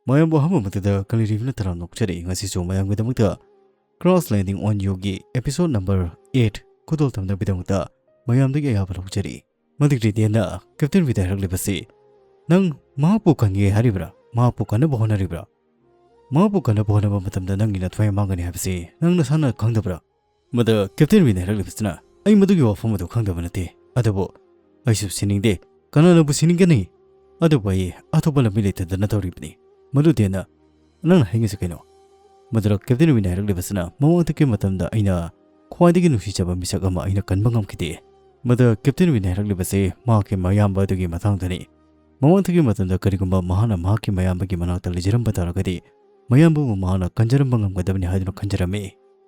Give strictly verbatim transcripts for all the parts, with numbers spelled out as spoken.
ꯃꯌꯥꯝꯕꯨ ꯑꯍꯥꯟꯕ ꯃꯛꯇꯗ ꯀꯪꯂꯩꯔꯤꯕꯤꯅ ꯇꯔꯥꯝꯅ ꯑꯣꯛꯆꯔꯤ꯫ ꯉꯁꯤꯁꯨ ꯃꯌꯥꯝꯒꯤꯗꯃꯛꯇ Crash Landing on Youꯒꯤ episode number eight ꯈꯨꯗꯣꯜ ꯇꯝꯅꯕꯒꯤꯗꯃꯛꯇ ꯃꯌꯥꯝꯗꯒꯤ ꯑꯌꯥꯕ ꯂꯧꯖꯔꯤ꯫ ꯃꯗꯨꯒꯤ ꯔꯤꯗꯦꯟꯅ ꯀꯦꯞꯇꯦꯟ ꯔꯤꯗ ꯍꯥꯏꯔꯛꯂꯤꯕꯁꯤ, "ꯅꯪ ꯃꯍꯥꯛꯄꯨ ꯀꯟꯒꯦ ꯍꯥꯏꯔꯤꯕ꯭ꯔꯥ? ꯃꯍꯥꯛꯄꯨ ꯀꯟꯅꯕ ꯍꯣꯠꯅꯔꯤꯕ꯭ꯔꯥ? ꯃꯍꯥꯛꯄꯨ ꯀꯟꯅꯕ ꯍꯣꯠꯅꯕ ꯃꯇꯝꯗ ꯅꯪꯒꯤ ꯅꯊ꯭ꯋꯥꯏ ꯃꯥꯡꯒꯅꯤ ꯍꯥꯏꯕꯁꯤ ꯅꯪ ꯅꯁꯥꯅ ꯈꯪꯗꯕ꯭ꯔꯥ?" ꯃꯗ ꯀꯦꯞꯇꯦꯟ ꯔꯤꯗꯅ ꯍꯥꯏꯔꯛꯂꯤꯕꯁꯤꯅ, "ꯑꯩ ꯃꯗꯨꯒꯤ ꯋꯥꯐꯝ ꯑꯗꯨ ꯈꯪꯗꯕ ꯅꯠꯇꯦ, ꯑꯗꯨꯕꯨ ꯑꯩꯁꯨ ꯁꯤꯅꯤꯡꯗꯦ꯫ ꯀꯅꯥꯅꯕꯨ ꯁꯤꯅꯤꯡꯒꯅꯤ? ꯑꯗꯨꯕꯨ ꯑꯩ ꯑꯇꯣꯞꯄ ꯂꯝꯕꯤ ꯂꯩꯇꯗꯅ ꯇꯧꯔꯤꯕꯅꯤ꯫ ꯃꯗꯨꯗꯤ ꯅꯪꯅ ꯍꯥꯏꯅꯤꯡꯉꯤꯁꯤ ꯀꯩꯅꯣ?" ꯃꯗꯨꯗ ꯀꯦꯞꯇꯦꯟ ꯔꯤꯗꯅ ꯍꯥꯏꯔꯛꯂꯤꯕꯁꯤꯅ, "ꯃꯃꯥꯡꯗꯒꯤ ꯃꯇꯝꯗ ꯑꯩꯅ ꯈ꯭ꯋꯥꯏꯗꯒꯤ ꯅꯨꯡꯁꯤꯖꯕ ꯃꯤꯁꯛ ꯑꯃ ꯑꯩꯅ ꯀꯟꯕ ꯉꯝꯈꯤꯗꯦ꯫" ꯃꯗ ꯀꯦꯞꯇꯦꯟ ꯔꯤꯗꯅ ꯍꯥꯏꯔꯛꯂꯤꯕꯁꯤ ꯃꯍꯥꯛꯀꯤ ꯃꯌꯥꯝꯕ ꯑꯗꯨꯒꯤ ꯃꯇꯥꯡꯗꯅꯤ꯫ ꯃꯃꯥꯡꯗꯒꯤ ꯃꯇꯝꯗ ꯀꯔꯤꯒꯨꯝꯕ ꯃꯍꯥꯛꯅ ꯃꯍꯥꯛꯀꯤ ꯃꯌꯥꯝꯕꯒꯤ ꯃꯅꯥꯛꯇ ꯂꯩꯖꯔꯝꯕ ꯇꯥꯔꯒꯗꯤ, ꯃꯌꯥꯝꯕꯕꯨ ꯃꯍꯥꯛꯅ ꯀꯟꯖꯔꯝꯕ ꯉꯝꯒꯗꯕꯅꯤ ꯍꯥꯏꯗꯨꯅ ꯈꯟꯖꯔꯝꯃꯤ꯫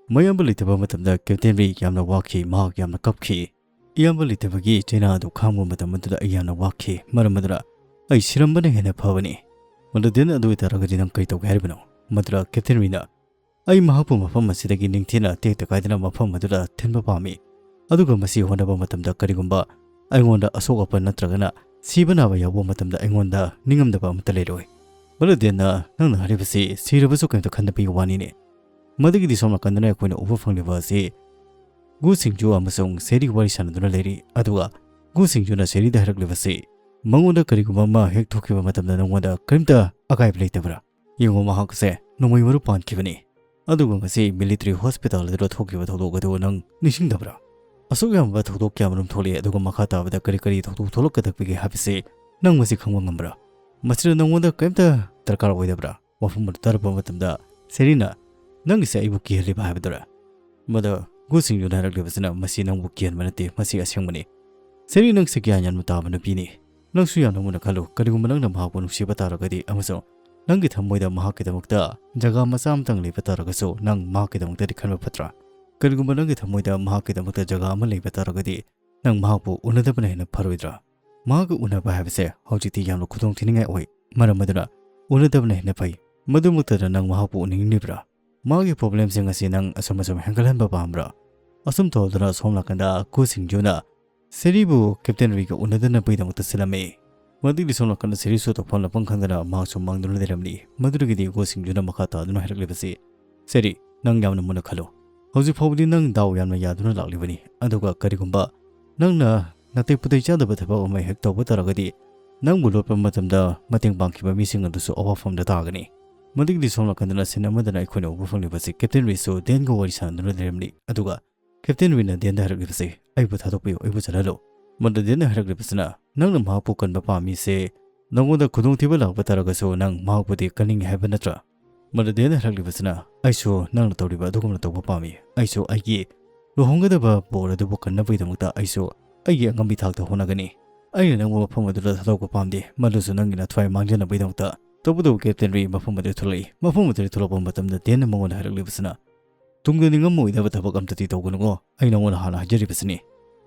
ꯃꯌꯥꯝꯕ ꯂꯩꯇꯕ ꯃꯇꯝꯗ ꯀꯦꯞꯇꯦꯟ ꯔꯤ ꯌꯥꯝꯅ ꯋꯥꯈꯤ, ꯃꯍꯥꯛ ꯌꯥꯝꯅ ꯀꯞꯈꯤ꯫ ꯏꯌꯥꯝꯕ ꯂꯩꯇꯕꯒꯤ ꯆꯩꯅꯥ ꯑꯗꯨ ꯈꯥꯡꯕ ꯃꯇꯝ ꯑꯗꯨꯗ ꯑꯩ ꯌꯥꯝꯅ ꯋꯥꯈꯤ꯫ ꯃꯔꯝ ꯑꯗꯨꯅ ꯑꯩ ꯁꯤꯔꯝꯕꯅ ꯍꯦꯟꯅ ꯐꯕꯅꯤ꯫ ꯃꯗꯨ ꯗꯦꯟ ꯑꯗꯨ ꯑꯣꯏꯇꯥꯔꯒꯗꯤ ꯅꯪ ꯀꯔꯤ ꯇꯧꯒꯦ ꯍꯥꯏꯔꯤꯕꯅꯣ? ꯃꯗꯨꯗ ꯀꯦꯞꯇꯦꯟ ꯔꯤꯅ, "ꯑꯩ ꯃꯍꯥꯛꯄꯨ ꯃꯐꯝ ꯑꯁꯤꯗꯒꯤ ꯅꯤꯡꯊꯤꯅ ꯇꯦꯛꯇ ꯀꯥꯏꯗꯅ ꯃꯐꯝ ꯑꯗꯨꯗ ꯊꯤꯟꯕ ꯄꯥꯝꯃꯤ꯫ ꯑꯗꯨꯒ ꯃꯁꯤ ꯍꯣꯠꯅꯕ ꯃꯇꯝꯗ ꯀꯔꯤꯒꯨꯝꯕ ꯑꯩꯉꯣꯟꯗ ꯑꯁꯣꯛ ꯑꯄꯟ ꯅꯠꯇ꯭ꯔꯒꯅ ꯁꯤꯕ ꯅꯥꯕ ꯌꯥꯎꯕ ꯃꯇꯝꯗ ꯑꯩꯉꯣꯟꯗ ꯅꯤꯡꯉꯝꯗꯕ ꯑꯃꯠꯇ ꯂꯩꯔꯣꯏ꯫" ꯃꯗꯨ ꯗꯦꯟꯅ, "ꯅꯪꯅ ꯍꯥꯏꯔꯤꯕꯁꯤ ꯁꯤꯔꯕꯁꯨ ꯀꯩꯝꯇ ꯈꯟꯗꯕꯒꯤ ꯋꯥꯅꯤꯅꯦ꯫" ꯃꯗꯨꯒꯤꯗꯤ ꯁꯣꯝ ꯅꯥꯀꯟꯗꯅ ꯑꯩꯈꯣꯏꯅ ꯎꯕ ꯐꯪꯂꯤꯕ ꯑꯁꯤ ꯒꯨ ꯁꯤꯡꯖꯨ ꯑꯃꯁꯨꯡ ꯁꯦꯔꯤ ꯋꯥꯔꯤ ꯁꯥꯟꯅꯗꯨꯅ ꯂꯩꯔꯤ꯫ ꯑꯗꯨꯒ ꯒꯨ ꯁꯤꯡꯖꯨꯅ ꯁꯦꯔꯤꯗ ꯍꯥꯏꯔꯛꯂꯤꯕꯁꯤ, "ꯃꯉꯣꯟꯗ ꯀꯔꯤꯒꯨꯝꯕ ꯑꯃ ꯍꯦꯛ ꯊꯣꯛꯈꯤꯕ ꯃꯇꯝꯗ ꯅꯉꯣꯟꯗ ꯀꯔꯤꯝꯇ ꯑꯀꯥꯏꯕ ꯂꯩꯇꯕ꯭ꯔꯥ? ꯌꯦꯡꯉꯨ, ꯃꯍꯥꯛꯁꯦ ꯅꯣꯡꯃꯩ ꯃꯔꯨ ꯄꯥꯟꯈꯤꯕꯅꯤ꯫ ꯑꯗꯨꯒ ꯉꯁꯤ ꯃꯤꯂꯤꯇꯔꯤ ꯍꯣꯁꯄꯤꯇꯥꯜ ꯑꯗꯨꯗ ꯊꯣꯛꯈꯤꯕ ꯊꯧꯗꯣꯛ ꯑꯗꯨ ꯅꯪ ꯅꯤꯡꯁꯤꯡꯗꯕ꯭ꯔꯥ? ꯑꯁꯨꯛ ꯌꯥꯝꯕ ꯊꯧꯗꯣꯛ ꯀꯌꯥꯃꯔꯨꯝ ꯊꯣꯛꯂꯛꯑꯦ, ꯑꯗꯨꯒ ꯃꯈꯥ ꯇꯥꯕꯗ ꯀꯔꯤ ꯀꯔꯤ ꯊꯧꯗꯣꯛ ꯊꯣꯛꯂꯛꯀꯗꯒꯦ ꯍꯥꯏꯕꯁꯤ ꯅꯪ ꯃꯁꯤ ꯈꯪꯕ ꯉꯝꯕ꯭ꯔꯥ? ꯃꯁꯤꯗ ꯅꯉꯣꯟꯗ ꯀꯔꯤꯝꯇ ꯗꯔꯀꯥꯔ ꯑꯣꯏꯗꯕ꯭ꯔꯥ?" ꯋꯥꯐꯝ ꯑꯗꯨ ꯇꯥꯔꯛꯄ ꯃꯇꯝꯗ ꯁꯦꯔꯤꯅ, "ꯅꯪꯒꯤꯁꯦ ꯑꯩꯕꯨ ꯀꯤꯍꯜꯂꯤꯕ ꯍꯥꯏꯕꯗꯨꯔꯥ?" ꯃꯗ ꯒꯨ ꯁꯤꯡꯖꯨꯅ ꯍꯥꯏꯔꯛꯂꯤꯕꯁꯤꯅ, "ꯃꯁꯤ ꯅꯪꯕꯨ ꯀꯤꯍꯟꯕ ꯅꯠꯇꯦ, ꯃꯁꯤ ꯑꯁꯦꯡꯕꯅꯤ꯫ ꯁꯦꯔꯤ, ꯅꯪꯁꯦ ꯒ꯭ꯌꯥꯟ ꯌꯥꯝꯅ ꯇꯥꯕ ꯅꯨꯄꯤꯅꯤ꯫ ꯅꯪꯁꯨ ꯌꯥꯝꯅ ꯃꯨꯟꯅ ꯈꯜꯂꯨ, ꯀꯔꯤꯒꯨꯝꯕ ꯅꯪꯅ ꯃꯍꯥꯛꯄꯨ ꯅꯨꯡꯁꯤꯕ ꯇꯥꯔꯒꯗꯤ ꯑꯃꯁꯨꯡ ꯅꯪꯒꯤ ꯊꯃꯣꯏꯗ ꯃꯍꯥꯛꯀꯤꯗꯃꯛꯇ ꯖꯒꯥ ꯃꯆꯥ ꯑꯃꯇꯪ ꯂꯩꯕ ꯇꯥꯔꯒꯁꯨ, ꯅꯪ ꯃꯍꯥꯛꯀꯤꯗꯃꯛꯇꯗꯤ ꯈꯟꯕ ꯐꯠꯇ꯭ꯔꯥ? ꯀꯔꯤꯒꯨꯝꯕ ꯅꯪꯒꯤ ꯊꯃꯣꯏꯗ ꯃꯍꯥꯛꯀꯤꯗꯃꯛꯇ ꯖꯒꯥ ꯑꯃ ꯂꯩꯕ ꯇꯥꯔꯒꯗꯤ, ꯅꯪ ꯃꯍꯥꯛꯄꯨ ꯎꯅꯗꯕꯅ ꯍꯦꯟꯅ ꯐꯔꯣꯏꯗ꯭ꯔꯥ? ꯃꯍꯥꯛꯀ ꯎꯅꯕ ꯍꯥꯏꯕꯁꯦ ꯍꯧꯖꯤꯛꯇꯤ ꯌꯥꯝꯅ ꯈꯨꯗꯣꯡ ꯊꯤꯅꯤꯡꯉꯥꯏ ꯑꯣꯏ꯫ ꯃꯔꯝ ꯑꯗꯨꯅ ꯎꯅꯗꯕꯅ ꯍꯦꯟꯅ ꯐꯩ꯫ ꯃꯗꯨꯃꯛꯇꯗ ꯅꯪ ꯃꯍꯥꯛꯄꯨ ꯎꯅꯤꯡꯂꯤꯕ꯭ꯔꯥ? ꯃꯥꯒꯤ ꯄ꯭ꯔꯣꯕ꯭ꯂꯦꯝꯁꯤꯡ ꯑꯁꯤ ꯅꯪ ꯑꯁꯨꯝ ꯑꯁꯨꯝ ꯍꯦꯟꯒꯠꯍꯟꯕ ꯄꯥꯝꯕ꯭ꯔꯥ?" ꯑꯁꯨꯝ ꯇꯧꯗꯨꯅ ꯁꯣꯝ ꯅꯥꯀꯟꯗ ꯒꯨ ꯁꯤꯡꯖꯨꯅ ꯁꯦꯔꯤꯕꯨ ꯀꯦꯞꯇꯦꯟ ꯔꯤꯒ ꯎꯅꯗꯅꯕꯒꯤꯗꯃꯛꯇ ꯁꯤꯜꯂꯝꯃꯤ꯫ ꯃꯗꯨꯒꯤ ꯁꯣꯝ ꯅꯥꯀꯟꯗ ꯁꯦꯔꯤꯁꯨ ꯇꯧꯐꯝ ꯂꯥꯛꯐꯝ ꯈꯪꯗꯅ ꯃꯍꯥꯛꯁꯨ ꯃꯥꯡꯗꯨꯅ ꯂꯩꯔꯝꯂꯤ꯫ ꯃꯗꯨꯗꯒꯤꯗꯤ ꯒꯣ ꯁꯤꯡꯖꯨꯅ ꯃꯈꯥ ꯇꯥꯗꯨꯅ ꯍꯥꯏꯔꯛꯂꯤꯕꯁꯤ, "ꯁꯦꯔꯤ, ꯅꯪ ꯌꯥꯝꯅ ꯃꯨꯟꯅ ꯈꯜꯂꯨ꯫ ꯍꯧꯖꯤꯛ ꯐꯥꯎꯕꯗꯤ ꯅꯪ ꯗꯥꯎ ꯌꯥꯝꯅ ꯌꯥꯗꯨꯅ ꯂꯥꯛꯂꯤꯕꯅꯤ꯫ ꯑꯗꯨꯒ ꯀꯔꯤꯒꯨꯝꯕ ꯅꯪꯅ ꯅꯥꯇꯩ ꯄꯨꯇꯩ ꯆꯥꯗꯕ ꯊꯕꯛ ꯑꯃ ꯍꯦꯛ ꯇꯧꯕ ꯇꯥꯔꯒꯗꯤ, ꯅꯪꯕꯨ ꯂꯣꯠꯄ ꯃꯇꯝꯗ ꯃꯇꯦꯡ ꯄꯥꯡꯈꯤꯕ ꯃꯤꯁꯤꯡ ꯑꯗꯨꯁꯨ ꯑꯋꯥꯐꯝꯗ ꯇꯥꯒꯅꯤ꯫" ꯃꯗꯨꯒꯤꯗꯤ ꯁꯣꯝ ꯅꯥꯀꯟꯗꯅ ꯁꯤꯟ ꯑꯃꯗꯅ ꯑꯩꯈꯣꯏꯅ ꯎꯕ ꯐꯪꯂꯤꯕꯁꯤ ꯀꯦꯞꯇꯦꯟ ꯔꯤꯁꯨ ꯗꯦꯟꯒ ꯋꯥꯔꯤ ꯁꯥꯟꯅꯗꯨꯅ ꯂꯩꯔꯝꯂꯤ꯫ ꯑꯗꯨꯒ ꯀꯦꯞꯇꯦꯟ ꯔꯤꯅ ꯗꯦꯟꯗ ꯍꯥꯏꯔꯛꯂꯤꯕꯁꯤ, "ꯑꯩꯕꯨ ꯊꯥꯗꯣꯛꯄꯤꯌꯨ, ꯑꯩꯕꯨ ꯆꯠꯍꯜꯂꯨ꯫" ꯃꯗꯨ ꯗꯦꯟꯅ ꯍꯥꯏꯔꯛꯂꯤꯕꯁꯤꯅ, "ꯅꯪꯅ ꯃꯍꯥꯛꯄꯨ ꯀꯟꯕ ꯄꯥꯝꯃꯤꯁꯦ, ꯅꯉꯣꯟꯗ ꯈꯨꯗꯣꯡꯊꯤꯕ ꯂꯥꯛꯄ ꯇꯥꯔꯒꯁꯨ ꯅꯪ ꯃꯍꯥꯛꯄꯨꯗꯤ ꯀꯟꯅꯤꯡꯉꯤ ꯍꯥꯏꯕ ꯅꯠꯇ꯭ꯔꯥ?" ꯃꯗꯨ ꯗꯦꯟꯅ ꯍꯥꯏꯔꯛꯂꯤꯕꯁꯤꯅ, "ꯑꯩꯁꯨ ꯅꯪꯅ ꯇꯧꯔꯤꯕ ꯑꯗꯨꯒꯨꯝꯅ ꯇꯧꯕ ꯄꯥꯝꯃꯤ꯫ ꯑꯩꯁꯨ ꯑꯩꯒꯤ ꯂꯨꯍꯣꯡꯒꯗꯕ ꯕꯣꯔ ꯑꯗꯨꯕꯨ ꯀꯟꯅꯕꯒꯤꯗꯃꯛꯇ ꯑꯩꯁꯨ ꯑꯩꯒꯤ ꯑꯉꯝꯕꯤ ꯊꯥꯛꯇ ꯍꯣꯠꯅꯒꯅꯤ꯫ ꯑꯩꯅ ꯅꯪꯕꯨ ꯃꯐꯝ ꯑꯗꯨꯗ ꯊꯥꯗꯣꯛꯄ ꯄꯥꯝꯗꯦ, ꯃꯗꯨꯁꯨ ꯅꯪꯒꯤ ꯅꯊ꯭ꯋꯥꯏ ꯃꯥꯡꯖꯅꯕꯒꯤꯗꯃꯛꯇ꯫" ꯇꯧꯕꯇꯕꯨ ꯀꯦꯞꯇꯦꯟ ꯔꯤ ꯃꯐꯝ ꯑꯗꯨꯗ ꯊꯣꯛꯂꯛꯏ꯫ ꯃꯐꯝ ꯑꯗꯨꯗ ꯊꯣꯛꯂꯛꯄ ꯃꯇꯝꯗ ꯗꯦꯟꯅ ꯃꯉꯣꯟꯗ ꯍꯥꯏꯔꯛꯂꯤꯕꯁꯤꯅ, "ꯇꯨꯡꯗ ꯅꯤꯡꯉꯝꯃꯣꯏꯗꯕ ꯊꯕꯛ ꯑꯝꯇꯗꯤ ꯇꯧꯒꯅꯨꯀꯣ꯫ ꯑꯩ ꯅꯉꯣꯟꯗ ꯍꯥꯟꯅ ꯍꯥꯏꯖꯔꯤꯕꯁꯤꯅꯤ꯫"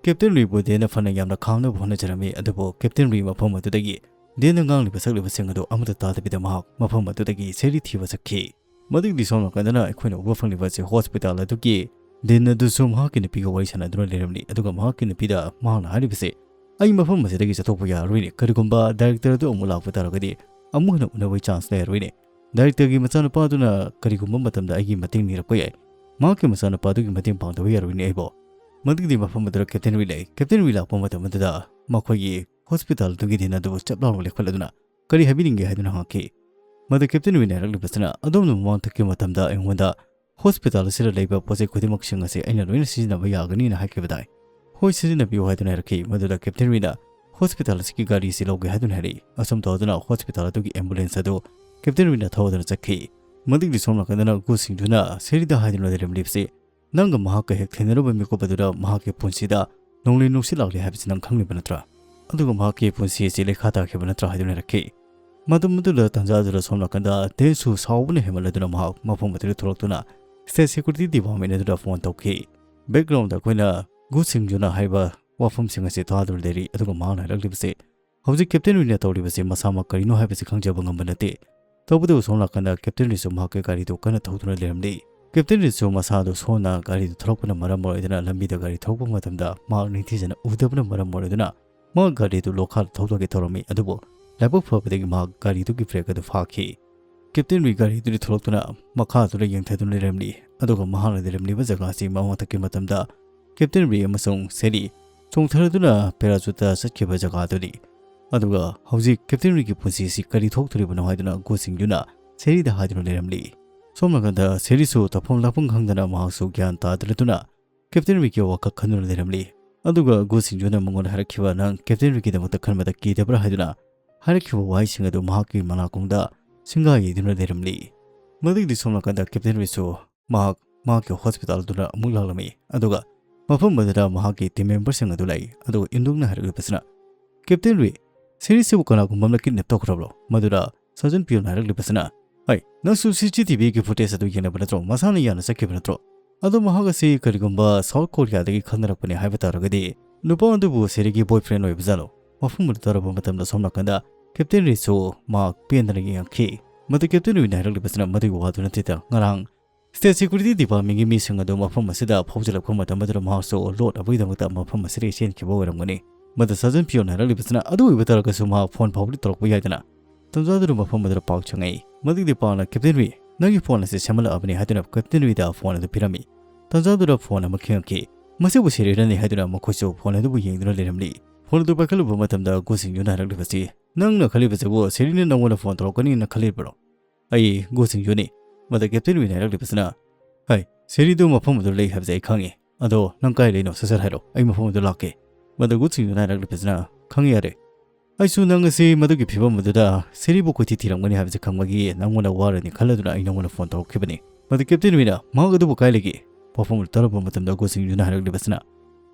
ꯀꯦꯞꯇꯦꯟ ꯔꯤꯕꯨ ꯗꯦꯟꯅ ꯐꯅ ꯌꯥꯝꯅ ꯈꯥꯝꯅꯕ ꯍꯣꯠꯅꯖꯔꯝꯃꯤ, ꯑꯗꯨꯕꯨ ꯀꯦꯞꯇꯦꯟ ꯔꯤ ꯃꯐꯝ ꯑꯗꯨꯗꯒꯤ ꯗꯦꯟꯅ ꯉꯥꯡꯂꯤꯕ ꯁꯛꯂꯤꯕꯁꯤꯡ ꯑꯗꯨ ꯑꯃꯠꯇ ꯇꯥꯗꯕꯤꯗ ꯃꯍꯥꯛ ꯃꯐꯝ ꯑꯗꯨꯗꯒꯤ ꯁꯦꯔꯤ ꯊꯤꯕ ꯆꯠꯈꯤ꯫ ꯃꯗꯨꯒꯤꯗꯤ ꯁꯣꯝ ꯅꯥꯀꯟꯗꯅ ꯑꯩꯈꯣꯏꯅ ꯎꯕ ꯐꯪꯂꯤꯕ ꯑꯁꯤ ꯍꯣꯁꯄꯤꯇꯥꯜ ꯑꯗꯨꯒꯤ ꯗꯦꯟ ꯑꯗꯨꯁꯨ ꯃꯍꯥꯛꯀꯤ ꯅꯨꯄꯤꯒ ꯋꯥꯔꯤ ꯁꯥꯟꯅꯗꯨꯅ ꯂꯩꯔꯝꯂꯤ꯫ ꯑꯗꯨꯒ ꯃꯍꯥꯛꯀꯤ ꯅꯨꯄꯤꯗ ꯃꯍꯥꯛꯅ ꯍꯥꯏꯔꯤꯕꯁꯤ, "ꯑꯩ ꯃꯐꯝ ꯑꯁꯤꯗꯒꯤ ꯆꯠꯊꯣꯛꯄ ꯌꯥꯔꯔꯣꯏꯅꯦ꯫ ꯀꯔꯤꯒꯨꯝꯕ ꯗꯥꯏꯔꯦꯛꯇꯔ ꯑꯗꯨ ꯑꯃꯨꯛ ꯂꯥꯛꯄ ꯇꯥꯔꯒꯗꯤ ꯑꯃꯨꯛ ꯍꯟꯅ ꯎꯅꯕꯒꯤ ꯆꯥꯟꯁ ꯂꯩꯔꯔꯣꯏꯅꯦ꯫ ꯗꯥꯏꯔꯦꯛꯇꯔꯒꯤ ꯃꯆꯥꯅꯨꯄꯥꯗꯨꯅ ꯀꯔꯤꯒꯨꯝꯕ ꯃꯇꯝꯗ ꯑꯩꯒꯤ ꯃꯇꯦꯡ ꯅꯤꯔꯛꯄ ꯌꯥꯏ꯫ ꯃꯍꯥꯛꯀꯤ ꯃꯆꯥꯅꯨꯄꯥꯗꯨꯒꯤ ꯃꯇꯦꯡ ꯄꯥꯡꯗꯕ ꯌꯥꯔꯣꯏꯅꯦ ꯑꯩꯕꯨ꯫" ꯃꯗꯨꯒꯤꯗꯤ ꯃꯐꯝ ꯑꯗꯨꯗ ꯀꯦꯞꯇꯦꯟ ꯔꯤ ꯂꯩ꯫ ꯀꯦꯞꯇꯦꯟ ꯔꯤ ꯂꯥꯛꯄ ꯃꯇꯝ ꯑꯗꯨꯗ ꯃꯈꯣꯏꯒꯤ ꯍꯣꯁꯄꯤꯇꯥꯜ ꯑꯗꯨꯒꯤ ꯗꯦꯟ ꯑꯗꯨꯕꯨ ꯆꯞ ꯂꯥꯎꯅ ꯂꯦꯞꯈꯠꯂꯗꯨꯅ, "ꯀꯔꯤ ꯍꯥꯏꯕꯤꯅꯤꯡꯒꯦ?" ꯍꯥꯏꯗꯨꯅ ꯍꯪꯉꯛꯈꯤ꯫ ꯃꯗꯨ ꯀꯦꯞꯇꯦꯟ ꯔꯤꯅ ꯍꯥꯏꯔꯛꯂꯤꯕꯁꯤꯅ, "ꯑꯗꯣꯝꯅ ꯃꯃꯥꯡ ꯊꯛꯈꯤꯕ ꯃꯇꯝꯗ ꯑꯩꯉꯣꯟꯗ ꯍꯣꯁꯄꯤꯇꯥꯜ ꯑꯁꯤꯗ ꯂꯩꯕ ꯄꯣꯠ ꯆꯩ ꯈꯨꯗꯤꯡꯃꯛꯁꯤꯡ ꯑꯁꯤ ꯑꯩꯅ ꯂꯣꯏꯅ ꯁꯤꯖꯤꯟꯅꯕ ꯌꯥꯒꯅꯤꯅ ꯍꯥꯏꯈꯤꯕꯗꯥꯏ?" "ꯍꯣꯏ, ꯁꯤꯖꯤꯟꯅꯕꯤꯌꯨ" ꯍꯥꯏꯗꯨꯅ ꯍꯥꯏꯔꯛꯈꯤ꯫ ꯃꯗꯨꯗ ꯀꯦꯞꯇꯦꯟ ꯔꯤꯅ ꯍꯣꯁꯄꯤꯇꯥꯜ ꯑꯁꯤꯒꯤ ꯒꯥꯔꯤ ꯑꯁꯤ ꯂꯧꯒꯦ ꯍꯥꯏꯗꯨꯅ ꯍꯥꯏꯔꯛꯏ꯫ ꯑꯁꯨꯝ ꯇꯧꯗꯨꯅ ꯍꯣꯁꯄꯤꯇꯥꯜ ꯑꯗꯨꯒꯤ ꯑꯦꯝꯕꯨꯂꯦꯟꯁ ꯑꯗꯨ ꯀꯦꯞꯇꯦꯟ ꯔꯤꯅ ꯊꯧꯗꯨꯅ ꯆꯠꯈꯤ꯫ ꯃꯗꯨꯒꯤ ꯁꯣꯝ ꯅꯥꯀꯟꯗꯅ ꯒꯨ ꯁꯤꯡꯗꯨꯅ ꯁꯦꯔꯤꯗ ꯍꯥꯏꯗꯨꯅ ꯂꯩꯔꯝꯂꯤꯕꯁꯤ, "ꯅꯪꯒ ꯃꯍꯥꯛꯀ ꯍꯦꯛ ꯊꯦꯡꯅꯔꯨꯕ ꯃꯤꯀꯨꯞ ꯑꯗꯨꯗ ꯃꯍꯥꯛꯀꯤ ꯄꯨꯟꯁꯤꯗ ꯅꯣꯡꯂꯩ ꯅꯨꯡꯁꯤꯠ ꯂꯥꯛꯂꯤ ꯍꯥꯏꯕꯁꯤ ꯅꯪ ꯈꯪꯂꯤꯕ ꯅꯠꯇ꯭ꯔꯥ? ꯑꯗꯨꯒ ꯃꯍꯥꯛꯀꯤ ꯄꯨꯟꯁꯤ ꯑꯁꯤ ꯂꯩꯈꯥ ꯇꯥꯈꯤꯕ ꯅꯠꯇ꯭ꯔꯥ?" ꯍꯥꯏꯗꯨꯅ ꯍꯥꯏꯔꯛꯈꯤ꯫ ꯃꯗꯨ ꯃꯗꯨꯗ ꯇꯥꯟꯖꯥ ꯑꯗꯨꯗ ꯁꯣꯝ ꯅꯥꯀꯟꯗ ꯗꯦꯟꯁꯨ ꯁꯥꯎꯕꯅ ꯍꯦꯟꯃꯟꯂꯗꯨꯅ ꯃꯍꯥꯛ ꯃꯐꯝ ꯑꯗꯨꯗ ꯊꯣꯛꯂꯛꯇꯨꯅ ꯁ꯭ꯇꯦꯠ ꯁꯦꯀ꯭ꯌꯨꯔꯤꯇꯤ ꯗꯤꯄꯥꯔꯠꯃꯦꯟ ꯑꯗꯨꯗ ꯐꯣꯟ ꯇꯧꯈꯤ꯫ ꯕꯦꯛꯒ꯭ꯔꯥꯎꯟꯗ ꯑꯩꯈꯣꯏꯅ ꯒꯨ ꯁꯤꯡꯖꯨꯅ ꯍꯥꯏꯕ ꯋꯥꯐꯝꯁꯤꯡ ꯑꯁꯤ ꯇꯥꯗꯨꯅ ꯂꯩꯔꯤ꯫ ꯑꯗꯨꯒ ꯃꯍꯥꯛꯅ ꯍꯥꯏꯔꯛꯂꯤꯕꯁꯤ, ꯍꯧꯖꯤꯛ ꯀꯦꯞꯇꯦꯟ ꯔꯤꯅ ꯇꯧꯔꯤꯕꯁꯤ ꯃꯁꯥꯃꯛ ꯀꯔꯤꯅꯣ ꯍꯥꯏꯕꯁꯤ ꯈꯪꯖꯕ ꯉꯝꯕ ꯅꯠꯇꯦ꯫ ꯇꯧꯕꯇꯕꯨ ꯁꯣꯝ ꯅꯥꯀꯟꯗ ꯀꯦꯞꯇꯦꯟ ꯔꯤꯁꯨ ꯃꯍꯥꯛꯀꯤ ꯒꯥꯔꯤꯗꯨ ꯀꯟꯅ ꯊꯧꯗꯨꯅ ꯂꯩꯔꯝꯂꯤ꯫ ꯀꯦꯞꯇꯦꯟ ꯔꯤꯁꯨ ꯃꯁꯥꯗꯨ ꯁꯣꯟꯅ ꯒꯥꯔꯤꯗꯨ ꯊꯧꯔꯛꯄꯅ ꯃꯔꯝ ꯑꯣꯏꯗꯨꯅ ꯂꯝꯕꯤꯗ ꯒꯥꯔꯤ ꯊꯧꯔꯛꯄ ꯃꯇꯝꯗ ꯃꯍꯥꯛ ꯅꯤꯡꯊꯤꯖꯅ ꯎꯗꯕꯅ ꯃꯔꯝ ꯑꯣꯏꯗꯨꯅ ꯃꯍꯥꯛ ꯒꯥꯔꯤꯗꯨ ꯂꯣꯈꯥꯗ ꯊꯧꯗꯣꯛꯀꯦ ꯇꯧꯔꯝꯃꯤ, ꯑꯗꯨꯕꯨ ꯂꯥꯏꯕꯛ ꯐꯕꯗꯒꯤ ꯃꯍꯥꯛ ꯒꯥꯔꯤꯗꯨꯒꯤ ꯕ꯭ꯔꯦꯛ ꯑꯗꯨ ꯐꯥꯈꯤ꯫ ꯀꯦꯞꯇꯦꯟ ꯔꯤ ꯒꯥꯔꯤꯗꯨꯗꯤ ꯊꯣꯛꯂꯛꯇꯨꯅ ꯃꯈꯥꯗꯨꯗ ꯌꯦꯡꯊꯗꯨꯅ ꯂꯩꯔꯝꯂꯤ, ꯑꯗꯨꯒ ꯃꯍꯥꯛꯅ ꯂꯩꯔꯝꯂꯤꯕ ꯖꯒꯥ ꯑꯁꯤ ꯃꯃꯥꯡ ꯊꯛꯀꯤ ꯃꯇꯝꯗ ꯀꯦꯞꯇꯦꯟ ꯔꯤ ꯑꯃꯁꯨꯡ ꯁꯦꯔꯤ ꯆꯣꯡꯊꯔꯗꯨꯅ ꯄꯦꯔꯥꯆꯨꯠꯇ ꯆꯠꯈꯤꯕ ꯖꯒꯥꯗꯨꯅꯤ꯫ ꯑꯗꯨꯒ ꯍꯧꯖꯤꯛ ꯀꯦꯞꯇꯦꯟ ꯔꯤꯒꯤ ꯄꯨꯟꯁꯤ ꯑꯁꯤ ꯀꯔꯤ ꯊꯣꯛꯇꯣꯔꯤꯕꯅꯣ ꯍꯥꯏꯗꯨꯅ ꯒꯨ ꯁꯤꯡꯖꯨꯅ ꯁꯦꯔꯤꯗ ꯍꯥꯏꯗꯨꯅ ꯂꯩꯔꯝꯂꯤ꯫ ꯁꯣꯝ ꯅꯥꯀꯟꯗ ꯁꯦꯔꯤꯁꯨ ꯇꯧꯐꯝ ꯂꯥꯛꯐꯝ ꯈꯪꯗꯅ ꯃꯍꯥꯛꯁꯨ ꯒ꯭ꯌꯥꯟ ꯇꯥꯗ꯭ꯔꯗꯨꯅ ꯀꯦꯞꯇꯦꯟ ꯔꯤꯒꯤ ꯋꯥꯈꯜ ꯈꯟꯗꯨꯅ ꯂꯩꯔꯝꯂꯤ꯫ ꯑꯗꯨꯒ ꯒꯨ ꯁꯤꯡꯖꯨꯅ ꯃꯉꯣꯟꯗ ꯍꯥꯏꯔꯛꯈꯤꯕ, "ꯅꯪ ꯀꯦꯞꯇꯦꯟ ꯔꯤꯒꯤꯗꯃꯛꯇ ꯈꯟꯕꯗ ꯀꯤꯗꯕ꯭ꯔꯥ?" ꯍꯥꯏꯗꯨꯅ ꯍꯥꯏꯔꯛꯈꯤꯕ ꯋꯥꯍꯩꯁꯤꯡ ꯑꯗꯨ ꯃꯍꯥꯛꯀꯤ ꯃꯅꯥꯀꯣꯡꯗ ꯁꯤꯡꯒꯥ ꯌꯩꯗꯨꯅ ꯂꯩꯔꯝꯂꯤ꯫ ꯃꯗꯨꯒꯤꯗꯤ ꯁꯣꯝ ꯅꯥꯀꯟꯗ ꯀꯦꯞꯇꯦꯟ ꯔꯤꯁꯨ ꯃꯍꯥꯛ ꯃꯍꯥꯛꯀꯤ ꯍꯣꯁꯄꯤꯇꯥꯜꯗꯨꯗ ꯑꯃꯨꯛ ꯂꯥꯛꯂꯝꯃꯤ꯫ ꯑꯗꯨꯒ ꯃꯐꯝ ꯑꯗꯨꯗ ꯃꯍꯥꯛꯀꯤ ꯇꯤꯝ ꯃꯦꯝꯕꯔꯁꯤꯡ ꯑꯗꯨ ꯂꯩ꯫ ꯑꯗꯨꯒ ꯏꯝꯗꯨꯡꯅ ꯍꯥꯏꯔꯛꯂꯤꯕꯁꯤꯅ, "ꯀꯦꯞꯇꯦꯟ ꯔꯤ, ꯁꯦꯔꯤꯁꯤꯕꯨ ꯀꯅꯥꯒꯨꯝꯕ ꯑꯃꯅ ꯀꯤꯗꯅꯦꯞ ꯇꯧꯈ꯭ꯔꯕ꯭ꯔꯣ?" ꯃꯗꯨꯗ ꯁꯥꯔꯖꯟ ꯄꯤꯌꯣꯟ ꯍꯥꯏꯔꯛꯂꯤꯕꯁꯤꯅ, "ꯍꯩ, ꯅꯪꯁꯨ ꯁꯤ ꯁꯤ ꯇꯤ ꯚꯤꯒꯤ ꯐꯨꯇꯦꯖ ꯑꯗꯨ ꯌꯦꯡꯂꯕ ꯅꯠꯇ꯭ꯔꯣ? ꯃꯁꯥꯅ ꯌꯥꯅ ꯆꯠꯈꯤꯕ ꯅꯠꯇ꯭ꯔꯣ? ꯑꯗꯣ ꯃꯍꯥꯛ ꯑꯁꯤ ꯀꯔꯤꯒꯨꯝꯕ ꯁꯥꯎꯠ ꯀꯣꯔꯤꯌꯥꯗꯒꯤ ꯈꯪꯅꯔꯛꯄꯅꯦ ꯍꯥꯏꯕ ꯇꯥꯔꯒꯗꯤ ꯅꯨꯄꯥ ꯑꯗꯨꯕꯨ ꯁꯦꯔꯤꯒꯤ ꯕꯣꯏꯐ꯭ꯔꯦꯟ ꯑꯣꯏꯕꯖꯥꯠꯂꯣ?" ꯃꯐꯝ ꯑꯗꯨ ꯇꯥꯔꯨꯕ ꯃꯇꯝꯗ ꯁꯣꯝ ꯅꯥꯀꯟꯗ ꯀꯦꯞꯇꯦꯟ ꯔꯤꯁꯨ ꯃꯍꯥꯛ ꯄꯦꯟꯗꯅ ꯌꯦꯡꯉꯛꯈꯤ꯫ ꯃꯗꯨ ꯀꯦꯞꯇꯦꯟ ꯔꯤꯅ ꯍꯥꯏꯔꯛꯂꯤꯕꯁꯤꯅ ꯃꯗꯨꯒꯤ ꯋꯥꯗꯨ ꯅꯠꯇꯦꯗ, ꯉꯔꯥꯡ ꯁ꯭ꯇꯦꯠ ꯁꯦꯀ꯭ꯌꯨꯔꯤꯇꯤ ꯗꯤꯄꯥꯔꯠꯃꯦꯟꯒꯤ ꯃꯤꯁꯤꯡ ꯑꯗꯨ ꯃꯐꯝ ꯑꯁꯤꯗ ꯐꯥꯎꯖꯤꯜꯂꯛꯄ ꯃꯇꯝ ꯑꯗꯨꯗ ꯃꯍꯥꯛꯁꯨ ꯂꯣꯠꯅꯕꯒꯤꯗꯃꯛꯇ ꯃꯐꯝ ꯑꯁꯤꯗꯒꯤ ꯆꯦꯟꯈꯤꯕ ꯑꯣꯏꯔꯝꯒꯅꯤ꯫ ꯃꯗꯨ ꯁꯥꯔꯖꯟ ꯄꯤꯌꯣꯟ ꯍꯥꯏꯔꯛꯂꯤꯕꯁꯤꯅ ꯑꯗꯨ ꯑꯣꯏꯕ ꯇꯥꯔꯒꯁꯨ ꯃꯍꯥꯛ ꯐꯣꯟ ꯐꯥꯎꯕꯗꯤ ꯇꯧꯔꯛꯄ ꯌꯥꯏꯗꯅ꯫ ꯇꯟꯖꯥꯗꯨꯗ ꯃꯐꯝ ꯑꯗꯨꯗ ꯄꯥꯎ ꯆꯪꯉꯛꯏ꯫ ꯃꯗꯨꯒꯤ ꯄꯥꯎꯅ, "ꯀꯦꯞꯇꯦꯟ ꯔꯤ, ꯅꯪꯒꯤ ꯐꯣꯟ ꯑꯁꯤ ꯁꯦꯝꯍꯜꯂꯛꯑꯕꯅꯤ" ꯍꯥꯏꯗꯨꯅ ꯀꯦꯞꯇꯦꯟ ꯔꯤꯗ ꯐꯣꯟ ꯑꯗꯨ ꯄꯤꯔꯝꯃꯤ꯫ ꯇꯟꯖꯥꯗꯨꯗ ꯐꯣꯟ ꯑꯃ ꯈꯤꯡꯉꯛꯈꯤ꯫ ꯃꯁꯤꯕꯨ ꯁꯦꯔꯤꯔꯅꯤ ꯍꯥꯏꯗꯨꯅ ꯃꯈꯣꯏꯁꯨ ꯐꯣꯟ ꯑꯗꯨꯕꯨ ꯌꯦꯡꯗꯨꯅ ꯂꯩꯔꯝꯂꯤ꯫ ꯐꯣꯟ ꯑꯗꯨ ꯄꯥꯏꯈꯠꯂꯨꯕ ꯃꯇꯝꯗ ꯒꯨ ꯁꯤꯡꯖꯨꯅ ꯍꯥꯏꯔꯛꯂꯤꯕꯁꯤ, "ꯅꯪꯅ ꯈꯜꯂꯤꯕꯁꯤꯕꯨ ꯁꯦꯔꯤꯅ ꯅꯪꯉꯣꯟꯗ ꯐꯣꯟ ꯇꯧꯔꯛꯀꯅꯤꯅ ꯈꯜꯂꯤꯕ꯭ꯔꯣ?" "ꯑꯩ ꯒꯨ ꯁꯤꯡꯖꯨꯅꯤ꯫" ꯃꯗꯨ ꯀꯦꯞꯇꯦꯟ ꯔꯤꯅ ꯍꯥꯏꯔꯛꯂꯤꯕꯁꯤꯅ, "ꯍꯩ, ꯁꯦꯔꯤꯗꯨ ꯃꯐꯝ ꯑꯗꯨꯗ ꯂꯩ ꯍꯥꯏꯕꯁꯦ ꯑꯩ ꯈꯪꯉꯤ꯫ ꯑꯗꯣ ꯅꯪ ꯀꯥꯏ ꯂꯩꯅꯣ? ꯁꯠ ꯁꯠ ꯍꯥꯏꯔꯣ, ꯑꯩ ꯃꯐꯝ ꯑꯗꯨ ꯂꯥꯛꯀꯦ꯫" ꯃꯗꯨ ꯒꯨ ꯁꯤꯡꯖꯨꯅ ꯍꯥꯏꯔꯛꯂꯤꯕꯁꯤꯅ, "ꯈꯪꯉꯤ, ꯌꯥꯔꯦ꯫ ꯑꯩꯁꯨ ꯅꯪ ꯑꯁꯤ ꯃꯗꯨꯒꯤ ꯐꯤꯕꯝ ꯑꯗꯨꯗ ꯁꯦꯔꯤꯕꯨ ꯀꯣꯏꯊꯤ ꯊꯤꯔꯝꯒꯅꯤ ꯍꯥꯏꯕꯁꯦ ꯈꯪꯕꯒꯤ ꯅꯪꯉꯣꯟꯗ ꯋꯥꯔꯅꯤ ꯈꯜꯂꯗꯨꯅ ꯑꯩ ꯅꯪꯉꯣꯟꯗ ꯐꯣꯟ ꯇꯧꯔꯛꯈꯤꯕꯅꯤ꯫" ꯃꯗꯨ ꯀꯦꯞꯇꯦꯟ ꯔꯤꯅ, "ꯃꯍꯥꯛ ꯑꯗꯨꯕꯨ ꯀꯥꯏ ꯂꯩꯒꯦ?" ꯋꯥꯐꯝ ꯑꯗꯨ ꯇꯥꯔꯨꯕ ꯃꯇꯝꯗ ꯒꯨ ꯁꯤꯡꯖꯨꯅ ꯍꯥꯏꯔꯛꯂꯤꯕꯁꯤꯅ,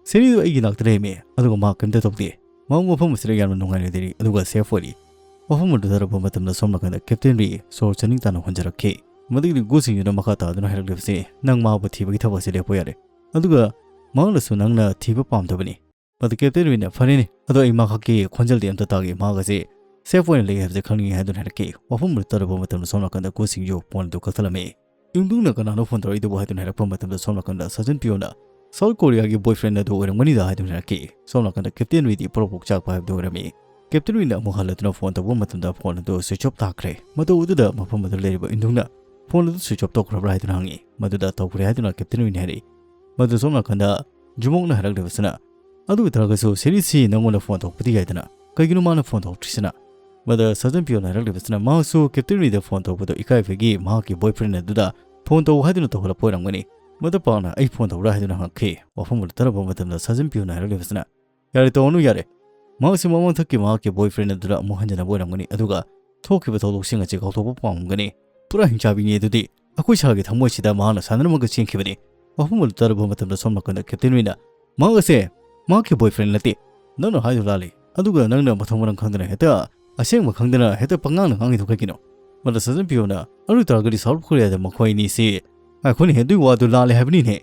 "ꯁꯦꯔꯤꯗꯨ ꯑꯩꯒꯤ ꯅꯥꯛꯇ ꯂꯩꯔꯝꯃꯤ, ꯑꯗꯨꯒ ꯃꯍꯥꯛ ꯀꯔꯤꯝꯇ ꯇꯧꯗꯦ꯫ ꯃꯍꯥꯛ ꯃꯐꯝ ꯑꯁꯤꯗ ꯌꯥꯝꯅ ꯅꯨꯡꯉꯥꯏꯅ ꯂꯩꯔꯤ, ꯑꯗꯨꯒ ꯁꯦꯐ ꯑꯣꯏꯔꯤ꯫" ꯋꯥꯐꯝ ꯑꯗꯨ ꯇꯥꯔꯛꯄ ꯃꯇꯝꯗ ꯁꯣꯝ ꯅꯥꯀꯟꯗ ꯀꯦꯞꯇꯦꯟ ꯔꯤ ꯁꯣꯔ ꯆꯥꯅꯤꯡ ꯇꯥꯅ ꯍꯣꯟꯖꯔꯛꯈꯤ꯫ ꯃꯗꯨꯒꯤꯗꯤ ꯒꯨ ꯁꯤꯡꯖꯨꯅ ꯃꯈꯥ ꯇꯥꯗꯨꯅ ꯍꯥꯏꯔꯛꯂꯤꯕꯁꯤ, "ꯅꯪ ꯃꯥꯕꯨ ꯊꯤꯕꯒꯤ ꯊꯕꯛ ꯑꯁꯤ ꯂꯦꯞꯄꯣ ꯌꯥꯔꯦ꯫ ꯑꯗꯨꯒ ꯃꯍꯥꯛꯅꯁꯨ ꯅꯪꯅ ꯊꯤꯕ ꯄꯥꯝꯗꯕꯅꯤ꯫" ꯃꯗꯨ ꯀꯦꯞꯇꯦꯟ ꯔꯤꯅ, "ꯐꯔꯦꯅꯦ, ꯑꯗꯣ ꯑꯩ ꯃꯍꯥꯛꯀꯤ ꯈꯣꯟꯖꯦꯜꯗꯤ ꯑꯝꯇ ꯇꯥꯒꯦ, ꯃꯍꯥꯛ ꯑꯁꯤ ꯁꯦꯐ ꯑꯣꯏꯅ ꯂꯩ ꯍꯥꯏꯕꯁꯤ ꯈꯪꯅꯤꯡꯉꯤ" ꯍꯥꯏꯗꯨꯅ ꯍꯥꯏꯔꯛꯈꯤ꯫ ꯋꯥꯐꯝ ꯑꯗꯨ ꯇꯥꯔꯨꯕ ꯃꯇꯝꯗ ꯁꯣꯝ ꯅꯥꯀꯟꯗ ꯒꯨ ꯁꯤꯡꯖꯨ ꯐꯣꯟ ꯑꯗꯨ ꯀꯛꯊꯠꯂꯝꯃꯤ꯫ ꯏꯝꯗꯨꯡꯅ "ꯀꯅꯥꯅꯣ ꯐꯣꯟ ꯇꯧꯔꯛꯏꯗꯨꯕꯨ?" ꯍꯥꯏꯗꯨꯅ ꯍꯥꯏꯔꯛꯄ ꯃꯇꯝꯗ ꯁꯣꯝ ꯅꯥꯀꯟꯗ ꯁꯥꯔꯖꯟ ꯄꯤꯌꯣꯅ, ꯁꯥꯎꯠ ꯀꯣꯔꯤꯌꯥꯒꯤ ꯕꯣꯏꯐ꯭ꯔꯦꯟ ꯑꯗꯨ ꯑꯣꯏꯔꯝꯒꯅꯤꯗ ꯍꯥꯏꯗꯨꯅ ꯍꯥꯏꯔꯛꯈꯤ꯫ ꯁꯣꯝ ꯅꯥꯀꯟꯗ ꯀꯦꯞꯇꯦꯟ ꯋꯤꯗꯤ ꯄ꯭ꯔꯣꯛ ꯄ꯭ꯔꯣꯛ ꯆꯥꯛꯄ ꯍꯥꯏꯕꯗꯨ ꯑꯣꯏꯔꯝꯃꯤ꯫ ꯀꯦꯞꯇꯦꯟ ꯋꯤꯅ ꯑꯃꯨꯛ ꯍꯜꯂꯗꯨꯅ ꯐꯣꯟ ꯇꯧꯕ ꯃꯇꯝꯗ ꯐꯣꯟ ꯑꯗꯨ ꯁ꯭ꯋꯤꯆ ꯑꯣꯐ ꯇꯥꯈ꯭ꯔꯦ꯫ ꯃꯇꯧ ꯑꯗꯨꯗ ꯃꯐꯝ ꯑꯗꯨ ꯂꯩꯔꯤꯕ ꯏꯟꯗꯨꯡꯅ ꯐꯣꯟ ꯑꯗꯨ ꯁ꯭ꯋꯤꯆ ꯑꯣꯐ ꯇꯧꯈ꯭ꯔꯕ꯭ꯔꯥ ꯍꯥꯏꯗꯨꯅ ꯍꯪꯉꯤ꯫ ꯃꯗꯨꯗ ꯇꯧꯈ꯭ꯔꯦ ꯍꯥꯏꯗꯨꯅ ꯀꯦꯞꯇꯦꯟ ꯋꯤꯅ ꯍꯥꯏꯔꯛꯏ꯫ ꯃꯗꯨ ꯁꯣꯝ ꯅꯥꯀꯟꯗ ꯖꯨꯃꯣꯛꯅ ꯍꯥꯏꯔꯛꯂꯤꯕꯁꯤꯅ, "ꯑꯗꯨ ꯑꯣꯏꯇꯥꯔꯒꯁꯨ ꯁꯦꯔꯤꯁꯤ ꯅꯪꯉꯣꯟꯗ ꯐꯣꯟ ꯇꯧꯔꯛꯄꯗꯤ ꯌꯥꯏꯗꯅ, ꯀꯩꯒꯤꯅꯣ ꯃꯥꯅ ꯐꯣꯟ ꯇꯧꯔꯛꯇ꯭ꯔꯤꯁꯤꯅ?" ꯃꯗ ꯁꯖꯟ ꯄꯤꯌꯣꯅ ꯍꯥꯏꯔꯛꯂꯤꯕꯁꯤꯅ, ꯃꯍꯥꯛꯁꯨ ꯀꯦꯞꯇꯦꯟ ꯋꯤꯗ ꯐꯣꯟ ꯇꯧꯕꯗꯣ ꯏꯀꯥꯏꯕꯒꯤ ꯃꯍꯥꯛꯀꯤ ꯕꯣꯏꯐ꯭ꯔꯦꯟ ꯑꯗꯨꯗ ꯐꯣꯟ ꯇꯧ ꯍꯥꯏꯗꯨꯅ ꯇꯧꯍꯜꯂꯛꯄ ꯑꯣꯏꯔꯝꯒꯅꯤ꯫ ꯃꯗ ꯄꯥꯛꯅ "ꯑꯩ ꯐꯣꯟ ꯇꯧꯕ꯭ꯔꯥ?" ꯍꯥꯏꯗꯨꯅ ꯍꯪꯉꯛꯈꯤ꯫ ꯋꯥꯐꯝ ꯑꯗꯨ ꯇꯥꯔꯕ ꯃꯇꯝꯗ ꯁꯖꯟ ꯄꯤꯌꯣꯅ ꯍꯥꯏꯔꯛꯂꯤꯕꯁꯤꯅ, "ꯌꯥꯔꯦ, ꯇꯧꯔꯅꯨ, ꯌꯥꯔꯦ꯫ ꯃꯍꯥꯛꯁꯤ ꯃꯃꯥꯡꯊꯛꯀꯤ ꯃꯍꯥꯛꯀꯤ ꯕꯣꯏꯐ꯭ꯔꯦꯟ ꯑꯗꯨꯗ ꯑꯃꯨꯛ ꯍꯟꯖꯤꯟꯅꯕ ꯑꯣꯏꯔꯝꯒꯅꯤ, ꯑꯗꯨꯒ ꯊꯣꯛꯈꯤꯕ ꯊꯧꯗꯣꯛꯁꯤꯡ ꯑꯁꯤ ꯀꯥꯎꯊꯣꯛꯄ ꯄꯥꯝꯒꯅꯤ꯫ ꯄꯨꯔꯥ ꯍꯤꯡꯆꯥꯕꯤꯅꯤ ꯑꯗꯨꯗꯤ꯫ ꯑꯩꯈꯣꯏ ꯁꯥꯔꯒꯤ ꯊꯃꯣꯏꯁꯤꯗ ꯃꯍꯥꯛꯅ ꯁꯥꯟꯅꯔꯝꯃꯒ ꯆꯦꯟꯈꯤꯕꯅꯤ꯫" ꯋꯥꯐꯝ ꯑꯗꯨ ꯇꯥꯔꯕ ꯃꯇꯝꯗ ꯁꯣꯝ ꯅꯥꯀꯟꯗ ꯀꯦꯞꯇꯦꯟ ꯋꯤꯅ, "ꯃꯍꯥꯛ ꯑꯁꯦ ꯃꯍꯥꯛꯀꯤ ꯕꯣꯏꯐ꯭ꯔꯦꯟ ꯅꯠꯇꯦ꯫ ꯅꯪꯅ ꯍꯥꯏꯗꯨ ꯂꯥꯜꯂꯤ꯫ ꯑꯗꯨꯒ ꯅꯪꯅ ꯃꯊꯣꯡ ꯃꯔꯝ ꯈꯪꯗꯅ ꯍꯦꯛꯇ ꯑꯁꯦꯡꯕ ꯈꯪꯗꯅ ꯍꯦꯛꯇ ꯄꯉꯥꯡꯅ ꯉꯥꯡꯉꯤꯗꯣ ꯀꯩꯒꯤꯅꯣ?" ꯃꯗ ꯁꯖꯟ ꯄꯤꯌꯣꯅ, "ꯑꯗꯨ ꯑꯣꯏꯇꯥꯔꯒꯗꯤ ꯁꯥꯎꯠ ꯀꯣꯔꯤꯌꯥꯗ ꯃꯈꯣꯏ ꯑꯅꯤꯁꯤ..." "ꯉꯥꯏꯈꯣꯅꯦ, ꯑꯗꯨꯏ ꯋꯥꯗꯨ ꯂꯥꯜꯂꯦ ꯍꯥꯏꯕꯅꯤꯅꯦ꯫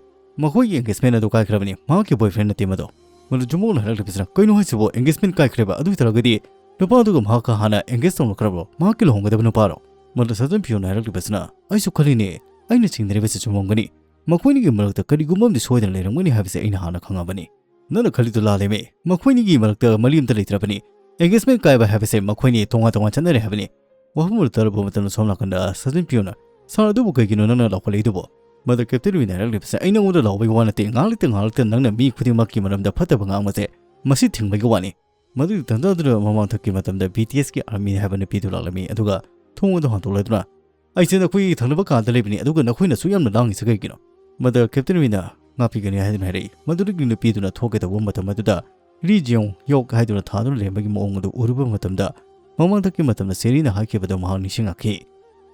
ꯃꯈꯣꯏꯒꯤ ꯑꯦꯡꯒꯦꯖꯃꯦꯟ ꯑꯗꯨ ꯀꯥꯏꯈ꯭ꯔꯕꯅꯤ꯫ ꯃꯍꯥꯛꯀꯤ ꯕꯣꯏꯐ꯭ꯔꯦꯟ ꯅꯠꯇꯦ ꯃꯗꯣ꯫" ꯃꯗ ꯖꯨꯃꯣꯛꯅ ꯍꯥꯏꯔꯛꯂꯤꯕꯁꯤꯅ, "ꯀꯩꯅꯣ ꯍꯥꯏꯁꯤꯕꯣ? ꯑꯦꯡꯒꯦꯖꯃꯦꯟ ꯀꯥꯏꯈ꯭ꯔꯦꯕ? ꯑꯗꯨ ꯑꯣꯏꯇꯥꯔꯒꯗꯤ ꯅꯨꯄꯥꯗꯨꯒ ꯃꯍꯥꯛꯀ ꯍꯥꯟꯅ ꯑꯦꯡꯒꯦꯖ ꯇꯧꯅꯈ꯭ꯔꯕ꯭ꯔꯣ? ꯃꯍꯥꯛꯀꯤ ꯂꯨꯍꯣꯡꯒꯗꯕ ꯅꯨꯄꯥꯔꯣ?" ꯃꯗ ꯁꯖꯟ ꯄꯤꯌꯣꯅ ꯍꯥꯏꯔꯛꯂꯤꯕꯁꯤꯅ, "ꯑꯩꯁꯨ ꯈꯜꯂꯤꯅꯦ, ꯑꯩꯅ ꯆꯤꯡꯅꯔꯤꯕꯁꯤ ꯆꯨꯝꯃꯝꯒꯅꯤ꯫ ꯃꯈꯣꯏꯅꯤꯒꯤ ꯃꯔꯛꯇ ꯀꯔꯤꯒꯨꯝꯕ ꯑꯃꯗꯤ ꯁꯣꯏꯗꯅ ꯂꯩꯔꯝꯒꯅꯤ ꯍꯥꯏꯕꯁꯦ ꯑꯩꯅ ꯍꯥꯟꯅ ꯈꯪꯉꯕꯅꯤ꯫" "ꯅꯪꯅ ꯈꯜꯂꯤꯗꯨ ꯂꯥꯜꯂꯦꯃꯦ꯫ ꯃꯈꯣꯏꯅꯤꯒꯤ ꯃꯔꯛꯇ ꯃꯔꯤ ꯑꯃꯇ ꯂꯩꯇ꯭ꯔꯕꯅꯤ꯫ ꯑꯦꯡꯒꯦꯖꯃꯦꯟ ꯀꯥꯏꯕ ꯍꯥꯏꯕꯁꯦ ꯃꯈꯣꯏꯅꯤ ꯇꯣꯉꯥꯟ ꯇꯣꯉꯥꯟ ꯆꯠꯅꯔꯦ ꯍꯥꯏꯕꯅꯤ꯫" ꯋꯥꯐꯝ ꯑꯗꯨ ꯇꯥꯔꯕ ꯃꯇꯝꯗ ꯁꯣꯝ ꯅꯥꯀꯟꯗ ꯁꯖꯟ ꯄꯤꯌꯣꯅ, "ꯁꯥꯔ, ꯑꯗꯨꯕꯨ ꯀꯩꯒꯤꯅꯣ ꯅꯪꯅ ꯂꯥꯎꯈꯠꯂꯛꯏꯗꯨꯕꯣ?" ꯃꯗ ꯀꯦꯞꯇꯦꯟ ꯋꯤꯅ ꯍꯥꯏꯔꯛꯂꯤꯕꯁꯦ, "ꯑꯩ ꯅꯉꯣꯟꯗ ꯂꯥꯎꯕꯒꯤ ꯋꯥ ꯅꯠꯇꯦ꯫ ꯉꯥꯏꯍꯥꯛ ꯂꯩꯇ ꯉꯥꯏꯍꯥꯛ ꯂꯩꯇ ꯅꯪꯅ ꯃꯤ ꯈꯨꯗꯤꯡꯃꯛꯀꯤ ꯃꯔꯝꯗ ꯐꯠꯇꯕ ꯉꯥꯡꯕꯁꯦ, ꯃꯁꯤ ꯊꯤꯡꯕꯒꯤ ꯋꯥꯅꯤ꯫" ꯃꯗꯨꯒꯤ ꯇꯥꯟꯖꯥꯗꯨꯗ ꯃꯃꯥꯡꯊꯛꯀꯤ ꯃꯇꯝꯗ ꯕꯤ ꯇꯤ ꯑꯦꯁꯀꯤ ꯑꯥꯔꯃꯤ ꯍꯥꯏꯕ ꯅꯨꯄꯤꯗꯨ ꯂꯥꯛꯂꯝꯃꯤ꯫ ꯑꯗꯨꯒ ꯊꯣꯡ ꯑꯗꯨ ꯍꯥꯡꯗꯣꯛꯂꯗꯨꯅ, "ꯑꯩꯁꯦ ꯅꯈꯣꯏꯒꯤ ꯊꯪꯅꯕ ꯀꯥꯗ ꯂꯩꯕꯅꯤ, ꯑꯗꯨꯒ ꯅꯈꯣꯏꯅ ꯑꯁꯨꯛ ꯌꯥꯝꯅ ꯂꯥꯡꯉꯤꯁꯦ ꯀꯩꯒꯤꯅꯣ?" ꯃꯗ ꯀꯦꯞꯇꯦꯟ ꯋꯤꯅ, "ꯉꯥꯛꯄꯤꯒꯅꯤ" ꯍꯥꯏꯗꯨꯅ ꯍꯥꯏꯔꯛꯏ꯫ ꯃꯗꯨꯗꯒꯤ ꯅꯨꯄꯤꯗꯨꯅ ꯊꯣꯛꯀꯦ ꯇꯧꯕ ꯃꯇꯝ ꯑꯗꯨꯗ ꯔꯤ ꯖꯤꯌꯣꯡ ꯌꯣꯛ ꯍꯥꯏꯗꯨꯅ ꯊꯥꯗꯨꯅ ꯂꯩꯔꯝꯕꯒꯤ ꯃꯑꯣꯡ ꯑꯗꯨ ꯎꯔꯨꯕ ꯃꯇꯝꯗ, ꯃꯃꯥꯡꯗꯒꯤ ꯃꯇꯝꯗ ꯁꯦꯔꯤꯅ ꯍꯥꯏꯈꯤꯕꯗꯣ ꯃꯍꯥꯛ ꯅꯤꯡꯁꯤꯡꯂꯛꯈꯤ꯫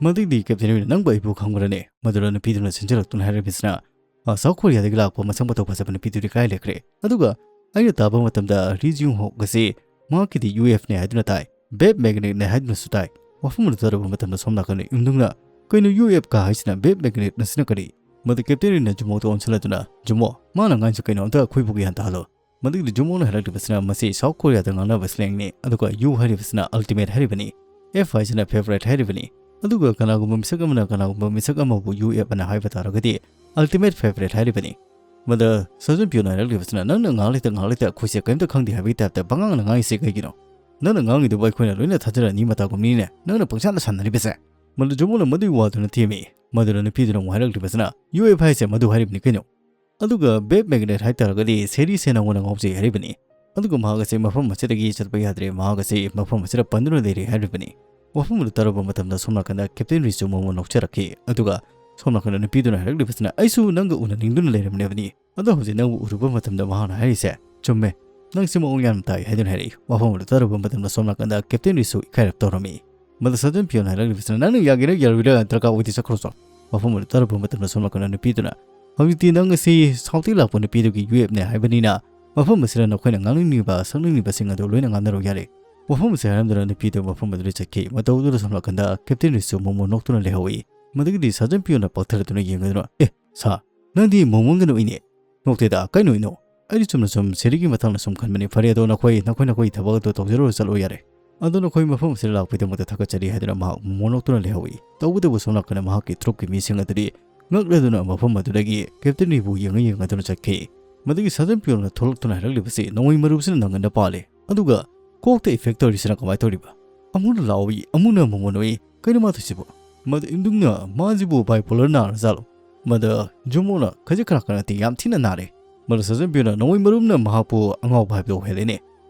ꯃꯗꯨꯒꯤꯗꯤ ꯀꯦꯞꯇꯦꯟ ꯋꯤꯅ, "ꯅꯪꯕꯨ ꯑꯩꯕꯨ ꯈꯪꯕ꯭ꯔꯅꯦ?" ꯃꯗꯨꯗ ꯅꯨꯄꯤꯗꯨꯅ ꯆꯦꯟꯁꯤꯜꯂꯛꯇꯨꯅ ꯍꯥꯏꯔꯛꯄꯁꯤꯅ, "ꯑ, ꯁꯥꯎꯠ ꯀꯣꯔꯤꯌꯥꯗꯒꯤ ꯂꯥꯛꯄ ꯃꯁꯛ ꯃꯇꯧ ꯐꯖꯕ ꯅꯨꯄꯤꯗꯨꯗꯤ ꯀꯥꯏ ꯂꯩꯈ꯭ꯔꯦ? ꯑꯗꯨꯒ ꯑꯩꯅ ꯇꯥꯕ ꯃꯇꯝꯗ ꯔꯤ ꯖꯤꯌꯣꯡ ꯍꯣꯛ ꯑꯁꯤ ꯃꯍꯥꯛꯀꯤꯗꯤ ꯌꯨ ꯑꯦꯐꯅꯦ ꯍꯥꯏꯗꯨꯅ ꯇꯥꯏ, ꯕꯦꯞ ꯃꯦꯒꯅꯦꯠꯅꯦ ꯍꯥꯏꯗꯨꯅꯁꯨ ꯇꯥꯏ꯫" ꯋꯥꯐꯝ ꯑꯗꯨ ꯇꯥꯔꯕ ꯃꯇꯝꯗ ꯁꯣꯝ ꯅꯥꯀꯟꯗ ꯏꯝꯗꯨꯡꯅ, "ꯀꯩꯅꯣ ꯌꯨ ꯑꯦꯐ ꯀ ꯍꯥꯏꯁꯤꯅ? ꯕꯦꯞ ꯃꯦꯒꯅꯦꯠꯅꯁꯤꯅ ꯀꯔꯤ?" ꯃꯗꯨ ꯀꯦꯞꯇꯦꯟ ꯋꯤꯅ ꯖꯨꯃꯣꯗ ꯑꯣꯟꯁꯤꯜꯂꯗꯨꯅ, "ꯖꯨꯃꯣ, ꯃꯥꯅ ꯉꯥꯡꯁꯤ ꯀꯩꯅꯣ? ꯑꯝꯇ ꯑꯩꯈꯣꯏꯕꯨ ꯒ꯭ꯌꯥꯟ ꯇꯥꯍꯜꯂꯣ꯫" ꯃꯗꯨꯒꯤꯗꯤ ꯖꯨꯃꯣꯅ ꯍꯥꯏꯔꯛꯂꯤꯕꯁꯤꯅ, "ꯃꯁꯤ ꯁꯥꯎꯠ ꯀꯣꯔꯤꯌꯥꯗ ꯉꯥꯡꯅꯕ ꯁ꯭ꯂꯦꯡꯅꯤ, ꯑꯗꯨꯒ ꯌꯨ ꯍꯥꯏꯔꯤꯕꯁꯤꯅ ꯑꯜꯇꯤꯃꯦꯠ ꯍꯥꯏꯔꯤꯕꯅꯤ, ꯑꯦꯐ ꯍꯥꯏꯁꯤꯅ ꯐꯦꯚꯔꯦꯠ ꯍꯥꯏꯔꯤꯕꯅꯤ꯫ ꯑꯗꯨꯒ ꯀꯅꯥꯒꯨꯝꯕ ꯃꯤꯁꯛ ꯑꯃꯅ ꯀꯅꯥꯒꯨꯝꯕ ꯃꯤꯁꯛ ꯑꯃꯕꯨ ꯌꯨ ꯑꯦꯐ ꯑꯅ ꯍꯥꯏꯕ ꯇꯥꯔꯒꯗꯤ ꯑꯜꯇꯤꯃꯦꯠ ꯐꯦꯚꯔꯦꯠ ꯍꯥꯏꯔꯤꯕꯅꯤ꯫ ꯃꯗ ꯁꯔꯖꯟ ꯄꯤꯌꯣꯅ ꯍꯥꯏꯔꯛꯂꯤꯕꯁꯤꯅ, "ꯅꯪꯅ ꯉꯥꯡꯂꯤꯇ ꯉꯥꯡꯂꯤꯇ ꯑꯩꯈꯣꯏꯁꯦ ꯀꯔꯤꯝꯇ ꯈꯪꯗꯦ ꯍꯥꯏꯕꯒꯤ ꯇꯥꯏꯞꯇ ꯄꯉꯥꯡꯅ ꯉꯥꯡꯉꯤꯁꯦ ꯀꯩꯒꯤꯅꯣ? ꯅꯪꯅ ꯉꯥꯡꯉꯤꯗꯨꯕꯨ ꯑꯩꯈꯣꯏꯅ ꯂꯣꯏꯅ ꯊꯥꯖꯔꯅꯤ ꯃꯇꯥꯒꯨꯝꯅꯤꯅꯦ, ꯅꯪꯅ ꯄꯪꯁꯥꯟꯗ ꯁꯥꯟꯅꯔꯤꯕꯁꯦ?" ꯃꯗ ꯖꯨꯃꯣꯅ ꯃꯗꯨꯒꯤ ꯋꯥꯗꯨꯅ ꯊꯦꯝꯃꯤ꯫ ꯃꯗꯨꯅ ꯅꯨꯄꯤꯗꯨꯅ ꯑꯃꯨꯛ ꯍꯥꯏꯔꯛꯂꯤꯕꯁꯤꯅ, "ꯌꯨ ꯑꯦꯐ ꯍꯥꯏꯁꯦ ꯃꯗꯨ ꯍꯥꯏꯔꯤꯕꯅꯤ ꯀꯩꯅꯣ꯫ ꯑꯗꯨꯒ ꯕꯦꯕ ꯃꯦꯒꯅꯦꯠ ꯍꯥꯏꯇꯥꯔꯒꯗꯤ ꯁꯦꯔꯤꯁꯦ ꯅꯉꯣꯟꯗ ꯉꯥꯎꯖꯩ ꯍꯥꯏꯔꯤꯕꯅꯤ꯫ ꯑꯗꯨꯒ ꯃꯍꯥꯛ ꯑꯁꯤ ꯃꯐꯝ ꯑꯁꯤꯗꯒꯤ ꯆꯠꯄ ꯌꯥꯗ꯭ꯔꯦ, ꯃꯍꯥꯛ ꯑꯁꯤ ꯃꯐꯝ ꯑꯁꯤꯗ ꯄꯟꯗꯨꯅ ꯂꯩꯔꯦ ꯍꯥꯏꯔꯤꯕꯅꯤ꯫" ꯋꯥꯐꯝ ꯑꯗꯨ ꯇꯥꯔꯕ ꯃꯇꯝꯗ ꯁꯣꯝ ꯅꯥꯀꯟꯗ ꯀꯦꯞꯇꯦꯟ ꯔꯤꯁꯨ ꯃꯣꯃꯣꯟ ꯅꯣꯛꯆꯔꯛꯈꯤ꯫ ꯑꯗꯨꯒ ꯁꯣꯝ ꯅꯥꯀꯟꯗ ꯅꯨꯄꯤꯗꯨꯅ ꯍꯥꯏꯔꯛꯂꯤꯕꯁꯤꯅ, "ꯑꯩꯁꯨ ꯅꯪꯒ ꯎꯅꯅꯤꯡꯗꯨꯅ ꯂꯩꯔꯝꯂꯕꯅꯤ꯫ ꯑꯗꯣ ꯍꯧꯖꯤꯛ ꯅꯪꯕꯨ ꯎꯔꯨꯕ ꯃꯇꯝꯗ ꯃꯍꯥꯛꯅ ꯍꯥꯏꯔꯤꯁꯦ ꯆꯨꯝꯃꯦ꯫ ꯅꯪꯁꯦ ꯃꯑꯣꯡ ꯌꯥꯝꯅ ꯇꯥꯏ" ꯍꯥꯏꯗꯨꯅ ꯍꯥꯏꯔꯛꯏ꯫ ꯋꯥꯐꯝ ꯑꯗꯨ ꯇꯥꯔꯨꯕ ꯃꯇꯝꯗ ꯁꯣꯝ ꯅꯥꯀꯟꯗ ꯀꯦꯞꯇꯦꯟ ꯔꯤꯁꯨ ꯏꯀꯥꯏꯔꯞ ꯇꯧꯔꯝꯃꯤ꯫ ꯃꯗ ꯁꯔꯖꯟ ꯄꯤꯌꯣꯟ ꯍꯥꯏꯔꯛꯂꯤꯕꯁꯤꯅ, "ꯅꯪꯅ ꯌꯥꯒꯦꯔꯥ ꯌꯥꯔꯣꯏꯔꯥ ꯗꯔꯀꯥꯔ ꯑꯣꯏꯗꯦ, ꯆꯠꯈ꯭ꯔꯣ ꯆꯣ꯫" ꯋꯥꯐꯝ ꯑꯗꯨ ꯇꯥꯔꯨꯕ ꯃꯇꯝꯗ ꯁꯣꯝ ꯅꯥꯀꯟꯗ ꯅꯨꯄꯤꯗꯨꯅ, "ꯍꯧꯖꯤꯛꯇꯤ ꯅꯪ ꯑꯁꯤ ꯁꯥꯎꯠꯇꯒꯤ ꯂꯥꯛꯄ ꯅꯨꯄꯤꯗꯨꯒꯤ ꯌꯨ ꯑꯦꯐꯅꯦ ꯍꯥꯏꯕꯅꯤꯅ ꯃꯐꯝ ꯑꯁꯤꯗ ꯅꯈꯣꯏꯅ ꯉꯥꯡꯅꯤꯡꯂꯤꯕ ꯁꯛꯅꯤꯡꯂꯤꯕꯁꯤꯡ ꯑꯗꯨ ꯂꯣꯏꯅ ꯉꯥꯡꯅꯔꯨ ꯌꯥꯔꯦ꯫" ꯋꯥꯐꯝ ꯑꯁꯤ ꯍꯥꯏꯔꯝꯗꯨꯅ ꯅꯨꯄꯤꯗꯨ ꯃꯐꯝ ꯑꯗꯨꯗ ꯆꯠꯈꯤ꯫ ꯃꯇꯧ ꯑꯗꯨꯗ ꯁꯣꯝ ꯅꯥꯀꯟꯗ ꯀꯦꯞꯇꯦꯟ ꯔꯤꯁꯨ ꯃꯣꯃꯣꯟ ꯅꯣꯛꯇꯨꯅ ꯂꯩꯍꯧꯏ꯫ ꯃꯗꯨꯒꯤꯗꯤ ꯁꯔꯖꯟ ꯄꯤꯌꯣꯟꯅ ꯄꯥꯛꯊꯔꯗꯨꯅ ꯌꯦꯡꯂꯗꯨꯅ, "ꯑꯦ ꯁꯥꯔ, ꯅꯪꯗꯤ ꯃꯣꯃꯣꯟꯒ ꯅꯣꯛꯏꯅꯦ?" "ꯅꯣꯛꯇꯦꯗ, ꯀꯩꯅꯣ ꯏꯅꯣ? ꯑꯩꯗꯤ ꯆꯨꯝꯅ ꯁꯨꯝ ꯁꯦꯔꯤꯒꯤ ꯃꯇꯥꯡꯗ ꯁꯨꯝ ꯈꯟꯕꯅꯤ꯫ ꯐꯔꯦ, ꯑꯗꯣ ꯅꯈꯣꯏ, ꯅꯈꯣꯏ, ꯅꯈꯣꯏꯒꯤ ꯊꯕꯛ ꯑꯗꯨ ꯇꯧꯖꯔꯨꯔꯣ, ꯆꯠꯂꯣ ꯌꯥꯔꯦ꯫ ꯑꯗꯣ ꯅꯈꯣꯏ ꯃꯐꯝ ꯑꯁꯤꯗ ꯂꯥꯛꯄꯒꯤꯗꯃꯛꯇ ꯊꯥꯒꯠꯆꯔꯤ" ꯍꯥꯏꯗꯨꯅ ꯃꯍꯥꯛ ꯃꯣꯃꯣꯟ ꯅꯣꯛꯇꯨꯅ ꯂꯩꯍꯧꯏ꯫ ꯇꯧꯕꯇꯕꯨ ꯁꯣꯝ ꯅꯥꯀꯟꯗ ꯃꯍꯥꯛꯀꯤ ꯇ꯭ꯔꯨꯞꯀꯤ ꯃꯤꯁꯤꯡ ꯑꯗꯨꯗꯤ ꯉꯛꯂꯗꯨꯅ ꯃꯐꯝ ꯑꯗꯨꯗꯒꯤ ꯀꯦꯞꯇꯦꯟ ꯔꯤꯕꯨ ꯌꯦꯡꯉ ꯌꯦꯡꯉꯗꯨꯅ ꯆꯠꯈꯤ꯫ ꯃꯗꯨꯒꯤ ꯁꯔꯖꯟ ꯄꯤꯌꯣꯟꯅ ꯊꯣꯛꯂꯛꯇꯨꯅ ꯍꯥꯏꯔꯛꯂꯤꯕꯁꯤ, "ꯅꯣꯡꯃꯩ ꯃꯔꯨꯁꯤꯅ ꯅꯪꯒꯟꯗ ꯄꯥꯜꯂꯦ, ꯑꯗꯨꯒ ꯀꯣꯛꯇ ꯏꯐꯦꯛ ꯇꯧꯔꯤꯁꯤꯅ ꯀꯃꯥꯏꯅ ꯇꯧꯔꯤꯕ? ꯑꯃꯨꯛꯅ ꯂꯥꯎꯏ, ꯑꯃꯨꯛꯅ ꯃꯣꯃꯣꯟ ꯅꯣꯛꯏ, ꯀꯩꯅꯣ ꯃꯥ ꯇꯧꯏꯁꯤꯕꯣ?" ꯃꯗ ꯏꯝꯗꯨꯡꯅ, "ꯃꯥꯁꯤꯕꯨ ꯕꯥꯏꯄꯣꯂꯔ ꯅꯥꯔꯖꯥꯠꯂꯣ?" ꯃꯗ ꯖꯨꯃꯣꯅ, "ꯈꯖꯤꯛ ꯈꯔ ꯈꯔ ꯅꯠꯇꯦ, ꯌꯥꯝ ꯊꯤꯅ ꯅꯥꯔꯦ꯫" ꯃꯗ ꯁꯔꯖꯟ ꯄꯤꯌꯣꯟꯅ, "ꯅꯣꯡꯃꯩ ꯃꯔꯨꯝꯅ ꯃꯍꯥꯛꯄꯨ ꯑꯉꯥꯎꯕ ꯍꯥꯏꯕꯗꯨ ꯑꯣꯏꯍꯜꯂꯦꯅꯦ꯫"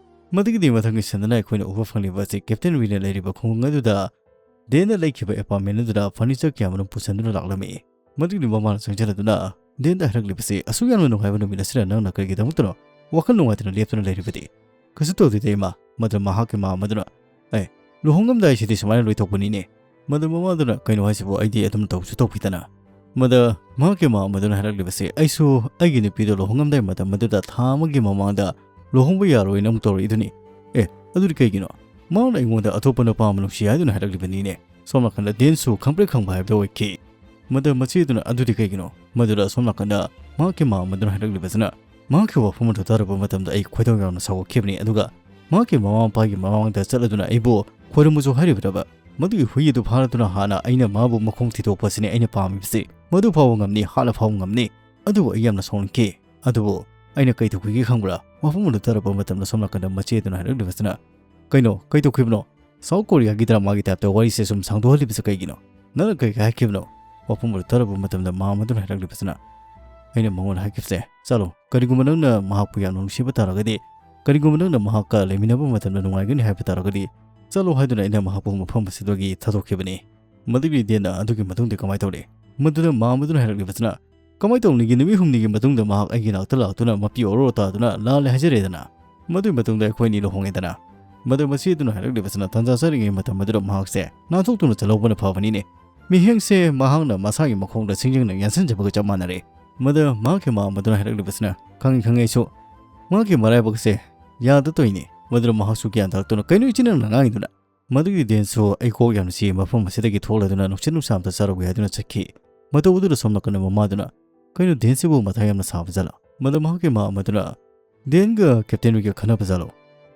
ꯃꯗꯨꯒꯤꯗꯤ ꯃꯊꯪꯒꯤ ꯁꯟꯗꯅ ꯑꯩꯈꯣꯏꯅ ꯎꯕ ꯐꯪꯂꯤꯕ ꯑꯁꯤ ꯀꯦꯞꯇꯦꯟ ꯔꯤꯅ ꯂꯩꯔꯤꯕ ꯈꯨꯡꯒꯪ ꯑꯗꯨꯗ ꯗꯦꯟꯗ ꯂꯩꯈꯤꯕ ꯑꯦꯄꯥꯔꯠꯃꯦꯟ ꯑꯗꯨꯗ ꯐꯔꯅꯤꯆꯔ ꯀꯌꯥ ꯃꯔꯨꯝ ꯄꯨꯁꯤꯟꯗꯨꯅ ꯂꯥꯛꯂꯝꯃꯤ꯫ ꯃꯗꯨꯒꯤ ꯃꯃꯥꯅ ꯆꯪꯁꯤꯜꯂꯗꯨꯅ ꯗꯦꯟꯗ ꯍꯥꯏꯔꯛꯂꯤꯕꯁꯤ, "ꯑꯁꯨꯛ ꯌꯥꯝꯅ ꯅꯨꯡꯉꯥꯏꯕ ꯅꯨꯃꯤꯠ ꯑꯁꯤꯗ ꯅꯪꯅ ꯀꯔꯤꯒꯤꯗꯃꯛꯇꯅꯣ ꯋꯥꯈꯜ ꯅꯨꯡꯉꯥꯏꯇꯅ ꯂꯦꯞꯇꯨꯅ ꯂꯩꯔꯤꯕꯗꯤ?" "ꯀꯩꯁꯨ ꯇꯧꯗꯦꯗ ꯏꯃꯥ꯫" ꯃꯗꯨ ꯃꯍꯥꯛꯀꯤ ꯃꯃꯥ ꯑꯗꯨꯅ, "ꯑꯦ, ꯂꯨꯍꯣꯡꯉꯝꯗꯥꯏꯁꯤꯗꯤ ꯁꯨꯃꯥꯏꯅ ꯂꯣꯏꯊꯣꯛꯄꯅꯤꯅꯦ꯫" ꯃꯗꯨ ꯃꯃꯥ ꯑꯗꯨꯅ, "ꯀꯩꯅꯣ ꯍꯥꯏꯁꯤꯕꯨ? ꯑꯩꯗꯤ ꯑꯗꯨꯝ ꯇꯧꯁꯨ ꯇꯧꯈꯤꯗꯅ꯫" ꯃꯗ ꯃꯍꯥꯛꯀꯤ ꯃꯃꯥ ꯑꯗꯨꯅ ꯍꯥꯏꯔꯛꯂꯤꯕꯁꯤ, "ꯑꯩꯁꯨ ꯑꯩꯒꯤ ꯅꯨꯄꯤꯗꯣ ꯂꯨꯍꯣꯡꯉꯝꯗꯥꯏ ꯃꯇꯝ ꯑꯗꯨꯗ ꯊꯥ ꯑꯃꯒꯤ ꯃꯃꯥꯡꯗ ꯂꯨꯍꯣꯡꯕ ꯌꯥꯔꯣꯏꯅ ꯑꯃꯨꯛ ꯇꯧꯔꯛꯏꯗꯨꯅꯤ꯫" "ꯑꯦ, ꯑꯗꯨꯗꯤ ꯀꯩꯒꯤꯅꯣ? ꯃꯥꯅ ꯑꯩꯉꯣꯟꯗ ꯑꯇꯣꯞꯄ ꯅꯨꯄꯥ ꯑꯃ ꯅꯨꯡꯁꯤ ꯍꯥꯏꯗꯨꯅ ꯍꯥꯏꯔꯛꯂꯤꯕꯅꯤꯅꯦ꯫" ꯁꯣꯝ ꯅꯥꯀꯟꯗ ꯗꯦꯟꯁꯨ ꯈꯪꯄ꯭ꯔꯦꯛ ꯈꯪꯕ ꯍꯥꯏꯕꯗꯨ ꯑꯣꯏꯈꯤ꯫ ꯃꯗ ꯃꯆꯦꯗꯨꯅ, "ꯑꯗꯨꯗꯤ ꯀꯩꯒꯤꯅꯣ?" ꯃꯗꯨꯗ ꯁꯣꯝ ꯅꯥꯀꯟꯗ ꯃꯍꯥꯛꯀꯤ ꯃꯃꯥ ꯑꯗꯨꯅ ꯍꯥꯏꯔꯛꯂꯤꯕꯁꯤꯅ, ꯃꯍꯥꯛꯀꯤ ꯋꯥꯐꯝ ꯑꯗꯨ ꯇꯥꯔꯨꯕ ꯃꯇꯝꯗ ꯑꯩ ꯈꯣꯏꯗꯧ ꯌꯥꯝꯅ ꯁꯥꯎꯒꯠꯈꯤꯕꯅꯤ꯫ ꯑꯗꯨꯒ ꯃꯍꯥꯛꯀꯤ ꯃꯃꯥ ꯃꯄꯥꯒꯤ ꯃꯃꯥꯡꯗ ꯆꯠꯂꯗꯨꯅ ꯑꯩꯕꯨ ꯈꯣꯏꯔꯝꯃꯨꯁꯨ ꯍꯥꯏꯔꯤꯕ꯭ꯔꯕ? ꯃꯗꯨꯒꯤ ꯍꯨꯏ ꯑꯗꯨ ꯐꯥꯔꯗꯨꯅ ꯍꯥꯟꯅ ꯑꯩꯅ ꯃꯥꯕꯨ ꯃꯈꯣꯡ ꯊꯤꯗꯣꯛꯄ ꯑꯁꯤꯅꯤ ꯑꯩꯅ ꯄꯥꯝꯃꯤꯕꯁꯤ꯫ ꯃꯗꯨ ꯐꯥꯎꯕ ꯉꯝꯅꯤ, ꯍꯥꯠꯂ ꯐꯥꯎꯕ ꯉꯝꯅꯤ꯫ ꯑꯗꯨꯕꯨ ꯑꯩ ꯌꯥꯝꯅ ꯁꯥꯎꯅꯤꯡꯈꯤ꯫ ꯑꯗꯨꯕꯨ ꯑꯩꯅ ꯀꯩ ꯇꯧꯈꯤꯒꯦ ꯈꯪꯕ꯭ꯔꯥ? ꯋꯥꯐꯝ ꯑꯗꯨ ꯇꯥꯔꯛꯄ ꯃꯇꯝꯗ ꯁꯣꯝ ꯅꯥꯀꯟꯗ ꯃꯆꯦ ꯑꯗꯨꯅ ꯍꯥꯏꯔꯛꯂꯤꯕꯁꯤꯅ, "ꯀꯩꯅꯣ? ꯀꯩ ꯇꯧꯈꯤꯕꯅꯣ? ꯁꯥꯎꯠ ꯀꯣꯔꯤꯌꯥꯒꯤ ꯗ꯭ꯔꯃꯥꯒꯤ ꯇꯥꯏꯞꯇ ꯋꯥꯔꯤꯁꯦ ꯁꯨꯝ ꯁꯥꯡꯗꯣꯛꯍꯜꯂꯤꯕꯁꯦ ꯀꯩꯒꯤꯅꯣ? ꯅꯪꯅ ꯀꯩ ꯍꯥꯏꯈꯤꯕꯅꯣ?" ꯋꯥꯐꯝ ꯑꯗꯨ ꯇꯥꯔꯛꯄ ꯃꯇꯝꯗ ꯃꯥꯝ ꯑꯗꯨꯅ ꯍꯥꯏꯔꯛꯂꯤꯕꯁꯤꯅ, "ꯑꯩꯅ ꯃꯉꯣꯟꯗ ꯍꯥꯏꯈꯤꯕꯁꯦ, ꯆꯠꯂꯣ, ꯀꯔꯤꯒꯨꯝꯕ ꯅꯪꯅ ꯃꯍꯥꯛꯄꯨ ꯌꯥꯝꯅ ꯅꯨꯡꯁꯤꯕ ꯇꯥꯔꯒꯗꯤ, ꯀꯔꯤꯒꯨꯝꯕ ꯅꯪꯅ ꯃꯍꯥꯛꯀ ꯂꯩꯃꯤꯟꯅꯕ ꯃꯇꯝꯗ ꯅꯨꯡꯉꯥꯏꯒꯅꯤ ꯍꯥꯏꯕ ꯇꯥꯔꯒꯗꯤ, ꯆꯠꯂꯣ" ꯍꯥꯏꯗꯨꯅ ꯑꯩꯅ ꯃꯍꯥꯛꯄꯨ ꯃꯐꯝ ꯑꯁꯤꯗꯒꯤ ꯊꯥꯗꯣꯛꯈꯤꯕꯅꯤ꯫ ꯃꯗꯨꯒꯤ ꯗꯦꯟꯅ ꯑꯗꯨꯒꯤ ꯃꯇꯨꯡꯗ ꯀꯃꯥꯏꯅ ꯇꯧꯔꯤ? ꯃꯗꯨꯗ ꯃꯥꯝ ꯑꯗꯨꯅ ꯍꯥꯏꯔꯛꯂꯤꯕꯁꯤꯅ, "ꯀꯃꯥꯏꯅ ꯇꯧꯅꯤꯒꯤ? ꯅꯨꯃꯤꯠ ꯍꯨꯝꯅꯤꯒꯤ ꯃꯇꯨꯡꯗ ꯃꯍꯥꯛ ꯑꯩꯒꯤ ꯅꯥꯛꯇ ꯂꯥꯛꯇꯨꯅ ꯃꯄꯤ ꯑꯣꯔꯣ ꯇꯥꯗꯨꯅ ꯂꯥꯜꯂꯦ ꯍꯥꯏꯖꯔꯦꯗꯅ꯫ ꯃꯗꯨꯒꯤ ꯃꯇꯨꯡꯗ ꯑꯩꯈꯣꯏ ꯑꯅꯤ ꯂꯨꯍꯣꯡꯉꯦꯗꯅ꯫" ꯃꯗꯨ ꯃꯆꯦ ꯑꯗꯨꯅ ꯍꯥꯏꯔꯛꯂꯤꯕꯁꯤꯅ, "ꯇꯥꯟꯖꯥ ꯆꯥꯔꯤꯉꯩ ꯃꯇꯝ ꯑꯗꯨꯗ ꯃꯍꯥꯛꯁꯦ ꯅꯥꯟꯊꯣꯛꯇꯨꯅ ꯆꯠꯍꯧꯕꯅ ꯐꯕꯅꯤꯅꯦ꯫ ꯃꯤꯠꯌꯦꯡꯁꯦ ꯃꯍꯥꯛꯅ ꯃꯁꯥꯒꯤ ꯃꯈꯣꯡꯗ ꯁꯤꯡꯖꯪꯅ ꯌꯥꯟꯁꯤꯟꯖꯕꯒ ꯆꯞ ꯃꯥꯟꯅꯔꯦ꯫" ꯃꯗꯨ ꯃꯍꯥꯛꯀꯤ ꯃꯥꯝ ꯑꯗꯨꯅ ꯍꯥꯏꯔꯛꯂꯤꯕꯁꯤꯅ, "ꯈꯪꯉꯤ, ꯈꯪꯉꯤ ꯑꯩꯁꯨ꯫ ꯃꯍꯥꯛꯀꯤ ꯃꯔꯥꯏꯕꯛꯁꯦ ꯌꯥꯗ ꯇꯧꯏꯅꯦ꯫" ꯃꯗꯨꯗ ꯃꯍꯥꯛꯁꯨ ꯒ꯭ꯌꯥꯟ ꯇꯥꯔꯛꯇꯨꯅ, "ꯀꯩꯅꯣ ꯏꯆꯤꯟ ꯏꯅꯥꯎꯅ ꯉꯥꯡꯉꯤꯗꯨꯅ?" ꯃꯗꯨꯒꯤ ꯗꯦꯟꯁꯨ ꯑꯩ ꯀꯣꯛ ꯌꯥꯝꯅ ꯆꯤꯛꯏ, ꯃꯐꯝ ꯑꯁꯤꯗꯒꯤ ꯊꯣꯛꯂꯗꯨꯅ ꯅꯨꯡꯁꯤꯠ ꯅꯨꯡꯁꯥ ꯑꯝꯇ ꯆꯥꯔꯨꯒꯦ ꯍꯥꯏꯗꯨꯅ ꯆꯠꯈꯤ꯫ ꯃꯇꯧ ꯑꯗꯨꯗ ꯁꯣꯝ ꯅꯥꯀꯟꯗ ꯃꯃꯥꯗꯨꯅ, "ꯀꯩꯅꯣ, ꯗꯦꯟꯁꯤꯕꯨ ꯃꯊꯥ ꯌꯥꯝꯅ ꯁꯥꯕ ꯖꯥꯠꯂꯣ?" ꯃꯗꯨ ꯃꯍꯥꯛꯀꯤ ꯃꯥꯝ ꯑꯗꯨꯅ, "ꯗꯦꯟꯒ ꯀꯦꯞꯇꯦꯟ ꯋꯤꯒ ꯈꯟꯅꯕ ꯖꯥꯠꯂꯣ?"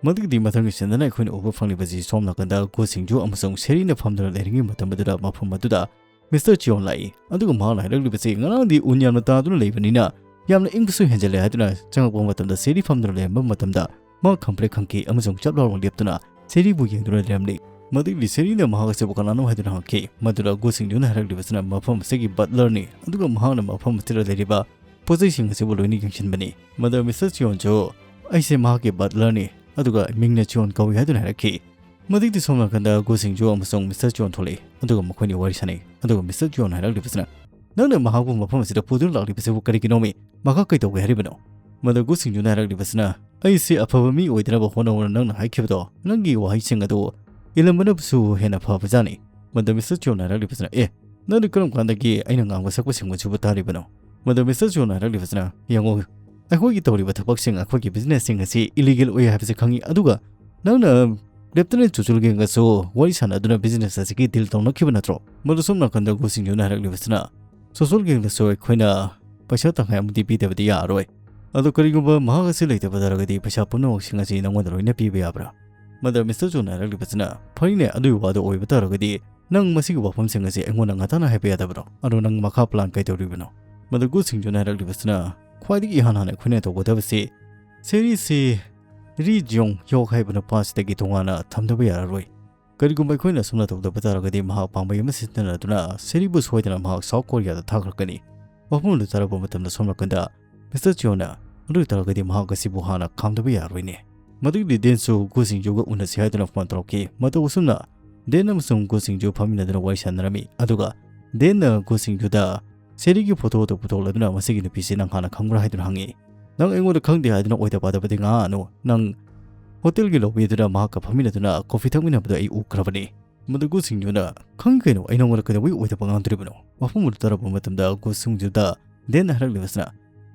ꯃꯗꯨꯒꯤꯗꯤ ꯃꯊꯪꯒꯤ ꯁꯤꯟꯗꯅ ꯑꯩꯈꯣꯏꯅ ꯎꯕ ꯐꯪꯂꯤꯕꯁꯤ ꯁꯣꯝ ꯅꯥꯀꯟꯗ ꯒꯣ ꯁꯤꯡꯖꯨ ꯑꯃꯁꯨꯡ ꯁꯦꯔꯤꯅ ꯐꯝꯗꯨꯅ ꯂꯩꯔꯤꯉꯩ ꯃꯇꯝ ꯑꯗꯨꯗ ꯃꯐꯝ ꯑꯗꯨꯗ ꯃꯤꯁꯇꯔ ꯆꯤꯌꯣꯟ ꯂꯥꯛꯏ꯫ ꯑꯗꯨꯒ ꯃꯍꯥꯛꯅ ꯍꯥꯏꯔꯛꯂꯤꯕꯁꯤ, "ꯉꯔꯥꯡꯗꯤ ꯎꯟ ꯌꯥꯝꯅ ꯇꯥꯗꯨꯅ ꯂꯩꯕꯅꯤꯅ ꯌꯥꯝꯅ ꯏꯪꯕꯁꯨ ꯍꯦꯟꯖꯜꯂꯦ" ꯍꯥꯏꯗꯨꯅ ꯆꯪꯉꯛꯄ ꯃꯇꯝꯗ ꯁꯦꯔꯤ ꯐꯝꯗꯨꯅ ꯂꯩꯔꯝꯕ ꯃꯇꯝꯗ ꯃꯍꯥꯛ ꯈꯪꯄ꯭ꯔꯦꯛ ꯈꯪꯈꯤ ꯑꯃꯁꯨꯡ ꯆꯞ ꯂꯥꯎꯅ ꯂꯦꯞꯇꯨꯅ ꯁꯦꯔꯤꯕꯨ ꯌꯦꯡꯗꯨꯅ ꯂꯩꯔꯝꯂꯤ꯫ ꯃꯗꯨꯒꯤꯗꯤ ꯁꯦꯔꯤꯅ ꯃꯍꯥꯛ ꯑꯁꯤꯕꯨ ꯀꯅꯥꯅꯣ ꯍꯥꯏꯗꯨꯅ ꯍꯪꯈꯤ꯫ ꯃꯗꯨꯗ ꯒꯨ ꯁꯤꯡꯖꯨꯅ ꯍꯥꯏꯔꯛꯂꯤꯕꯁꯤꯅ ꯃꯐꯝ ꯑꯁꯤꯒꯤ ꯕꯠꯂꯔꯅꯤ, ꯑꯗꯨꯒ ꯃꯍꯥꯛꯅ ꯃꯐꯝ ꯑꯁꯤꯗ ꯂꯩꯔꯤꯕ ꯄꯣꯠꯆꯩꯁꯤꯡ ꯑꯁꯤꯕꯨ ꯂꯣꯏꯅ ꯌꯦꯡꯁꯤꯟꯕꯅꯤ꯫ ꯃꯗꯨ ꯃꯤꯁꯇꯔ ꯆꯤꯌꯣꯟꯁꯨ, "ꯑꯩꯁꯦ ꯃꯍꯥꯛꯀꯤ ꯕꯠꯂꯔꯅꯤ, ꯑꯗꯨꯒ ꯃꯤꯡꯅ ꯆꯤꯌꯣꯟ ꯀꯧꯏ" ꯍꯥꯏꯗꯨꯅ ꯍꯥꯏꯔꯛꯈꯤ꯫ ꯃꯗꯨꯒꯤꯗꯤ ꯁꯣꯝ ꯅꯥꯀꯟꯗ ꯒꯨ ꯁꯤꯡꯖꯨ ꯑꯃꯁꯨꯡ ꯃꯤꯁꯇꯔ ꯆꯤꯌꯣꯟ ꯊꯣꯛꯂꯛꯏ, ꯑꯗꯨꯒ ꯃꯈꯣꯏꯅꯤ ꯋꯥꯔꯤ ꯁꯥꯟꯅꯩ꯫ ꯑꯗꯨꯒ ꯃꯤꯁꯇꯔ ꯆꯤꯌꯣꯟ ꯍꯥꯏꯔꯛꯂꯤꯕꯁꯤꯅ, "ꯅꯪꯅ ꯃꯍꯥꯛꯄꯨ ꯃꯐꯝ ꯑꯁꯤꯗ ꯄꯨꯗꯨꯅ ꯂꯥꯛꯂꯤꯕꯁꯤꯕꯨ ꯀꯔꯤꯒꯤꯅꯣꯃꯤ? ꯃꯍꯥꯛ ꯀꯩꯗꯧꯒꯦ ꯍꯥꯏꯔꯤꯕꯅꯣ?" ꯃꯗꯨ ꯒꯨ ꯁꯤꯡꯖꯨꯅ ꯍꯥꯏꯔꯛꯂꯤꯕꯁꯤꯅ, "ꯑꯩꯁꯦ ꯑꯐꯕ ꯃꯤ ꯑꯣꯏꯗꯅꯕ ꯍꯣꯠꯅꯧꯅ ꯅꯪꯅ ꯍꯥꯏꯈꯤꯕꯗꯣ, ꯅꯪꯒꯤ ꯋꯥꯍꯩꯁꯤꯡ ꯑꯗꯨ ꯏꯜꯂꯝꯕꯅꯕꯨꯁꯨ ꯍꯦꯟꯅ ꯐꯕꯖꯥꯠꯅꯤ꯫" ꯃꯗꯨ ꯃꯤꯁꯇꯔ ꯆꯤꯌꯣꯟ ꯍꯥꯏꯔꯛꯂꯤꯕꯁꯤꯅ, "ꯑꯦ, ꯅꯪꯗꯤ ꯀꯔꯝ ꯀꯥꯟꯗꯒꯤ ꯑꯩꯅ ꯉꯥꯡꯕ ꯁꯛꯄ ꯁꯤꯡꯕꯁꯤꯕꯨ ꯇꯥꯔꯤꯕꯅꯣ?" ꯃꯗꯨ ꯃꯤꯁꯇꯔ ꯆꯤꯌꯣꯟ ꯍꯥꯏꯔꯛꯂꯤꯕꯁꯤꯅ, "ꯌꯦꯡꯉꯣ, ꯑꯩꯈꯣꯏꯒꯤ ꯇꯧꯔꯤꯕ ꯊꯕꯛꯁꯤꯡ, ꯑꯩꯈꯣꯏꯒꯤ ꯕꯤꯖꯤꯅꯦꯁꯁꯤꯡ ꯑꯁꯤ ꯏꯂꯤꯒꯦꯜ ꯑꯣꯏ ꯍꯥꯏꯕꯁꯤ ꯈꯪꯉꯤ, ꯑꯗꯨꯒ ꯅꯪꯅ ꯂꯦꯞꯇꯅꯦꯟ ꯆꯨꯆꯨꯜꯒꯦꯡꯒꯁꯨ ꯋꯥꯔꯤ ꯁꯥꯟꯅꯗꯨꯅ ꯕꯤꯖꯤꯅꯦꯁ ꯑꯁꯤꯒꯤ ꯗꯤꯜ ꯇꯧꯅꯈꯤꯕ ꯅꯠꯇ꯭ꯔꯣ?" ꯃꯗꯨ ꯁꯣꯝ ꯅꯥꯀꯟꯗ ꯒꯨ ꯁꯤꯡꯖꯨꯅ ꯍꯥꯏꯔꯛꯂꯤꯕꯁꯤꯅ, "ꯆꯨꯆꯨꯜꯒꯦꯡꯗꯁꯨ ꯑꯩꯈꯣꯏꯅ ꯄꯩꯁꯥ ꯇꯪꯈꯥꯏ ꯑꯃꯗꯤ ꯄꯤꯗꯕꯗꯤ ꯌꯥꯔꯔꯣꯏ꯫ ꯑꯗꯣ ꯀꯔꯤꯒꯨꯝꯕ ꯃꯍꯥꯛ ꯑꯁꯤ ꯂꯩꯇꯕ ꯇꯥꯔꯒꯗꯤ ꯄꯩꯁꯥ ꯄꯨꯝꯅꯃꯛꯁꯤꯡ ꯑꯁꯤ ꯅꯪꯉꯣꯟꯗ ꯂꯣꯏꯅ ꯄꯤꯕ ꯌꯥꯕ꯭ꯔꯥ?" ꯃꯗꯨ ꯃꯤꯁꯇꯔ ꯆꯤꯌꯣꯟꯅ ꯍꯥꯏꯔꯛꯂꯤꯕꯁꯤꯅ, "ꯐꯔꯤꯅꯦ, ꯑꯗꯨꯒꯤ ꯋꯥꯗꯣ ꯑꯣꯏꯕ ꯇꯥꯔꯒꯗꯤ ꯅꯪ ꯃꯁꯤꯒꯤ ꯋꯥꯐꯝꯁꯤꯡ ꯑꯁꯤ ꯑꯩꯉꯣꯟꯗ ꯉꯟꯇꯥꯅ ꯍꯥꯏꯕ ꯌꯥꯗꯕ꯭ꯔꯣ? ꯑꯗꯣ ꯅꯪ ꯃꯈꯥ ꯄ꯭ꯂꯥꯟ ꯀꯩ ꯇꯧꯔꯤꯕꯅꯣ?" ꯃꯗꯨ ꯒꯨ ꯁꯤꯡꯖꯨꯅ ꯍꯥꯏꯔꯛꯂꯤꯕꯁꯤꯅ, ꯈ꯭ꯋꯥꯏꯗꯒꯤ ꯏꯍꯥꯟ ꯍꯥꯟꯅ ꯑꯩꯈꯣꯏꯅ ꯇꯧꯒꯗꯕꯁꯤ ꯁꯦꯔꯤꯁꯤ ꯔꯤ ꯖꯤꯌꯣꯡ ꯍ꯭ꯌꯣꯛ ꯍꯥꯏꯕ ꯅꯨꯄꯥꯁꯤꯗꯒꯤ ꯇꯣꯉꯥꯟꯅ ꯊꯝꯗꯕ ꯌꯥꯔꯔꯣꯏ꯫ ꯀꯔꯤꯒꯨꯝꯕ ꯑꯩꯈꯣꯏꯅ ꯑꯁꯨꯝꯅ ꯇꯧꯗꯕ ꯇꯥꯔꯒꯗꯤ ꯃꯍꯥꯛ ꯄꯥꯝꯕꯩ ꯑꯃ ꯁꯤꯖꯤꯟꯅꯗꯨꯅ ꯁꯦꯔꯤꯕꯨ ꯁꯣꯏꯗꯅ ꯃꯍꯥꯛ ꯁꯥꯎꯠ ꯀꯣꯔꯤꯌꯥꯗ ꯊꯥꯈ꯭ꯔꯛꯀꯅꯤ꯫ ꯋꯥꯐꯝ ꯑꯗꯨ ꯇꯥꯔꯛꯄ ꯃꯇꯝꯗ ꯁꯣꯝ ꯅꯥꯀꯟꯗ ꯃꯤꯁꯇꯔ ꯆꯤꯌꯣꯅ, ꯑꯗꯨ ꯑꯣꯏ ꯇꯥꯔꯒꯗꯤ ꯃꯍꯥꯛ ꯑꯁꯤꯕꯨ ꯍꯥꯟꯅ ꯈꯥꯝꯗꯕ ꯌꯥꯔꯣꯏꯅꯦ꯫ ꯃꯗꯨꯒꯤ ꯗꯦꯟꯁꯨ ꯒꯨ ꯁꯤꯡꯖꯨꯒ ꯎꯅꯁꯤ ꯍꯥꯏꯗꯨꯅ ꯐꯣꯟ ꯇꯧꯔꯛꯈꯤ꯫ ꯃꯇꯧ ꯑꯁꯨꯝꯅ ꯗꯦꯟ ꯑꯃꯁꯨꯡ ꯒꯨ ꯁꯤꯡꯖꯨ ꯐꯝꯃꯤꯟꯅꯗꯨꯅ ꯋꯥꯔꯤ ꯁꯥꯟꯅꯔꯝꯃꯤ꯫ ꯑꯗꯨꯒ ꯗꯦꯟꯅ ꯒꯨ ꯁꯤꯡꯖꯨꯗ ꯁꯦꯔꯤꯒꯤ ꯐꯣꯇꯣ ꯑꯗꯨ ꯄꯨꯊꯣꯛꯂꯗꯨꯅ, "ꯃꯁꯤꯒꯤ ꯅꯨꯄꯤꯁꯤ ꯅꯪ ꯍꯥꯟꯅ ꯈꯪꯕ꯭ꯔꯥ?" ꯍꯥꯏꯗꯨꯅ ꯍꯪꯉꯤ꯫ "ꯅꯪ ꯑꯩꯉꯣꯟꯗ ꯈꯪꯗꯦ ꯍꯥꯏꯗꯨꯅ ꯑꯣꯏꯗ ꯄꯥꯗꯕꯗꯤ ꯉꯥꯡꯉꯅꯨ꯫ ꯅꯪ ꯍꯣꯇꯦꯜꯒꯤ ꯂꯣꯕꯤꯗꯨꯗ ꯃꯍꯥꯛꯀ ꯐꯝꯃꯤꯟꯅꯗꯨꯅ ꯀꯣꯐꯤ ꯊꯛꯃꯤꯟꯅꯕꯗꯨ ꯑꯩ ꯎꯈ꯭ꯔꯕꯅꯤ꯫" ꯃꯗꯨ ꯒꯨ ꯁꯤꯡꯖꯨꯅ, "ꯈꯪꯉꯤ ꯀꯩꯅꯣ, ꯑꯩ ꯅꯉꯣꯟꯗ ꯀꯩꯗꯧꯕꯩ ꯑꯣꯏꯗꯕ ꯉꯥꯡꯗꯣꯔꯤꯕꯅꯣ?" ꯋꯥꯐꯝ ꯑꯗꯨ ꯇꯥꯔꯛꯄ ꯃꯇꯝꯗ ꯒꯨ ꯁꯤꯡꯖꯨꯗ ꯗꯦꯟꯅ ꯍꯥꯏꯔꯛꯂꯤꯕꯁꯤꯅ,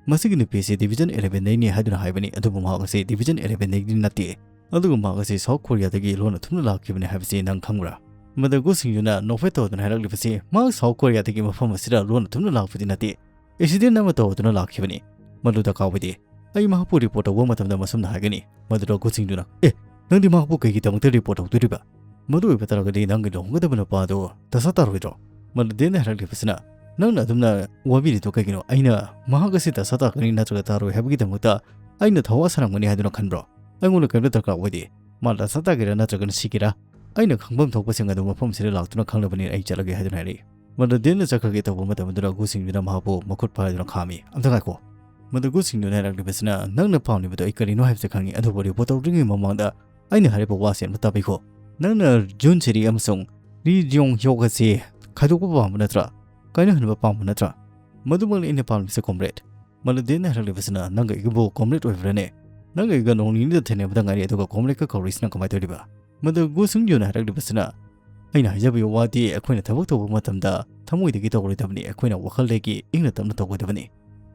"ꯃꯁꯤꯒꯤ ꯅꯨꯄꯤꯁꯤ ꯗꯤꯕꯤꯖꯟ ꯑꯦꯂꯦꯚꯦꯟꯗꯩꯅꯤ ꯍꯥꯏꯗꯨꯅ ꯍꯥꯏꯕꯅꯤ, ꯑꯗꯨꯕꯨ ꯃꯍꯥꯛ ꯑꯁꯤ ꯗꯤꯕꯤꯖꯟ ꯑꯦꯂꯦꯚꯦꯟꯗꯒꯤ ꯅꯠꯇꯦ, ꯑꯗꯨꯒ ꯃꯍꯥꯛ ꯑꯁꯤ ꯁꯥꯎꯠ ꯀꯣꯔꯤꯌꯥꯗꯒꯤ ꯂꯣꯟꯅ ꯊꯨꯝꯅ ꯂꯥꯛꯈꯤꯕꯅꯤ ꯍꯥꯏꯕꯁꯤ ꯅꯪ ꯈꯪꯕ꯭ꯔꯥ?" ꯃꯗꯨ ꯒꯨ ꯁꯤꯡꯖꯨꯅ ꯅꯣꯛꯐꯦꯠ ꯇꯧꯗꯨꯅ ꯍꯥꯏꯔꯛꯂꯤꯕꯁꯤ, "ꯃꯍꯥꯛ ꯁꯥꯎꯠ ꯀꯣꯔꯤꯌꯥꯗꯒꯤ ꯃꯐꯝ ꯑꯁꯤꯗ ꯂꯣꯟꯅ ꯊꯨꯝꯅ ꯂꯥꯛꯄꯗꯤ ꯅꯠꯇꯦ, ꯑꯦꯛꯁꯤꯗꯦꯟ ꯑꯃ ꯇꯧꯗꯨꯅ ꯂꯥꯛꯈꯤꯕꯅꯤ꯫ ꯃꯗꯨ ꯗꯔꯀꯥꯔ ꯑꯣꯏꯗꯦ꯫ ꯑꯩ ꯃꯍꯥꯛꯄꯨ ꯔꯤꯄꯣꯔꯠ ꯇꯧꯕ ꯃꯇꯝꯗ ꯃꯁꯨꯝꯅ ꯍꯥꯏꯒꯅꯤ꯫" ꯃꯗꯨꯗ ꯒꯨ ꯁꯤꯡꯖꯨꯅ, "ꯑꯦ, ꯅꯪꯗꯤ ꯃꯍꯥꯛꯄꯨ ꯀꯩꯒꯤꯗꯃꯛꯇ ꯔꯤꯄꯣꯔꯠ ꯇꯧꯗꯣꯔꯤꯕ? ꯃꯗꯨ ꯑꯣꯏꯕ ꯇꯥꯔꯒꯗꯤ ꯅꯪꯒꯤ ꯂꯨꯍꯣꯡꯒꯗꯕ ꯅꯨꯄꯥ ꯑꯗꯨ ꯗꯁꯥ ꯇꯥꯔꯣꯏꯗ꯭ꯔꯣ?" ꯃꯗꯨ ꯗꯦꯟꯅ ꯍꯥꯏꯔꯛꯂꯤꯕꯁꯤꯅ, "ꯅꯪꯅ ꯑꯗꯨꯝꯅ ꯋꯥꯕꯤꯔꯤꯗꯨ ꯀꯩꯒꯤꯅꯣ? ꯑꯩꯅ ꯃꯍꯥꯛ ꯑꯁꯤ ꯗꯁꯥ ꯇꯥꯒꯅꯤ ꯅꯠꯇ꯭ꯔꯒ ꯇꯥꯔꯣꯏ ꯍꯥꯏꯕꯒꯤꯗꯃꯛꯇ ꯑꯩꯅ ꯊꯋꯥ ꯁꯥꯔꯝꯒꯅꯤ ꯍꯥꯏꯗꯨꯅ ꯈꯟꯕ꯭ꯔꯣ? ꯑꯩꯉꯣꯟꯗ ꯀꯔꯤꯝꯇ ꯗꯔꯀꯥꯔ ꯑꯣꯏꯗꯦ꯫ ꯃꯥ ꯗꯁꯥ ꯇꯥꯒꯦꯔꯥ ꯅꯠꯇ꯭ꯔꯒꯅ ꯁꯤꯒꯦꯔꯥ, ꯑꯩꯅ ꯈꯪꯐꯝ ꯊꯣꯛꯄꯁꯤꯡ ꯑꯗꯨ ꯃꯐꯝ ꯑꯁꯤꯗ ꯂꯥꯛꯇꯨꯅ ꯈꯪꯂꯕꯅꯤꯅ ꯑꯩ ꯆꯠꯂꯒꯦ," ꯍꯥꯏꯗꯨꯅ ꯍꯥꯏꯔꯛꯏ꯫ ꯃꯗꯨ ꯗꯦꯟꯅ ꯆꯠꯈ꯭ꯔꯒꯦ ꯇꯧꯕ ꯃꯇꯝ ꯑꯗꯨꯗ ꯒꯨ ꯁꯤꯡꯖꯨꯅ ꯃꯍꯥꯛꯄꯨ ꯃꯈꯨꯠ ꯄꯥꯏꯗꯨꯅ ꯈꯥꯝꯃꯤ꯫ "ꯑꯝꯇ ꯉꯥꯏꯈꯣ꯫" ꯃꯗꯨ ꯒꯨ ꯁꯤꯡꯖꯨꯅ ꯍꯥꯏꯔꯛꯂꯤꯕꯁꯤꯅ, "ꯅꯪꯅ ꯄꯥꯝꯂꯤꯕꯗꯣ ꯑꯩ ꯀꯔꯤꯅꯣ ꯍꯥꯏꯕꯁꯤ ꯈꯪꯉꯤ, ꯑꯗꯨꯕꯨ ꯔꯤꯄꯣꯔꯠ ꯇꯧꯗ꯭ꯔꯤꯉꯩ ꯃꯃꯥꯡꯗ ꯑꯩꯅ ꯍꯥꯏꯔꯤꯕ ꯋꯥꯁꯦ ꯑꯝꯇ ꯇꯥꯕꯤꯈꯣ꯫ ꯅꯪꯅ ꯖꯨꯟ ꯁꯦꯔꯤ ꯑꯃꯁꯨꯡ ꯔꯤ ꯖꯤꯌꯣꯡ ꯍ꯭ꯌꯣꯛ ꯑꯁꯤ ꯈꯥꯏꯗꯣꯛꯄ ꯄꯥꯝꯕ ꯅꯠꯇ꯭ꯔꯥ? ꯀꯥꯏꯅꯍꯟꯕ ꯄꯥꯝꯕ ꯅꯠꯇ꯭ꯔꯥ?" "ꯃꯗꯨꯃꯛꯅꯤ ꯑꯩꯅ ꯄꯥꯝꯂꯤꯕꯁꯦ, ꯀꯣꯝꯔꯦꯗ꯫" ꯃꯗꯨ ꯗꯦꯟꯅ ꯍꯥꯏꯔꯛꯂꯤꯕꯁꯤꯅ, "ꯅꯪꯒ ꯑꯩꯒꯕꯨ ꯀꯣꯝꯔꯦꯗ ꯑꯣꯏꯕ꯭ꯔꯥꯅꯦ? ꯅꯪꯒ ꯑꯩꯒ ꯅꯣꯡ ꯅꯤꯅꯤꯗ ꯊꯦꯡꯅꯕꯗ ꯉꯥꯏꯔꯤ, ꯑꯗꯨꯒ ꯀꯣꯝꯔꯦꯗꯀ ꯀꯧꯔꯤꯁꯤꯅ ꯀꯃꯥꯏꯅ ꯇꯧꯔꯤꯕ?" ꯃꯗꯨ ꯒꯨ ꯁꯤꯡꯖꯨꯅ ꯍꯥꯏꯔꯛꯂꯤꯕꯁꯤꯅ, "ꯑꯩꯅ ꯍꯥꯏꯖꯕꯒꯤ ꯋꯥꯗꯤ ꯑꯩꯈꯣꯏꯅ ꯊꯕꯛ ꯇꯧꯕ ꯃꯇꯝꯗ ꯊꯃꯣꯏꯗꯒꯤ ꯇꯧꯔꯣꯏꯗꯕꯅꯤ, ꯑꯩꯈꯣꯏꯅ ꯋꯥꯈꯜꯗꯒꯤ ꯏꯪꯅ ꯇꯞꯅ ꯇꯧꯒꯗꯕꯅꯤ꯫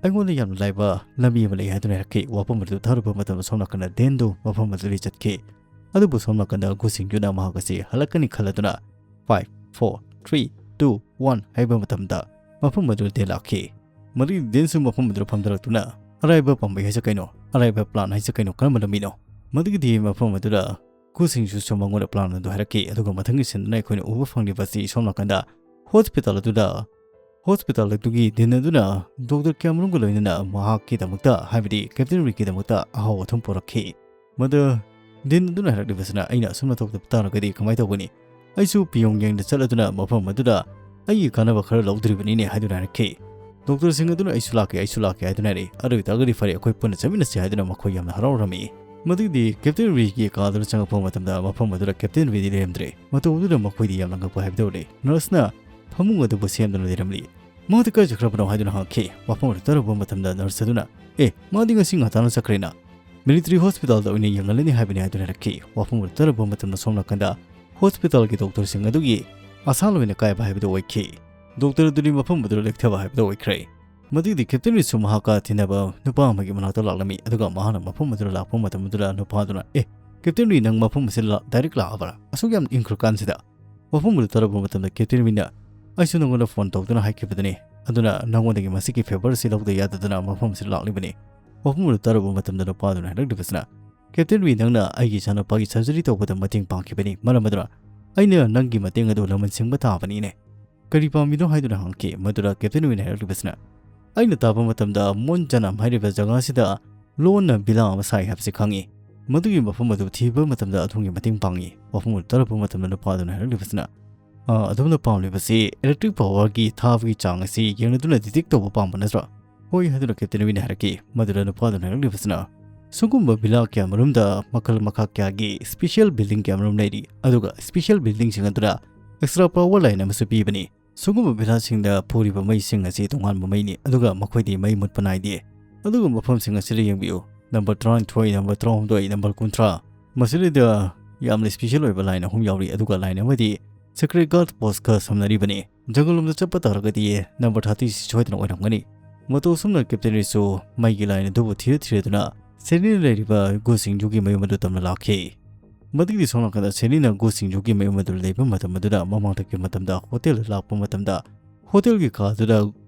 ꯑꯩꯉꯣꯟꯗ ꯌꯥꯝꯅ ꯂꯥꯏꯕ ꯂꯝꯕꯤ ꯑꯃ ꯂꯩ," ꯍꯥꯏꯗꯨꯅ ꯍꯥꯏꯔꯛꯈꯤ꯫ ꯋꯥꯐꯝ ꯑꯗꯨ ꯇꯥꯔꯨꯕ ꯃꯇꯝꯗ ꯁꯣꯝ ꯅꯥꯀꯟꯗ ꯗꯦꯟꯗꯨ ꯃꯐꯝ ꯑꯗꯨꯗꯒꯤ ꯆꯠꯈꯤ꯫ ꯑꯗꯨꯕꯨ ꯁꯣꯝ ꯅꯥꯀꯟꯗ ꯒꯨ ꯁꯤꯡꯖꯨꯅ ꯃꯍꯥꯛ ꯑꯁꯤ ꯍꯜꯂꯛꯀꯅꯤ ꯈꯜꯂꯗꯨꯅ, "Five, four, three, two, one" ꯍꯥꯏꯕ ꯃꯇꯝꯗ ꯃꯐꯝ ꯑꯗꯨꯗ ꯗꯦꯟ ꯂꯥꯛꯈꯤ꯫ ꯃꯗꯨꯒꯤ ꯗꯦꯟꯁꯨ ꯃꯐꯝ ꯑꯗꯨꯗ ꯐꯝꯊꯔꯛꯇꯨꯅ, "ꯑꯔꯥꯏꯕ ꯄꯥꯝꯕꯩ ꯍꯥꯏꯁꯦ ꯀꯩꯅꯣ? ꯑꯔꯥꯏꯕ ꯄ꯭ꯂꯥꯟ ꯍꯥꯏꯁꯦ ꯀꯩꯅꯣ? ꯀꯔꯝꯕ ꯂꯝꯕꯤꯅꯣ?" ꯃꯗꯨꯒꯤꯗꯤ ꯃꯐꯝ ꯑꯗꯨꯗ ꯒꯨ ꯁꯤꯡꯖꯨꯁꯨ ꯃꯉꯣꯟꯗ ꯄ꯭ꯂꯥꯟ ꯑꯗꯨ ꯍꯥꯏꯔꯛꯈꯤ꯫ ꯑꯗꯨꯒ ꯃꯊꯪꯒꯤ ꯁꯤꯟꯗꯨꯅ ꯑꯩꯈꯣꯏꯅ ꯎꯕ ꯐꯪꯂꯤꯕ ꯑꯁꯤ ꯁꯣꯝ ꯅꯥꯀꯟꯗ ꯍꯣꯁꯄꯤꯇꯥꯜ ꯑꯗꯨꯗ ꯍꯣꯁꯄꯤꯇꯥꯜ ꯑꯗꯨꯒꯤ ꯗꯤꯟ ꯑꯗꯨꯅ ꯗꯣꯛꯇꯔ ꯀ꯭ꯌꯥꯃꯔꯨꯟꯒ ꯂꯣꯏꯅꯅ ꯃꯍꯥꯛꯀꯤꯗꯃꯛꯇ, ꯍꯥꯏꯕꯗꯤ ꯀꯦꯞꯇꯦꯟ ꯔꯤꯒꯤꯗꯃꯛꯇ ꯑꯍꯥꯎ ꯑꯊꯨꯝ ꯄꯨꯔꯛꯈꯤ꯫ ꯃꯗꯨ ꯗꯤꯟ ꯑꯗꯨꯅ ꯍꯥꯏꯔꯛꯂꯤꯕꯁꯤꯅ, "ꯑꯩꯅ ꯑꯁꯨꯝꯅ ꯇꯧꯗꯕ ꯇꯥꯔꯒꯗꯤ ꯀꯃꯥꯏꯅ ꯇꯧꯒꯅꯤ? ꯑꯩꯁꯨ ꯄꯤꯌꯣꯡ ꯌꯦꯡꯗ ꯆꯠꯂꯗꯨꯅ ꯃꯐꯝ ꯑꯗꯨꯗ ꯑꯩꯒꯤ ꯀꯥꯟꯅꯕ ꯈꯔ ꯂꯧꯗꯣꯔꯤꯕꯅꯤꯅꯦ" ꯍꯥꯏꯗꯨꯅ ꯍꯥꯏꯔꯛꯈꯤ꯫ ꯗꯣꯛꯇꯔꯁꯤꯡ ꯑꯗꯨꯅ, "ꯑꯩꯁꯨ ꯂꯥꯛꯀꯦ, ꯑꯩꯁꯨ ꯂꯥꯛꯀꯦ" ꯍꯥꯏꯗꯨꯅ ꯍꯥꯏꯔꯛꯏ꯫ "ꯑꯗꯨ ꯑꯣꯏꯇꯥꯔꯒꯗꯤ ꯐꯔꯦ, ꯑꯩꯈꯣꯏ ꯄꯨꯟꯅ ꯆꯠꯃꯤꯟꯅꯁꯤ" ꯍꯥꯏꯗꯨꯅ ꯃꯈꯣꯏ ꯌꯥꯝꯅ ꯍꯔꯥꯎꯔꯝꯃꯤ꯫ ꯃꯗꯨꯒꯤꯗꯤ ꯀꯦꯞꯇꯦꯟ ꯔꯤꯒꯤ ꯀꯥ ꯑꯗꯨꯗ ꯆꯪꯉꯛꯄ ꯃꯇꯝꯗ ꯃꯐꯝ ꯑꯗꯨꯗ ꯀꯦꯞꯇꯦꯟ ꯔꯤꯗꯤ ꯂꯩꯔꯝꯗ꯭ꯔꯦ꯫ ꯃꯇꯧ ꯑꯗꯨꯗ ꯃꯈꯣꯏꯗꯤ ꯌꯥꯝꯅ ꯉꯛꯄ ꯍꯥꯏꯕꯗꯨ ꯎꯠꯂꯤ꯫ ꯅꯔꯁꯅ ꯐꯃꯨꯡ ꯑꯗꯨꯕꯨ ꯁꯦꯝꯗꯨꯅ ꯂꯩꯔꯝꯂꯤ꯫ "ꯃꯥꯗꯤ ꯀꯥꯏ ꯆꯠꯈ꯭ꯔꯕꯅꯣ?" ꯍꯥꯏꯗꯨꯅ ꯍꯪꯉꯛꯈꯤ꯫ ꯋꯥꯐꯝ ꯑꯗꯨ ꯇꯥꯔꯨꯕ ꯃꯇꯝꯗ ꯅꯔꯁ ꯑꯗꯨꯅ, "ꯑꯦ, ꯃꯥꯗꯤ ꯉꯁꯤ ꯉꯟꯇꯥꯅ ꯆꯠꯈ꯭ꯔꯦꯅ꯫ ꯃꯤꯂꯤꯇꯔꯤ ꯍꯣꯁꯄꯤꯇꯥꯜꯗ ꯑꯣꯏꯅ ꯌꯦꯡꯍꯜꯂꯅꯤ" ꯍꯥꯏꯕꯅꯤ ꯍꯥꯏꯗꯨꯅ ꯍꯥꯏꯔꯛꯈꯤ꯫ ꯋꯥꯐꯝ ꯑꯗꯨ ꯇꯥꯔꯨꯕ ꯃꯇꯝꯗ ꯁꯣꯝ ꯅꯥꯀꯟꯗ ꯍꯣꯁꯄꯤꯇꯥꯜꯒꯤ ꯗꯣꯛꯇꯔꯁꯤꯡ ꯑꯗꯨꯒꯤ ꯑꯁꯥ ꯂꯣꯏꯅ ꯀꯥꯏꯕ ꯍꯥꯏꯕꯗꯨ ꯑꯣꯏꯈꯤ꯫ ꯗꯣꯛꯇꯔ ꯑꯗꯨꯗꯤ ꯃꯐꯝ ꯑꯗꯨꯗ ꯂꯦꯛꯊꯕ ꯍꯥꯏꯕꯗꯨ ꯑꯣꯏꯈ꯭ꯔꯦ꯫ ꯃꯗꯨꯒꯤꯗꯤ ꯀꯦꯞꯇꯦꯟ ꯔꯤꯁꯨ ꯃꯍꯥꯛꯀ ꯇꯤꯟꯅꯕ ꯅꯨꯄꯥ ꯑꯃꯒꯤ ꯃꯅꯥꯛꯇ ꯂꯥꯛꯂꯝꯃꯤ, ꯑꯗꯨꯒ ꯃꯍꯥꯛꯅ ꯃꯐꯝ ꯑꯗꯨꯗ ꯂꯥꯛꯄ ꯃꯇꯝ ꯑꯗꯨꯗ ꯅꯨꯄꯥ ꯑꯗꯨꯅ, "ꯑꯦ, ꯀꯦꯞꯇꯦꯟ ꯔꯤ, ꯅꯪ ꯃꯐꯝ ꯑꯁꯤꯗ ꯂꯥ-, ꯗꯥꯏꯔꯦꯛ ꯂꯥꯛꯑꯕ꯭ꯔꯥ? ꯑꯁꯨꯛ ꯌꯥꯝꯅ ꯏꯪꯈ꯭ꯔꯀꯥꯟꯁꯤꯗ?" ꯋꯥꯐꯝ ꯑꯗꯨ ꯇꯥꯔꯛꯄ ꯃꯇꯝꯗ ꯀꯦꯞꯇꯦꯟ ꯔꯤꯅ, "ꯑꯩꯁꯨ ꯅꯪꯉꯣꯟꯗ ꯐꯣꯟ ꯇꯧꯗꯨꯅ ꯍꯥꯏꯈꯤꯕꯗꯨꯅꯤ, ꯑꯗꯨꯅ ꯅꯪꯉꯣꯟꯗꯒꯤ ꯃꯁꯤꯒꯤ ꯐꯦꯚꯔ ꯑꯁꯤ ꯂꯧꯗ ꯌꯥꯗꯗꯅ ꯃꯐꯝ ꯑꯁꯤꯗ ꯂꯥꯛꯂꯤꯕꯅꯤ꯫" ꯋꯥꯐꯝ ꯑꯗꯨ ꯇꯥꯔꯨꯕ ꯃꯇꯝꯗ ꯅꯨꯄꯥ ꯑꯗꯨꯅ ꯍꯥꯏꯔꯛꯂꯤꯕꯁꯤꯅ, "ꯀꯦꯞꯇꯦꯟ ꯔꯤ, ꯅꯪꯅ ꯑꯩꯒꯤ ꯏꯆꯥꯅꯨꯄꯥꯒꯤ ꯁꯔꯖꯔꯤ ꯇꯧꯕꯗ ꯃꯇꯦꯡ ꯄꯥꯡꯈꯤꯕꯅꯤ, ꯃꯔꯝ ꯑꯗꯨꯅ ꯑꯩꯅ ꯅꯪꯒꯤ ꯃꯇꯦꯡ ꯑꯗꯨ ꯂꯃꯟ ꯁꯤꯡꯕ ꯇꯥꯕꯅꯤꯅꯦ꯫ ꯀꯔꯤ ꯄꯥꯝꯃꯤꯅꯣ?" ꯍꯥꯏꯗꯨꯅ ꯍꯪꯉꯛꯈꯤ꯫ ꯃꯗꯨꯗ ꯀꯦꯞꯇꯦꯟ ꯔꯤꯅ ꯍꯥꯏꯔꯛꯂꯤꯕꯁꯤꯅ, "ꯑꯩꯅ ꯇꯥꯕ ꯃꯇꯝꯗ ꯃꯣꯟ ꯖꯅꯥꯝ ꯍꯥꯏꯔꯤꯕ ꯖꯒꯥ ꯑꯁꯤꯗ ꯂꯣꯟꯅ ꯚꯤꯂꯥ ꯑꯃ ꯁꯥꯏ ꯍꯥꯏꯕꯁꯤ ꯈꯪꯉꯤ꯫ ꯃꯗꯨꯒꯤ ꯃꯐꯝ ꯑꯗꯨ ꯊꯤꯕ ꯃꯇꯝꯗ ꯑꯗꯣꯝꯒꯤ ꯃꯇꯦꯡ ꯄꯥꯡꯉꯤ꯫" ꯋꯥꯐꯝ ꯑꯗꯨ ꯇꯥꯔꯛꯄ ꯃꯇꯝꯗ ꯅꯨꯄꯥ ꯑꯗꯨꯅ ꯍꯥꯏꯔꯛꯂꯤꯕꯁꯤꯅ, "ꯑ, ꯑꯗꯣꯝꯅ ꯄꯥꯝꯂꯤꯕꯁꯤ ꯏꯂꯦꯛꯇ꯭ꯔꯤꯛ ꯄꯥꯋꯔꯒꯤ ꯊꯥꯕꯒꯤ ꯆꯥꯡ ꯑꯁꯤ ꯌꯦꯡꯂꯗꯨꯅ ꯗꯤꯇꯦꯛ ꯇꯧꯕ ꯄꯥꯝꯕ ꯅꯠꯇ꯭ꯔꯥ?" "ꯍꯣꯏ" ꯍꯥꯏꯗꯨꯅ ꯀꯦꯞꯇꯦꯟ ꯔꯤꯅ ꯍꯥꯏꯔꯛꯈꯤ꯫ ꯃꯗꯨꯗ ꯅꯨꯄꯥ ꯑꯗꯨꯅ ꯍꯥꯏꯔꯛꯂꯤꯕꯁꯤꯅ, "ꯁꯤꯒꯨꯝꯕ ꯚꯤꯂꯥ ꯀꯌꯥꯃꯔꯨꯝꯗ ꯃꯈꯜ ꯃꯈꯥ ꯀꯌꯥꯒꯤ ꯁ꯭ꯄꯦꯁꯤꯌꯦꯜ ꯕꯤꯜꯗꯤꯡ ꯀꯌꯥꯃꯔꯨꯝ ꯂꯩꯔꯤ, ꯑꯗꯨꯒ ꯁ꯭ꯄꯦꯁꯤꯌꯦꯜ ꯕꯤꯜꯗꯤꯡꯁꯤꯡ ꯑꯗꯨꯗ ꯑꯦꯛꯁꯇ꯭ꯔꯥ ꯄꯥꯋꯔ ꯂꯥꯏꯟ ꯑꯃꯁꯨ ꯄꯤꯕꯅꯤ꯫ ꯁꯤꯒꯨꯝꯕ ꯚꯤꯂꯥꯁꯤꯡꯗ ꯐꯨꯔꯤꯕ ꯃꯩꯁꯤꯡ ꯑꯁꯤ ꯇꯣꯉꯥꯟꯕ ꯃꯩꯅꯤ, ꯑꯗꯨꯒ ꯃꯈꯣꯏꯗꯤ ꯃꯩ ꯃꯨꯠꯄ ꯅꯥꯏꯗꯦ꯫ ꯑꯗꯨꯒ ꯃꯐꯝꯁꯤꯡ ꯑꯁꯤꯗ ꯌꯦꯡꯕꯤꯌꯨ꯫ ꯅꯝꯕꯔ ꯇꯔꯥꯅꯤꯊꯣꯏ, ꯅꯝꯕꯔ ꯇꯔꯥꯍꯨꯝꯗꯣꯏ, ꯅꯝꯕꯔ ꯀꯨꯟꯊ꯭ꯔꯥ꯫ ꯃꯁꯤꯗ ꯌꯥꯝꯅ ꯁ꯭ꯄꯦꯁꯤꯌꯦꯜ ꯑꯣꯏꯕ ꯂꯥꯏꯟ ꯑꯍꯨꯝ ꯌꯥꯎꯔꯤ, ꯑꯗꯨꯒ ꯂꯥꯏꯟ ꯑꯃꯗꯤ ꯁꯦꯀ꯭ꯔꯦꯠ ꯒꯥꯔꯗ ꯄꯣꯁꯀ ꯁꯝꯅꯔꯤꯕꯅꯤ꯫ ꯖꯪꯒꯜ ꯂꯣꯝꯗ ꯆꯠꯄ ꯇꯥꯔꯒꯗꯤ ꯅꯝꯕꯔ ꯊꯥꯔꯇꯤ ꯁꯤ ꯁꯣꯏꯗꯅ ꯑꯣꯏꯔꯝꯒꯅꯤ꯫" ꯃꯇꯧ ꯑꯁꯨꯝꯅ ꯀꯦꯞꯇꯦꯟ ꯔꯤꯁꯨ ꯃꯩꯒꯤ ꯂꯥꯏꯟ ꯑꯗꯨꯕꯨ ꯊꯤꯔ ꯊꯤꯔꯗꯨꯅ ꯁꯦꯅꯤꯅ ꯂꯩꯔꯤꯕ ꯒꯨꯁꯤꯡꯖꯨꯒꯤ ꯃꯌꯨꯝ ꯑꯗꯨ ꯇꯝꯅ ꯂꯥꯛꯈꯤ꯫ ꯃꯗꯨꯒꯤ ꯁꯣꯝ ꯅꯥꯀꯟꯗ ꯁꯦꯅꯤꯅ ꯒꯨꯁꯤꯡꯖꯨꯒꯤ ꯃꯌꯨꯝ ꯑꯗꯨ ꯂꯩꯕ ꯃꯇꯝ ꯑꯗꯨꯗ ꯃꯃꯥꯡꯗꯒꯤ ꯃꯇꯝꯗ ꯍꯣꯇꯦꯜꯗ ꯂꯥꯛꯄ ꯃꯇꯝꯗ ꯍꯣꯇꯦꯜꯒꯤ ꯀꯥ ꯑꯗꯨꯗ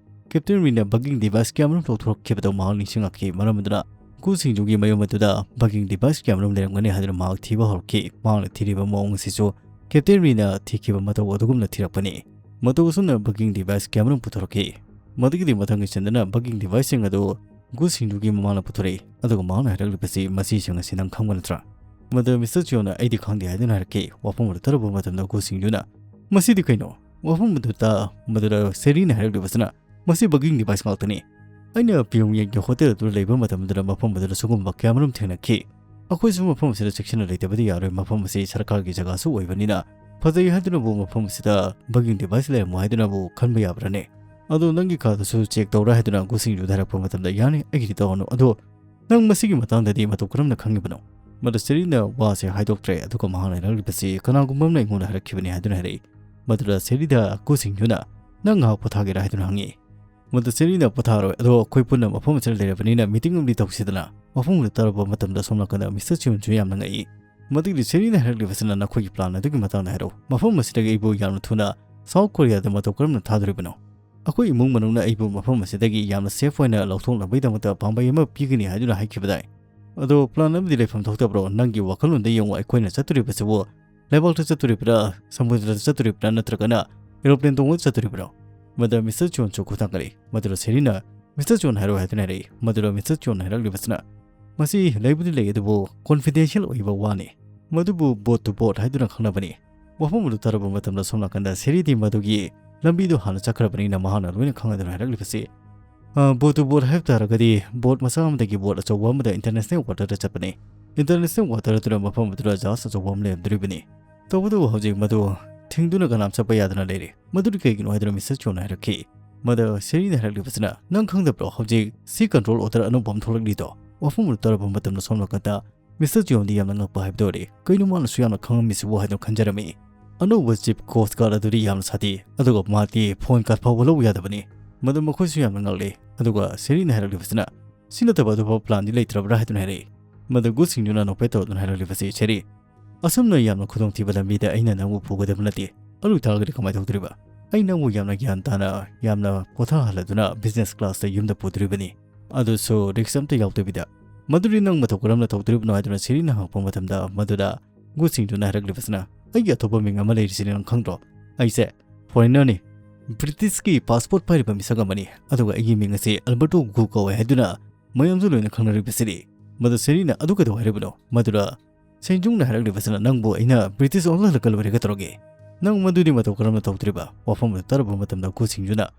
ꯀꯦꯞꯇꯦꯟ ꯔꯤꯅ ꯕꯒꯤꯡ ꯗꯤꯚꯥꯏꯁ ꯀꯌꯥꯃꯔꯨꯝ ꯂꯧꯊꯣꯔꯛꯈꯤꯕꯗꯨ ꯃꯍꯥꯛ ꯅꯤꯡꯁꯤꯡꯂꯛꯈꯤ꯫ ꯃꯔꯝ ꯑꯗꯨꯅ ꯒꯨꯁꯤꯡꯖꯨꯒꯤ ꯃꯌꯨꯝ ꯑꯗꯨꯗ ꯕꯒꯤꯡ ꯗꯤꯚꯥꯏꯁ ꯀꯌꯥꯃꯔꯨꯝ ꯂꯩꯔꯝꯒꯅꯤ ꯍꯥꯏꯗꯨꯅ ꯃꯍꯥꯛ ꯊꯤꯕ ꯍꯧꯔꯛꯈꯤ꯫ ꯃꯍꯥꯛꯅ ꯊꯤꯔꯤꯕ ꯃꯑꯣꯡ ꯑꯁꯤꯁꯨ ꯀꯦꯞꯇꯦꯟ ꯔꯤꯅ ꯊꯤꯈꯤꯕ ꯃꯇꯧ ꯑꯗꯨꯒꯨꯝꯅ ꯊꯤꯔꯛꯄꯅꯤ꯫ ꯃꯇꯧ ꯑꯁꯨꯝꯅ bugging device ꯀꯌꯥꯃꯔꯨꯝ ꯄꯨꯊꯣꯔꯛꯈꯤ꯫ ꯃꯗꯨꯒꯤꯗꯤ ꯃꯊꯪꯒꯤ ꯆꯟꯗꯅ bugging deviceꯁꯤꯡ ꯑꯗꯨ ꯒꯨꯁꯤꯡꯗꯨꯒꯤ ꯃꯃꯥꯅ ꯄꯨꯊꯣꯔꯛꯏ, ꯑꯗꯨꯒ ꯃꯍꯥꯛꯅ ꯍꯥꯏꯔꯛꯂꯤꯕꯁꯤ ꯃꯁꯤꯁꯤꯡ ꯑꯁꯤ ꯅꯪ ꯈꯪꯕ ꯅꯠꯇ꯭ꯔꯥ? ꯃꯗꯨ ꯃꯤꯁꯇꯔ ꯆꯤꯌꯣꯅ "ꯑꯩꯗꯤ ꯈꯪꯗꯦ" ꯍꯥꯏꯗꯨꯅ ꯍꯥꯏꯔꯛꯈꯤ꯫ ꯋꯥꯐꯝ ꯑꯗꯨ ꯇꯥꯔꯨꯕ ꯃꯇꯝꯗ ꯒꯨꯁꯤꯡꯗꯨꯅ "ꯃꯁꯤꯗꯤ ꯀꯩꯅꯣ?" ꯋꯥꯐꯝ ꯑꯗꯨ ꯇꯥ ꯃꯗꯨꯗ ꯁꯦꯔꯤꯅ ꯍꯥꯏꯔꯛꯂꯤꯕꯁꯤꯅ "ꯃꯁꯤ bugging device ꯉꯥꯛꯇꯅꯤ꯫ ꯑꯩꯅ ꯄꯤꯌꯣꯡꯌꯦꯡꯒꯤ ꯍꯣꯇꯦꯜ ꯑꯗꯨ ꯂꯩꯕ ꯃꯇꯝꯗꯨꯗ ꯃꯐꯝ ꯑꯗꯨꯗ ꯁꯤꯒꯨꯝꯕ ꯀꯌꯥꯃꯔꯨꯝ ꯊꯦꯡꯅꯈꯤ꯫ ꯑꯩꯈꯣꯏꯁꯨ ꯃꯐꯝ ꯑꯁꯤꯗ ꯆꯦꯛꯁꯤꯟꯅ ꯂꯩꯇꯕꯗꯤ ꯌꯥꯔꯣꯏ, ꯃꯐꯝ ꯑꯁꯤ ꯁꯔꯀꯥꯔꯒꯤ ꯖꯒꯥꯁꯨ ꯑꯣꯏꯕꯅꯤꯅ꯫ ꯐꯖꯩ ꯍꯥꯏꯗꯨꯅꯕꯨ ꯃꯐꯝ ꯑꯁꯤꯗ bugging device ꯂꯩꯔꯝꯃꯣ ꯍꯥꯏꯗꯨꯅꯕꯨ ꯈꯟꯕ ꯌꯥꯕ꯭ꯔꯥꯅꯦ? ꯑꯗꯣ ꯅꯪꯒꯤ ꯀꯥꯗꯁꯨ check ꯇꯧꯔꯥ ꯍꯥꯏꯗꯨꯅ ꯒꯨꯁꯤꯡꯗꯨꯗ ꯍꯥꯏꯔꯛꯄ ꯃꯇꯝꯗ, "ꯌꯥꯅꯤ, ꯑꯩꯒꯤꯗꯤ ꯇꯧꯔꯅꯨ꯫ ꯑꯗꯣ ꯅꯪ ꯃꯁꯤꯒꯤ ꯃꯇꯥꯡꯗꯗꯤ ꯃꯇꯧ ꯀꯔꯝꯅ ꯈꯪꯉꯤꯕꯅꯣ?" ꯃꯗꯨ ꯁꯦꯔꯤꯅ ꯋꯥꯁꯦ ꯍꯥꯏꯗꯣꯛꯇ꯭ꯔꯦ, ꯑꯗꯨꯒ ꯃꯍꯥꯛꯅ ꯍꯥꯏꯔꯛꯂꯤꯕꯁꯤ, "ꯀꯅꯥꯒꯨꯝꯕ ꯑꯃꯅ ꯑꯩꯉꯣꯟꯗ ꯍꯥꯏꯔꯛꯈꯤꯕꯅꯤ" ꯍꯥꯏꯗꯨꯅ ꯍꯥꯏꯔꯛꯏ꯫ ꯃꯗꯨꯗ ꯁꯦꯔꯤꯗ ꯒꯨꯁꯤꯡꯗꯨꯅ, "ꯅꯪ ꯉꯥꯏꯍꯥꯛ ꯄꯣꯊꯥꯒꯦꯔꯥ?" ꯍꯥꯏꯗꯨꯅ ꯍꯪꯉꯤ꯫ ꯃꯗꯨ ꯁꯦꯔꯤꯅ, "ꯄꯣꯊꯥꯔꯣꯏ, ꯑꯗꯣ ꯑꯩꯈꯣꯏ ꯄꯨꯟꯅ ꯃꯐꯝ ꯑꯁꯤꯗ ꯂꯩꯔꯕꯅꯤꯅ meeting ꯑꯃꯗꯤ ꯇꯧꯁꯤꯗꯅ"꯫ ꯃꯐꯝꯗꯨꯗ ꯇꯥꯔꯨꯕ ꯃꯇꯝꯗ ꯁꯣꯝ ꯅꯥꯀꯟꯗ ꯃꯤꯁꯇꯔ ꯆꯤꯌꯣꯟꯁꯨ ꯌꯥꯝꯅ ꯉꯛꯏ꯫ ꯃꯗꯨꯒꯤꯗꯤ ꯁꯦꯔꯤꯅ ꯍꯥꯏꯔꯛꯂꯤꯕꯁꯤꯅ, "ꯅꯈꯣꯏꯒꯤ plan ꯑꯗꯨꯒꯤ ꯃꯇꯥꯡꯗ ꯍꯥꯏꯔꯛꯎ꯫ ꯃꯐꯝ ꯑꯁꯤꯗꯒꯤ ꯑꯩꯕꯨ ꯌꯥꯝꯅ ꯊꯨꯅ ꯁꯥꯎꯠ ꯀꯣꯔꯤꯌꯥꯗ ꯃꯇꯧ ꯀꯔꯝꯅ ꯊꯥꯗꯣꯔꯤꯕꯅꯣ? ꯑꯩꯈꯣꯏ ꯏꯃꯨꯡ ꯃꯅꯨꯡꯅ ꯑꯩꯕꯨ ꯃꯐꯝ ꯑꯁꯤꯗꯒꯤ ꯌꯥꯝꯅ safe ꯑꯣꯏꯅ ꯂꯧꯊꯣꯛꯅꯕꯒꯤꯗꯃꯛꯇ ꯄꯥꯝꯕꯩ ꯑꯃ ꯄꯤꯒꯅꯤ ꯍꯥꯏꯗꯨꯅ ꯍꯥꯏꯈꯤꯕꯗꯥꯏ? ꯑꯗꯣ plan ꯑꯃꯗꯤ ꯂꯩꯐꯝ ꯊꯣꯛꯇꯕ꯭ꯔꯣ? ꯅꯪꯒꯤ ꯋꯥꯈꯜꯂꯣꯟꯗ ꯌꯦꯡꯉꯨ, ꯑꯩꯈꯣꯏꯅ ꯆꯠꯇꯣꯔꯤꯕꯁꯤꯕꯨ ꯂꯩꯕꯥꯛꯇ ꯆꯠꯇꯣꯔꯤꯕ꯭ꯔꯥ, ꯁꯃꯨꯗ꯭ꯔꯗ ꯆꯠꯇꯣꯔꯤꯕ꯭ꯔꯥ, ꯅꯠꯇ꯭ꯔꯒꯅ aeroplane ꯇꯣꯡꯉꯒ ꯆꯠꯇꯣꯔꯤꯕ꯭ꯔꯣ?" ꯃꯗꯨ ꯃꯤꯁꯇꯔ ꯆꯤꯌꯣꯟꯁꯨ ꯈꯨꯠ ꯊꯥꯡꯒꯠꯂꯤ꯫ ꯃꯗꯨꯗ ꯁꯦꯔꯤꯅ, "ꯃꯤꯁꯇꯔ ꯆꯤꯌꯣꯟ ꯍꯥꯏꯔꯛꯑꯣ" ꯍꯥꯏꯗꯨꯅ ꯍꯥꯏꯔꯛꯏ꯫ ꯃꯗꯨꯗ ꯃꯤꯁꯇꯔ ꯆꯤꯌꯣꯟ ꯍꯥꯏꯔꯛꯂꯤꯕꯁꯤꯅ, "ꯃꯁꯤ ꯂꯩꯕꯨꯗꯤ ꯂꯩ, ꯑꯗꯨꯕꯨ confidential ꯑꯣꯏꯕ ꯋꯥꯅꯤ꯫ ꯃꯗꯨꯕꯨ boat to boat ꯍꯥꯏꯗꯨꯅ ꯈꯪꯅꯕꯅꯤ"꯫ ꯋꯥꯐꯝ ꯑꯗꯨ ꯇꯥꯔꯕ ꯃꯇꯝꯗ ꯁꯣꯝ ꯅꯥꯀꯟꯗ ꯁꯦꯔꯤꯗꯤ ꯃꯗꯨꯒꯤ ꯂꯝꯕꯤꯗꯨ ꯍꯥꯟꯅ ꯆꯠꯈ꯭ꯔꯕꯅꯤꯅ ꯃꯍꯥꯛꯅ ꯂꯣꯏꯅ ꯈꯪꯉꯗꯨꯅ ꯍꯥꯏꯔꯛꯂꯤꯕꯁꯤ, "ꯑ, boat to boat ꯍꯥꯏꯕ ꯇꯥꯔꯒꯗꯤ boat ꯃꯆꯥ ꯑꯃꯗꯒꯤ boat ꯑꯆꯧꯕ ꯑꯃꯗ international water ꯗ ꯆꯠꯄꯅꯤ꯫ International water ꯑꯗꯨꯅ ꯃꯐꯝ ꯑꯗꯨꯗ ꯖꯍꯥꯖ ꯑꯆꯧꯕ ꯑꯃ ꯂꯩꯔꯝꯗꯣꯔꯤꯕꯅꯤ꯫ ꯇꯧꯕꯇꯕꯨ ꯍꯧꯖꯤꯛ ꯃꯗꯨ ꯊꯤꯡꯗꯨꯅ ꯀꯅꯥꯝ ꯆꯠꯄ ꯌꯥꯗꯅ ꯂꯩꯔꯤ꯫ ꯃꯗꯨꯗꯤ ꯀꯩꯒꯤꯅꯣ?" ꯍꯥꯏꯗꯨꯅ ꯃꯤꯁꯇꯔ ꯆꯣꯟꯅ ꯍꯥꯏꯔꯛꯈꯤ꯫ ꯃꯗꯨ ꯁꯦꯔꯤꯅ ꯍꯥꯏꯔꯛꯂꯤꯕꯁꯤꯅ, "ꯅꯪ ꯈꯪꯗꯕ꯭ꯔꯣ? ꯍꯧꯖꯤꯛ sea control order ꯑꯅꯧꯕ ꯑꯃ ꯊꯣꯛꯂꯛꯂꯤꯗꯣ?" ꯋꯥꯐꯝ ꯑꯗꯨ ꯇꯥꯔꯕ ꯃꯇꯝꯗ ꯁꯣꯝ ꯅꯥꯀꯟꯗ ꯃꯤꯁꯇꯔ ꯆꯤꯌꯣꯟꯗꯤ ꯌꯥꯝꯅ ꯉꯛꯄ ꯍꯥꯏꯕꯗꯨ ꯑꯣꯏꯔꯦ꯫ "ꯀꯩꯅꯣ ꯃꯥꯅꯁꯨ ꯌꯥꯝꯅ ꯈꯪꯉꯝꯃꯤꯁꯤꯕꯨ?" ꯍꯥꯏꯗꯨꯅ ꯈꯟꯖꯔꯝꯃꯤ꯫ "ꯑꯅꯧꯕ chief coast guard ꯑꯗꯨꯗꯤ ꯌꯥꯝꯅ ꯁꯥꯊꯤ, ꯑꯗꯨꯒ ꯃꯥꯗꯤ phone call ꯐꯥꯎꯕ ꯂꯧꯕ ꯌꯥꯗꯕꯅꯤ꯫" ꯃꯗꯨ ꯃꯈꯣꯏꯁꯨ ꯌꯥꯝꯅ ꯉꯛꯂꯦ꯫ ꯑꯗꯨꯒ ꯁꯦꯔꯤꯅ ꯍꯥꯏꯔꯛꯂꯤꯕꯁꯤꯅ, "ꯁꯤ ꯅꯠꯇꯕ ꯑꯇꯣꯞꯄ plan ꯗꯤ ꯂꯩꯇ꯭ꯔꯕ꯭ꯔꯥ?" ꯍꯥꯏꯗꯨꯅ ꯍꯥꯏꯔꯛꯏ꯫ ꯃꯗꯨ ꯒꯨꯁꯤꯡꯗꯨꯅ ꯅꯣꯛꯐꯦꯠ ꯇꯧꯗꯨꯅ ꯍꯥꯏꯔꯛꯂꯤꯕꯁꯤ, "ꯁꯦꯔꯤ, ꯑꯁꯨꯝꯅ ꯌꯥꯝꯅ ꯈꯨꯗꯣꯡꯊꯤꯕ ꯂꯝꯕꯤꯗ ꯑꯩꯅ ꯅꯪꯕꯨ ꯄꯨꯒꯗꯕ ꯅꯠꯇꯦ꯫ ꯑꯗꯨ ꯑꯣꯏꯇꯥꯔꯒꯗꯤ ꯀꯃꯥꯏꯅ ꯇꯧꯗꯣꯔꯤꯕ? ꯑꯩ ꯅꯪꯕꯨ ꯌꯥꯝꯅ ꯒ꯭ꯌꯥꯟ ꯇꯥꯅ, ꯌꯥꯝꯅ ꯄꯣꯊꯥꯍꯜꯂꯗꯨꯅ business class ꯇ ꯌꯨꯝꯗ ꯄꯨꯗꯣꯔꯤꯕꯅꯤ꯫ ꯑꯗꯨꯁꯨ risk ꯑꯝꯇ ꯌꯥꯎꯗꯕꯤꯗ꯫ ꯃꯗꯨꯗꯤ ꯅꯪ ꯃꯇꯧ ꯀꯔꯝꯅ ꯇꯧꯗꯣꯔꯤꯕꯅꯣ?" ꯍꯥꯏꯗꯨꯅ ꯁꯦꯔꯤꯅ ꯍꯪꯉꯛꯄ ꯃꯇꯝꯗ, ꯃꯗꯨꯗ ꯒꯨꯁꯤꯡꯗꯨꯅ ꯍꯥꯏꯔꯛꯂꯤꯕꯁꯤꯅ, "ꯑꯩꯒꯤ ꯑꯇꯣꯞꯄ ꯃꯤꯡ ꯑꯃ ꯂꯩꯔꯤꯁꯤꯅꯤ, ꯅꯪ ꯈꯪꯗ꯭ꯔꯣ? ꯑꯩꯁꯦ ꯐꯣꯔꯦꯅꯔꯅꯤ, ꯕ꯭ꯔꯤꯇꯤꯁꯀꯤ ꯄꯥꯁꯄꯣꯔꯠ ꯄꯥꯏꯔꯤꯕ ꯃꯤꯁꯛ ꯑꯃꯅꯤ, ꯑꯗꯨꯒ ꯑꯩꯒꯤ ꯃꯤꯡ ꯑꯁꯤ ꯑꯜꯕꯔꯇꯣ ꯒꯨ ꯀꯧꯋꯦ ꯍꯥꯏꯗꯨꯅ ꯃꯌꯥꯝꯁꯨ ꯂꯣꯏꯅ ꯈꯪꯅꯔꯤꯕꯁꯤꯗꯤ꯫ ꯃꯗꯨ ꯁꯦꯔꯤꯅ ꯑꯗꯨ ꯀꯩꯗꯧ ꯍꯥꯏꯔꯤꯕꯅꯣ? ꯃꯗꯨꯗ ꯁꯦꯟꯖꯨꯡꯅ ꯍꯥꯏꯔꯛꯂꯤꯕꯁꯤꯅ, "ꯅꯪꯕꯨ ꯑꯩꯅ ꯕ꯭ꯔꯤꯇꯤꯁ ꯑꯣꯜꯍꯜꯂꯒ ꯂꯣꯏꯔꯒ ꯇꯧꯔꯒꯦ? ꯅꯪ ꯃꯗꯨꯗꯤ ꯃꯇꯧ ꯀꯔꯝꯅ ꯇꯧꯗ꯭ꯔꯤꯕ?" ꯋꯥꯐꯝ ꯑꯗꯨ ꯇꯥꯔꯕ ꯃꯇꯝꯗ ꯒꯨ ꯁꯤꯡꯖꯨꯅ,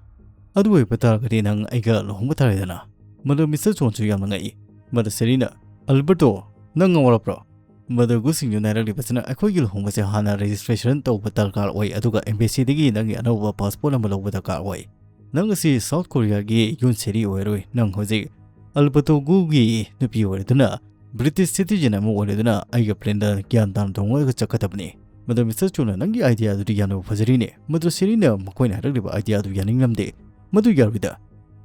"ꯑꯗꯨ ꯑꯣꯏꯕ ꯇꯥꯔꯒꯗꯤ ꯅꯪ ꯑꯩꯒ ꯂꯨꯍꯣꯡꯕ ꯇꯥꯔꯦꯗꯅ?" ꯃꯗꯨ ꯃꯤꯁꯇꯔ ꯆꯣꯟꯁꯨ ꯌꯥꯝꯅ ꯉꯛꯏ꯫ ꯃꯗꯨ ꯁꯦꯔꯤꯅ, "ꯑꯜꯕꯔꯇꯣ, ꯅꯪ ꯉꯥꯎꯔꯕ꯭ꯔꯣ?" ꯃꯗꯨ ꯒꯨ ꯁꯤꯡꯖꯨꯅ ꯍꯥꯏꯔꯛꯂꯤꯕꯁꯤꯅ, "ꯑꯩꯈꯣꯏꯒꯤ ꯂꯨꯍꯣꯡꯕꯁꯦ ꯍꯥꯟꯅ ꯔꯦꯖꯤꯁꯇ꯭ꯔꯦꯁꯟ ꯇꯧꯕ ꯗꯔꯀꯥꯔ ꯑꯣꯏ, ꯑꯗꯨꯒ ꯑꯦꯝꯕꯦꯁꯤꯗꯒꯤ ꯅꯪꯒꯤ ꯑꯅꯧꯕ ꯄꯥꯁꯄꯣꯔꯠ ꯑꯃ ꯂꯧꯕ ꯗꯔꯀꯥꯔ ꯑꯣꯏ꯫ ꯅꯪ ꯑꯁꯤ ꯁꯥꯎꯠ ꯀꯣꯔꯤꯌꯥꯒꯤ ꯌꯨꯝ ꯁꯦꯔꯤ ꯑꯣꯏꯔꯣꯏ꯫ ꯅꯪ ꯍꯧꯖꯤꯛ ꯑꯜꯕꯇꯣꯒꯨꯒꯤ ꯅꯨꯄꯤ ꯑꯣꯏꯔꯗꯨꯅ, ꯕ꯭ꯔꯤꯇꯤꯁ ꯁꯤꯇꯤꯖꯦꯟ ꯑꯃ ꯑꯣꯏꯔꯗꯨꯅ ꯑꯩꯒ ꯄ꯭ꯂꯦꯟꯗ ꯒ꯭ꯌꯥꯟ ꯇꯥꯅ ꯇꯣꯡꯉꯒ ꯆꯠꯀꯗꯕꯅꯤ꯫" ꯃꯗꯨ ꯃꯤꯁꯇꯔ ꯆꯨꯅ, "ꯅꯪꯒꯤ ꯑꯥꯏꯗꯤꯌꯥ ꯑꯗꯨꯗꯤ ꯌꯥꯝꯅ ꯐꯖꯔꯤꯅꯦ꯫ ꯃꯗꯨ ꯁꯦꯔꯤꯅ ꯃꯈꯣꯏꯅ ꯍꯥꯏꯔꯛꯂꯤꯕ ꯑꯥꯏꯗꯤꯌꯥ ꯑꯗꯨ ꯌꯥꯅꯤꯡꯂꯝꯗꯦ꯫ ꯃꯗꯨ ꯌꯥꯔꯣꯏꯗ꯫"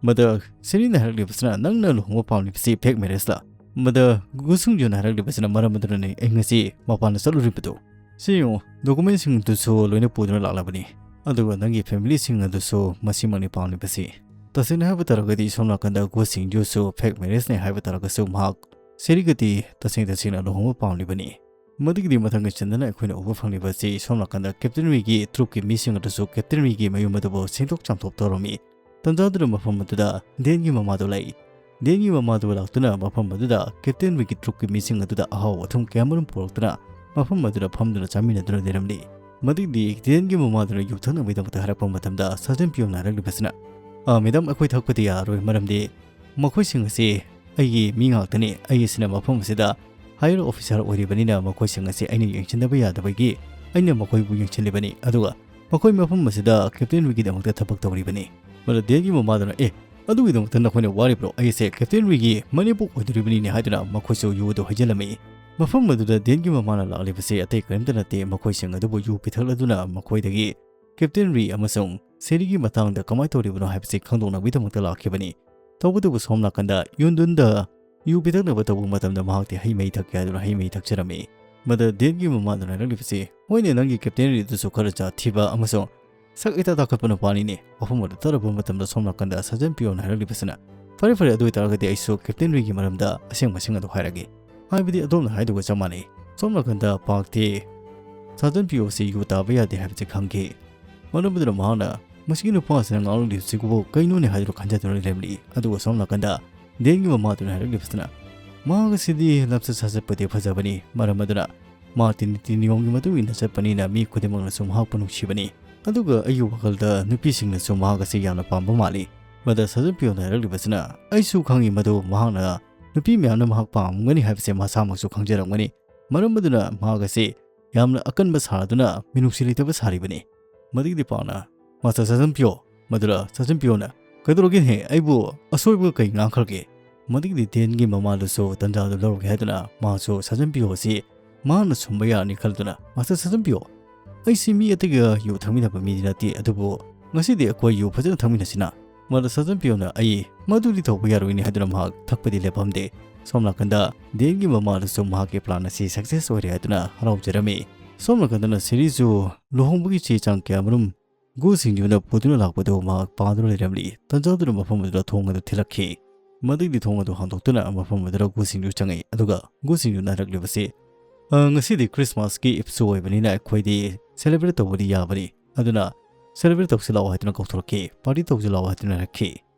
ꯃꯗꯨ ꯁꯦꯔꯤꯅ ꯍꯥꯏꯔꯛꯂꯤꯕꯁꯤꯅ, "ꯅꯪꯅ ꯂꯨꯍꯣꯡꯕ ꯄꯥꯝꯂꯤꯕꯁꯤ ꯐꯦꯛ ꯃꯦꯔꯦꯖꯂ?" ꯃꯗꯨ ꯒꯨꯁꯨꯡꯖꯨꯅ ꯍꯥꯏꯔꯛꯂꯤꯕꯁꯤꯅ, "ꯃꯔꯝ ꯑꯗꯨꯅꯅꯤ ꯑꯩ ꯉꯁꯤ ꯃꯄꯥꯟꯗ ꯆꯠꯂꯨꯔꯤꯕꯗꯨ꯫ ꯁꯤ ꯌꯦꯡꯉꯨ, ꯗꯣꯀꯨꯃꯦꯟꯁꯤꯡꯗꯨꯁꯨ ꯂꯣꯏꯅ ꯄꯨꯗꯨꯅ ꯂꯥꯛꯂꯕꯅꯤ, ꯑꯗꯨꯒ ꯅꯪꯒꯤ ꯐꯦꯃꯤꯂꯤꯁꯤꯡ ꯑꯗꯨꯁꯨ ꯃꯁꯤꯃꯛꯅꯤ ꯄꯥꯝꯂꯤꯕꯁꯤ꯫" ꯇꯁꯦꯡꯅ ꯍꯥꯏꯕ ꯇꯥꯔꯒꯗꯤ, ꯁꯣꯝ ꯅꯥꯀꯟꯗ ꯒꯨꯁꯤꯡꯖꯨꯁꯨ ꯐꯦꯛ ꯃꯦꯔꯦꯖꯅꯤ ꯍꯥꯏꯕ ꯇꯥꯔꯒꯁꯨ, ꯃꯍꯥꯛ ꯁꯦꯔꯤꯒꯗꯤ ꯇꯁꯦꯡ ꯇꯁꯦꯡꯅ ꯂꯨꯍꯣꯡꯕ ꯄꯥꯝꯂꯤꯕꯅꯤ꯫ ꯃꯗꯨꯒꯤꯗꯤ ꯃꯊꯪꯒꯤ ꯆꯟꯗꯅ ꯑꯩꯈꯣꯏꯅ ꯎꯕ ꯐꯪꯂꯤꯕ ꯑꯁꯤ ꯁꯣꯝ ꯅꯥꯀꯟꯗ ꯀꯦꯞꯇꯦꯟ ꯋꯤꯒꯤ ꯇ꯭ꯔꯨꯞꯀꯤ ꯃꯤꯁꯤꯡ ꯑꯗꯨꯁꯨ ꯀꯦꯞꯇꯦꯟ ꯋꯤꯒꯤ ꯃꯌꯨꯝ ꯑꯗꯨꯕꯨ ꯁꯦꯡꯗꯣꯛ ꯆꯥꯝꯊꯣꯛ ꯇꯧꯔꯝꯃꯤ꯫ ꯇꯟꯖꯥꯗꯨꯗ ꯃꯐꯝ ꯑꯗꯨꯗ ꯗꯦꯟꯒꯤ ꯃꯃꯥꯗꯨ ꯂꯥꯛꯏ꯫ ꯗꯦꯟꯒꯤ ꯃꯃꯥꯗꯨ ꯂꯥꯛꯇꯨꯅ ꯃꯐꯝ ꯑꯗꯨꯗ ꯀꯦꯞꯇꯦꯟ ꯋꯤꯒꯤ ꯇ꯭ꯔꯨꯞꯀꯤ ꯃꯤꯁꯤꯡ ꯑꯗꯨꯗ ꯑꯍꯥꯎ ꯑꯊꯨꯝ ꯀꯌꯥꯃꯔꯨꯝ ꯄꯨꯔꯛꯇꯨꯅ ꯃꯐꯝ ꯑꯗꯨꯗ ꯐꯝꯗꯨꯅ ꯆꯥꯃꯤꯟꯅꯗꯨꯅ ꯂꯩꯔꯝꯂꯤ꯫ ꯃꯗꯨꯒꯤꯗꯤ ꯗꯦꯟꯒꯤ ꯃꯃꯥꯗꯨꯅ ꯌꯨ ꯊꯛꯅꯕꯒꯤꯗꯃꯛꯇ ꯍꯥꯏꯔꯛꯄ ꯃꯇꯝꯗ ꯁꯥꯔꯖꯦꯟ ꯄꯤꯌꯣꯟꯅ ꯍꯥꯏꯔꯛꯂꯤꯕꯁꯤꯅ, "ꯑꯥ, ꯃꯦꯗꯥꯝ, ꯑꯩꯈꯣꯏ ꯊꯛꯄꯗꯤ ꯌꯥꯔꯔꯣꯏ, ꯃꯔꯝꯗꯤ ꯃꯈꯣꯏꯁꯤꯡ ꯑꯁꯤ ꯑꯩꯒꯤ ꯃꯤ ꯉꯥꯛꯇꯅꯤ꯫ ꯑꯩ ꯑꯁꯤꯅ ꯃꯐꯝ ꯑꯁꯤꯗ ꯍꯥꯏꯌꯔ ꯑꯣꯐꯤꯁꯥꯔ ꯑꯣꯏꯔꯤꯕꯅꯤꯅ ꯃꯈꯣꯏꯁꯤꯡ ꯑꯁꯤ ꯑꯩꯅ ꯌꯦꯡꯁꯤꯟꯗꯕ ꯌꯥꯗꯕꯒꯤ ꯑꯩꯅ ꯃꯈꯣꯏꯕꯨ ꯌꯦꯡꯁꯤꯜꯂꯤꯕꯅꯤ꯫ ꯑꯗꯨꯒ ꯃꯈꯣꯏ ꯃꯐꯝ ꯑꯁꯤꯗ ꯀꯦꯞꯇꯦꯟ ꯋꯤꯒꯤꯗꯃꯛꯇ ꯊꯕꯛ ꯇꯧꯔꯤꯕꯅꯤ꯫" ꯃꯗꯨ ꯗꯦꯟꯒꯤ ꯃꯃꯥꯗꯨꯅ, "ꯑꯦ, ꯑꯗꯨꯒꯤꯗꯃꯛꯇ ꯅꯈꯣꯏꯅ ꯋꯥꯔꯤꯕ꯭ꯔꯣ? ꯑꯩꯁꯦ ꯀꯦꯞꯇꯦꯟ ꯋꯤꯒꯤ ꯃꯅꯦꯝꯄꯣꯛ ꯑꯣꯏꯗꯣꯔꯤꯕꯅꯤꯅꯦ" ꯍꯥꯏꯗꯨꯅ ꯃꯈꯣꯏꯁꯨ ꯌꯨ ꯑꯗꯨ ꯍꯩꯖꯤꯜꯂꯝꯃꯤ꯫ ꯃꯐꯝ ꯑꯗꯨꯗ ꯗꯦꯟꯒꯤ ꯃꯃꯥꯅ ꯂꯥꯛꯂꯤꯕꯁꯤ ꯑꯇꯩ ꯀꯔꯤꯝꯇ ꯅꯠꯇꯦ, ꯃꯈꯣꯏꯁꯤꯡ ꯑꯗꯨꯕꯨ ꯌꯨ ꯄꯤꯊꯛꯂꯗꯨꯅ ꯃꯈꯣꯏꯗꯒꯤ ꯀꯦꯞꯇꯦꯟ ꯋꯤ ꯑꯃꯁꯨꯡ ꯁꯦꯔꯤꯒꯤ ꯃꯇꯥꯡꯗ ꯀꯃꯥꯏꯅ ꯇꯧꯔꯤꯕꯅꯣ ꯍꯥꯏꯕꯁꯤ ꯈꯪꯗꯣꯛꯅꯕꯒꯤꯗꯃꯛꯇ ꯂꯥꯛꯈꯤꯕꯅꯤ꯫ ꯇꯧꯕꯇꯕꯨ ꯁꯣꯝ ꯅꯥꯀꯟꯗ ꯌꯨꯟꯗꯨꯟꯗ ꯌꯨ ꯄꯤꯊꯛꯅꯕ ꯇꯧꯕ ꯃꯇꯝꯗ ꯃꯍꯥꯛꯇꯤ ꯍꯩ ꯃꯍꯤ ꯊꯛꯀꯦ ꯍꯥꯏꯗꯨꯅ ꯍꯩ ꯃꯍꯤ ꯊꯛꯆꯔꯝꯃꯤ꯫ ꯃꯗꯨ ꯗꯦꯟꯒꯤ ꯃꯃꯥꯗꯨꯅ ꯍꯥꯏꯔꯛꯂꯤꯕꯁꯤ, "ꯍꯣꯏꯅꯦ, ꯅꯪꯒꯤ ꯀꯦꯞꯇꯦꯟ ꯋꯤꯗꯨꯁꯨ ꯈꯔ ꯖꯥꯠ ꯊꯤꯕ ꯑꯃꯁꯨꯡ ꯁꯛ ꯏꯇꯥ ꯇꯥꯈꯠꯄ ꯅꯨꯄꯥꯅꯤꯅꯦ꯫" ꯋꯥꯐꯝ ꯑꯗꯨ ꯇꯥꯔꯕ ꯃꯇꯝꯗ ꯁꯣꯝ ꯅꯥꯀꯟꯗ ꯁꯥꯔꯖꯦꯟ ꯄꯤꯌꯣꯟ ꯍꯥꯏꯔꯛꯂꯤꯕꯁꯤꯅ, "ꯐꯔꯦ, ꯐꯔꯦ, ꯑꯗꯨ ꯑꯣꯏꯇꯥꯔꯒꯗꯤ ꯑꯩꯁꯨ ꯀꯦꯞꯇꯦꯟ ꯋꯤꯒꯤ ꯃꯔꯝꯗ ꯑꯁꯦꯡꯕꯁꯤꯡ ꯑꯗꯨ ꯍꯥꯏꯔꯒꯦ꯫ ꯍꯥꯏꯕꯗꯤ ꯑꯗꯣꯝꯅ ꯍꯥꯏꯗꯨꯒ ꯆꯞ ꯃꯥꯟꯅꯩ꯫" ꯁꯣꯝ ꯅꯥꯀꯟꯗ ꯄꯥꯛꯇꯤ ꯁꯥꯔꯖꯦꯟ ꯄꯤꯌꯣꯁꯤ ꯌꯨ ꯇꯥꯕ ꯌꯥꯗꯦ ꯍꯥꯏꯕꯁꯤ ꯈꯪꯈꯤ꯫ ꯃꯔꯝ ꯑꯗꯨꯅ ꯃꯍꯥꯛꯅ ꯃꯁꯤꯒꯤ ꯅꯨꯄꯥ ꯑꯁꯤꯅ ꯉꯥꯡꯂꯤꯕꯁꯤꯕꯨ ꯀꯩꯅꯣꯅꯦ ꯍꯥꯏꯗꯨꯅ ꯈꯟꯖꯗꯨꯅ ꯂꯩꯔꯝꯂꯤ꯫ ꯑꯗꯨꯒ ꯁꯣꯝ ꯅꯥꯀꯟꯗ ꯗꯦꯟꯒꯤ ꯃꯃꯥꯗꯨꯅ ꯍꯥꯏꯔꯛꯂꯤꯕꯁꯤꯅ, "ꯃꯍꯥꯛ ꯑꯁꯤꯗꯤ ꯂꯝꯆꯠ ꯁꯥꯖꯠꯄꯗꯤ ꯐꯖꯕꯅꯤ, ꯃꯔꯝ ꯑꯗꯨꯅ ꯃꯥ ꯇꯤꯟ ꯅꯤꯇꯤ ꯅꯤꯌꯣꯝꯒꯤ ꯃꯇꯨꯡ ꯏꯟꯅ ꯆꯠꯄꯅꯤꯅ ꯃꯤ ꯈꯨꯗꯤꯡꯃꯛꯅꯁꯨ ꯃꯍꯥꯛꯄꯨ ꯅꯨꯡꯁꯤꯕꯅꯤ꯫ ꯑꯗꯨꯒ ꯑꯩꯒꯤ ꯋꯥꯈꯜꯗ ꯅꯨꯄꯤꯁꯤꯡꯅꯁꯨ ꯃꯍꯥꯛ ꯑꯁꯤ ꯌꯥꯝꯅ ꯄꯥꯝꯕ ꯃꯥꯜꯂꯤ꯫" ꯃꯗ ꯁꯥꯖꯟ ꯄꯤꯌꯣꯅ ꯍꯥꯏꯔꯛꯂꯤꯕꯁꯤꯅ, "ꯑꯩꯁꯨ ꯈꯪꯏ ꯃꯗꯨ ꯃꯍꯥꯛꯅ ꯅꯨꯄꯤ ꯃꯌꯥꯝꯅ ꯃꯍꯥꯛ ꯄꯥꯝꯒꯅꯤ ꯍꯥꯏꯕꯁꯦ ꯃꯁꯥꯃꯛꯁꯨ ꯈꯪꯖꯔꯝꯒꯅꯤ꯫ ꯃꯔꯝ ꯑꯗꯨꯅ ꯃꯍꯥꯛ ꯑꯁꯤ ꯌꯥꯝꯅ ꯑꯀꯟꯕ ꯁꯥꯗꯨꯅ ꯃꯤꯅꯨꯡꯁꯤ ꯂꯩꯇꯕ ꯁꯥꯔꯤꯕꯅꯤ꯫" ꯃꯗꯨꯒꯤꯗꯤ ꯄꯥꯎꯅ, "ꯃꯥꯁꯇꯔ ꯁꯥꯖꯟ ꯄꯤꯌꯣ, ꯃꯗꯨꯔ ꯁꯥꯖꯟ ꯄꯤꯌꯣꯅ ꯀꯩꯗꯧꯔꯒꯦꯅꯦ? ꯑꯩꯕꯨ ꯑꯁꯣꯏꯕꯒ ꯀꯩ ꯉꯥꯡꯈ꯭ꯔꯒꯦ?" ꯃꯗꯨꯒꯤꯗꯤ ꯗꯦꯟꯒꯤ ꯃꯃꯥꯗꯨꯁꯨ ꯇꯟꯖꯥꯗꯨ ꯂꯧꯔꯒꯦ ꯍꯥꯏꯗꯨꯅ ꯃꯍꯥꯛꯁꯨ ꯁꯥꯖꯟ ꯄꯤꯌꯣ ꯑꯁꯤ ꯃꯍꯥꯛꯅ ꯁꯨꯝꯕ ꯌꯥꯔꯅꯤ ꯈꯜꯗꯨꯅ, "ꯃꯥꯁꯇꯔ ꯁꯥꯖꯟ ꯄꯤꯌꯣ, ꯑꯩꯁꯤ ꯃꯤ ꯑꯇꯩꯒ ꯌꯨ ꯊꯛꯃꯤꯟꯅꯕ ꯃꯤꯗꯤ ꯅꯠꯇꯦ, ꯑꯗꯨꯕꯨ ꯉꯁꯤꯗꯤ ꯑꯩꯈꯣꯏ ꯌꯨ ꯐꯖꯅ ꯊꯛꯃꯤꯟꯅꯁꯤꯅ꯫" ꯃꯗ ꯁꯥꯖꯟ ꯄꯤꯌꯣꯅ, "ꯑꯩ ꯃꯗꯨꯗꯤ ꯇꯧꯕ ꯌꯥꯔꯣꯏꯅꯦ" ꯍꯥꯏꯗꯨꯅ ꯃꯍꯥꯛ ꯊꯛꯄꯗꯤ ꯂꯦꯞꯄꯝꯗꯦ꯫ ꯁꯣꯝ ꯅꯥꯀꯟꯗ ꯗꯦꯟꯒꯤ ꯃꯃꯥꯗꯨꯁꯨ ꯃꯍꯥꯛꯀꯤ ꯄ꯭ꯂꯥꯟ ꯑꯁꯤ ꯁꯛꯁꯦꯁ ꯑꯣꯏꯔꯦ ꯍꯥꯏꯗꯨꯅ ꯍꯔꯥꯎꯖꯔꯝꯃꯤ꯫ ꯁꯣꯝ ꯅꯥꯀꯟꯗꯅ ꯁꯦꯔꯤꯁꯨ ꯂꯨꯍꯣꯡꯕꯒꯤ ꯆꯦ ꯆꯥꯡ ꯀꯌꯥ ꯃꯔꯨꯝ ꯒꯨ ꯁꯤꯡꯖꯨꯅ ꯄꯨꯗꯨꯅ ꯂꯥꯛꯄꯗꯨ ꯃꯍꯥꯛ ꯄꯥꯗꯨꯅ ꯂꯩꯔꯝꯂꯤ꯫ ꯇꯟꯖꯥꯗꯨꯅ ꯃꯐꯝ ꯑꯗꯨꯗ ꯊꯣꯡ ꯑꯗꯨ ꯊꯤꯜꯂꯛꯈꯤ꯫ ꯃꯗꯨꯒꯤ ꯊꯣꯡ ꯑꯗꯨ ꯍꯥꯡꯗꯣꯛꯇꯨꯅ ꯃꯐꯝ ꯑꯗꯨꯗ ꯒꯨ ꯁꯤꯡꯖꯨ ꯆꯪꯉꯛꯏ꯫ ꯑꯗꯨꯒ ꯒꯨ ꯁꯤꯡꯖꯨꯅ ꯍꯥꯏꯔꯛꯂꯤꯕꯁꯤ, "ꯑ, ꯉꯁꯤꯗꯤ ꯈ꯭ꯔꯤꯁꯃꯥꯁꯀꯤ ꯏꯞꯁꯨ ꯑꯣꯏꯕꯅꯤꯅ ꯑꯩꯈꯣꯏꯗꯤ ꯁꯦꯂꯦꯕ꯭ꯔꯦꯠ ꯇꯧꯕꯗꯤ ꯌꯥꯕꯅꯤ꯫ ꯑꯗꯨꯅ ꯁꯦꯂꯦꯕ꯭ꯔꯦꯠ ꯇꯧꯁꯤꯜꯂꯛꯑꯣ" ꯍꯥꯏꯗꯨꯅ ꯀꯧꯊꯣꯔꯛꯈꯤ꯫ "ꯄꯥꯔꯇꯤ ꯇꯧꯁꯤꯜꯂꯛꯑꯣ" ꯍꯥꯏꯗꯨꯅ ꯍꯥꯏꯔꯛꯈꯤ꯫